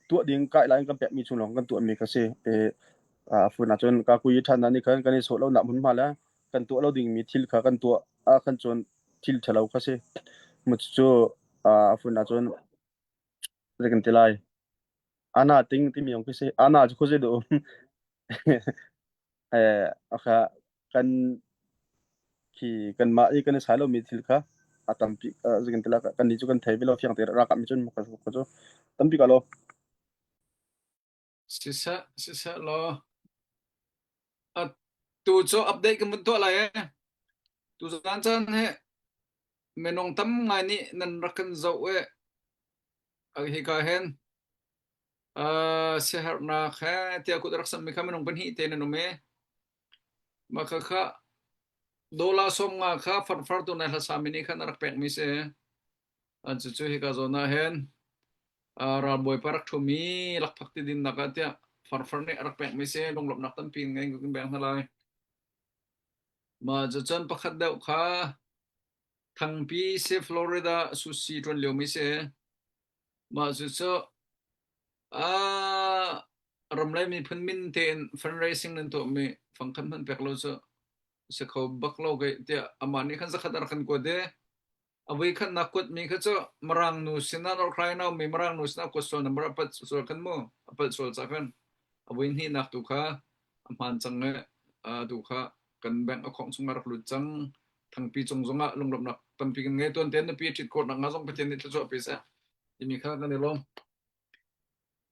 tuah ding kai lai kan pekmi chung lawng kan tuahmi ka si. Eh, ah, a fun ahcun ka kui ṭhan hna nih khan kan i sawh lonak hmunhma le kan tuah lo dingmi thil kha kan tuah, ah, kan cun thil ṭhalo kha si. Mu cu cu, ah, a fun ahcun zei kan ti lai. Ana ting timi zong khi si. Ana cu khuazei dawh um. Eh, a kha kan khi kan mah i kan i sai lo mi thil kha a tampi, ah, zikin tila kan ni cu kan thei ve lo fiang te ralkap mi cun mah ka cu tampi ka lo. Siseh, siseh lo. A tu cu update kan vun tuah lai eh. Tu zan caan he minung tam ngai nih nan rak kan zoh eh. A hi ka hen, aa, siaherhnak he tiah kut rak sammi kha minung pahnih te nan um e. Mah kha kha dollar sawm nga kha farfar tu nai hlasa mi nih khan a rak pek mi si. An cucu hi ka zawn ah hin, aa, ralbawipa rak ṭhumi lakphak ti dinnak ah tiah farfar nih a rak pek mi si. Lunglawmhnak tampi ngei in beng hna lai. Mah cucu an pakhat deuh kha Thangpi si, Florida sushi ṭuan lio mi si. Mah cucu, aa, ram le miphun min tein fundraising nan tuahmi fangkhat hman pek lo cu si kho bak lo kei tiah amah nih khan zakhat a rak kan kuat i a voi khatnak kuatmi kha cu Mirang nu sinah, North Carolina mi Mirang nu sinah kuat sual number a palh sual kan mu, a palh sual ca khan a voi hnihnak tu kha a hmaan cang i, aa, tu kha kan bank account chungah rak lut cang. Thangpi cung zongah lunglawmhnak tampi kan ngei. Tuan tein na pi ṭhit khawhnak nga zong Pathian nih thluachuah pe seh. Timi kha kan i lawm.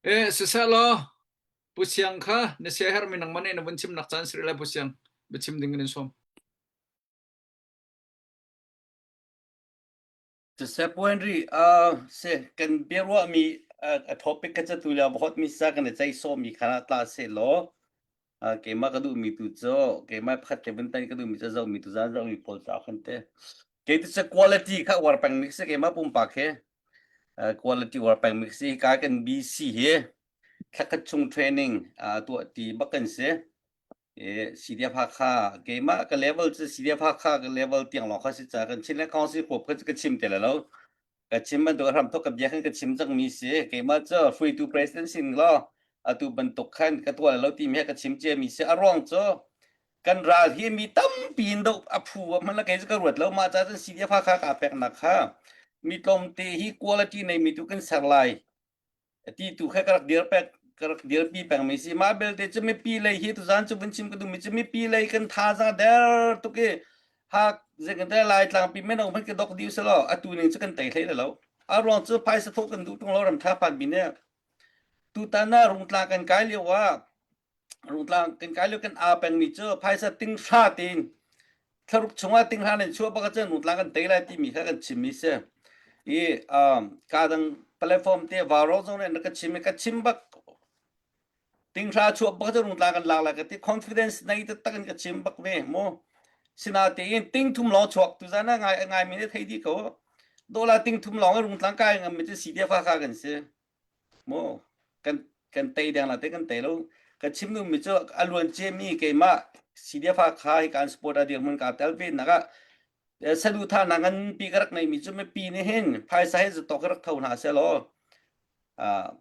Eh, siseh law, Pu Siang kha na siaherh mi nangmah nih na vun chimnak caan si rih lai, Pu Siang. Biachim ding kan in sawm. Siseh Pu Henry, ah, si, kan biaruahmi, ah, a topic kha cu tu le va hot mi sa kan i ceih sawm mi kha na tla si law. Ah, keimah ka duhmi tu cu, keimah pakhat te vun tan ka duhmi cu zohmi tu zan zohmi pawl ca kan ti. Kei tu cu quality kha uar peng mi si, keimah pumpak he. Ah, quality uar peng mi si, ka kan B C he. Thlakhat chung training, ah, tuah ti bak kan si. Eh, C D F Hakha, keimah ka level cu C D F Hakha ka level tiang lawng kha si ca kan Chinland Council khuap kha ka chim te lai lo. Ka chim bantuk a hramthawk ka bia khan ka chim cang mi si. Keimah cu free to president sin law, atu bantuk khan ka tuah lai lo timi he ka chim cia mi si. A ruang cu kan ral hi mi tampi in deuh a phu a hman a kei cu ka ruat lo. Mah ca cun C D F Hakha ka peknak kha mi tlawmte hi quality nei mi tu kan ser lai. Ti tu kha ka rak dir pek, ka rak dirpi peng mi si. Mah belte cu mipi lei hi tu zan cu vun chim ka duhmi cu mipi lei kan thazaang der tuk i, hak zia kan ti Lai tlangpi mino hmanh ka dok dih si law, atu ning cu kan tei hlei lai lo. A ruang cu phaisa thawh kan duh ṭung lo, ram ṭha phan mi nih. Tutan ah Rungtlang kan kai lio ah, Rungtlang kan kai lio kan aa peng mi cu phaisa ting hra tein thlaruk chungah ting hra nan chuah bak ahcun Rungtlang kan tei lai timi kha kan chim mi si. I, um, ka dang platform te Varok zong nen ka chim i ka chim bak. Ting hra chuah bak ahcun Rungtlang kan lak lai ka ti, confidence nei taktak in ka chim bak ve mu. Sinatein ting thum lawng chuak tu zan ah ngai, ngai mi nih thei dih ko. Dollar ting thum lawng i Rungtlang kai ngam mi cu C D F Hakha kan si. Maw, kan, kan tei deng la te kan tei lo. Ka chim duhmi cu a luan ciami keimah C D F Hakha hi kan support a dirhmun ka tel ve nak ah, eh, saduhthahnak nganpi ka rak neihmi cu mipi nih hin phaisa he zatawk ka rak tho hna seh law. Ah,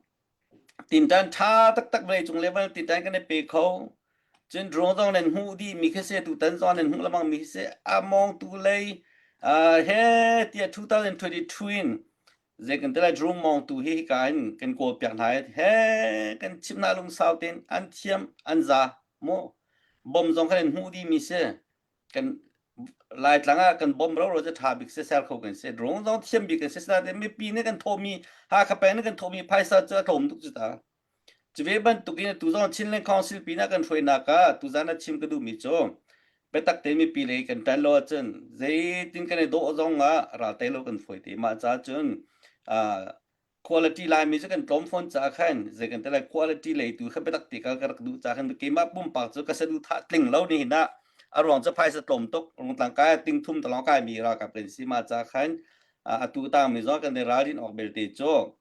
tintan ṭha taktak vei cung level tintan kan i pe kho. Cun drone zong nan hmuh dih mi khi si, tutan zong nan hmuh lamang mi khi si, a mawngtu lei, ah, he tiah two thousand twenty-two in zei kan ti lai, drone mawngtu hi hi ka in kan kawl piak hna i he kan chimh hna lungsau tein an thiam, an za maw. Bom zong kha nan hmuh dih mi si. Kan Lai tlangah kan bom roro cu ṭha bik si, ser kho kan si. Drone zong thiam bik kan si, sinain mipi nih kan thawhmi, Hakha peng nih kan thawhmi phaisa cu a tlawm tuk cu ta. Cu ve bantukin atu zong Chinland Council pinah kan hruainak ah tuzan a chim ka duhmi cu biatak te mipi lei kan ṭan lo ahcun zeitin kan i dawh zong ah ral tei lo kan fawi te. Mah ca cun, aa, quality Laimi cu kan tlawm fawn caah khan zei kan ti lai, quality lei tu kha biatak te kal ka rak duh caah khan keimah pumpak cu ka saduhthah tling lo nih hin ah a ruang cu phaisa tlawm tuk, Rungtlang kai ah ting thum ta lawng kai mi ralkap kan si. Mah ca khan, aa, atu a tangmi zong kan i ralrin awk belte cu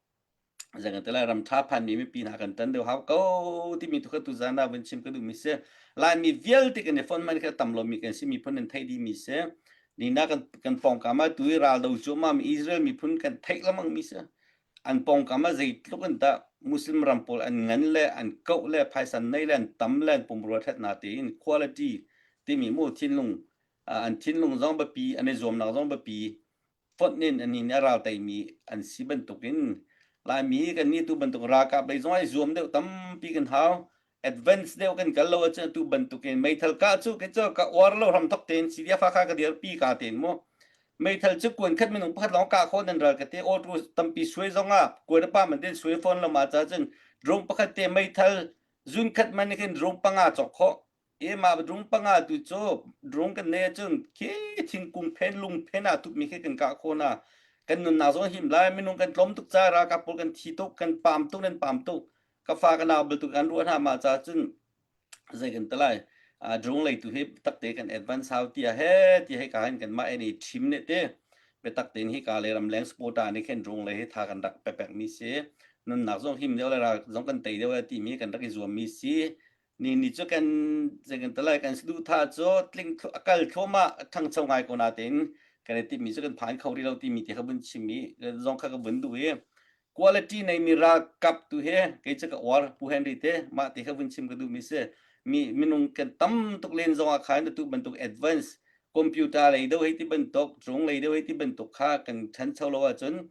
zei kan ti lai, ram ṭha phan mi mipi hna kan ṭan deuh hau ko timi tu kha tuzan ah vun chim ka duhmi si. Laimi vialte kan i fon man kha tam lomi kan si, miphun an theih dihmi si. Nina kan, kan pawngkam ah tu i ral do cuahmahmi Israel miphun kan theih lamang mi si. An pawngkam ah zeitluk in dah Muslim ram pawl an ngan le an kauh le phaisa nei le an tam le an pumrua ṭhat hna tein quality timi mu thinlung, ah, an thinlung zong biapi, an i zuamnak zong biapi, fonh in an i ral teimi an si bantukin, Laimi hi kan nih tu bantuk ralkap lei zong ah i zuam deuh tampi kan hau. advance deuh kan kal lo ahcun atu bantukin meithal kah cu kei cu ka uar lo hram thawk tein C D F a kha ka dirpi ka tein maw? Meithal cu kuan khat minung pakhat lawng kah khawh nan ral ka ti, aw tu tampi suai zongah kuan a pa man tein suai fawn lo mah ca cun drone pakhat te meithal zun khat man khin drone panga cawk khawh. E mah drone panga tu cu drone kan nei ahcun khi thingkung phen lung phen ah tupmi khi kan kah khawh hna. Kan nunnak zong him lai, minung kan tlawm tuk ca, ralkap pawl kan thi tuk, kan pam tuk, nan pam tuk. Ka fa ka nau bel tuk an ruah hna mah ca cun zei kan ti lai. Drone lei tu hi takte kan advance hau tiah he, tiah he ka hin kanmah N A team nih te. Biatak tein hi ka le ramleng supporter nih khin drone lei hi tha kan rak pepek mi si. Nunnak zong him deuh le ral zong kan tei deuh le timi kan rak i zuam mi si. Ni ni cu kan zei kan ti lai, kan si duh tha cu tling thlu-, a kal thluahmah ṭhangcho ngai ko nain kan i timmi cu kan phan kho rih lo timi te kha vun chimmi zong kha ka vun duh i quality neimi ralkap tu he kei cu ka uar Pu Henry te mah te kha vun chim ka duhmi si. Mi, minung kan tam tuk len zongah khan atu bantuk advance computer lei deuh hei ti bantuk, drone lei deuh hei ti bantuk kha kan ṭhancho lo ahcun,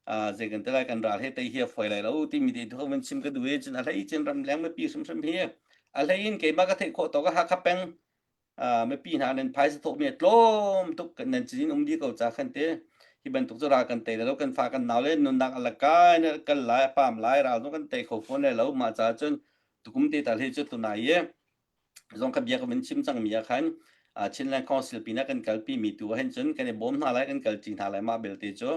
aa, zei kan ti lai, kan ral he tei hi a fawi lai lo timi te tu kha vun chim ka duh i cun a hlei cin ramleng mipi hrimhrim hi a hlei in keimah ka theih khawh tawk a Hakha peng, aa, mipi hna nan phaisa thawhmi a tlawm tuk kan nan cin um dih ko ca khan te hi bantuk cu ral kan tei lai lo, kan fa kan nau le nunnak a lakai na kal lai, a pam lai, ral zong kan tei kho fawn lai lo mah ca cun tukum te tal hi cu tunai i zong kha bia ka vun chim cangmi ah khan, aa, Chinland Council pinah kan kalpi mi tu ah hin cun kan i bawm hna lai, kan kalṭi hna lai mah belte cu,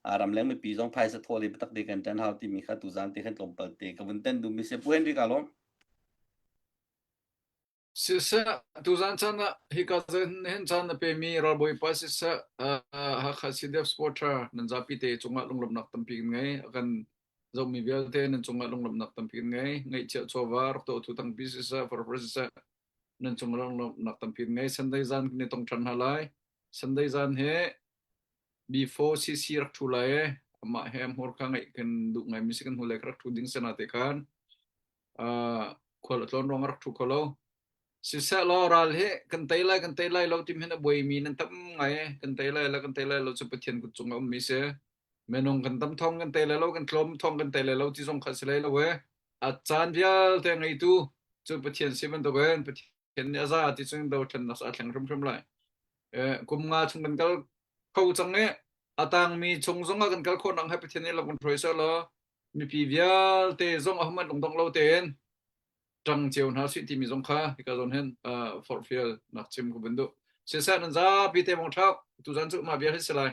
aa, ramleng mipi zong phaisa thawh le biatak te kan ṭan hau timi kha tuzan te khan tlawmpal te ka vun tan duhmi si. Pu Henry ka lawm. Siseh, tuzan caan ah hi ka zan hin caan a pemi ralbawipa siseh, aa, Hakha C D F supporter nan zapi te cungah lunglawmhnak tampi kan ngei. A kan zohmi vialte nan cungah lunglawmhnak tampi kan ngei. Ngaihchiah chuahva, rak to thu tangpi siseh, farfar siseh, nan cungah lunglawmhnak tampi kan ngei. Sunday zan kan i tong ṭhan hna lai. Sunday zan he before C C rak ṭhu lai e. Amah he a hmur kha ngaih kan duh ngai mi si, kan hnu lai kha rak ṭhu ding si nain te khan, aa, khual a tlawn ruangah rak ṭhu kho lo. Siseh law, ral he kan tei lai, kan tei lai lo timi hin a buaimi nan tam ngai e. Kan tei lai la, kan tei lai lo cu Pathian kut cungah a ummi si. Minung kan tam thawng kan tei lai lo, kan tlawm thawng kan tei lai lo ti zong kha si lai lo e. A caan vialte ngeitu cu Pathian si bantuk in Pathian nih a za ti cun dothlennak a thleng hrimhrim lai. Eh, kum nga chung kan kal kho cang i a tangmi chung zongah kan kal khawhnak he Pathian nih lam kan hruai seh law, mipi vialte zong ahohmanh lungdongh lo tein ṭang cio hna sih timi zong kha hika zawn hin, ah, forhfialnak chim ka vun duh. Siseh, nan zapi te mawngṭha, tuzan cu mah vial hi si lai.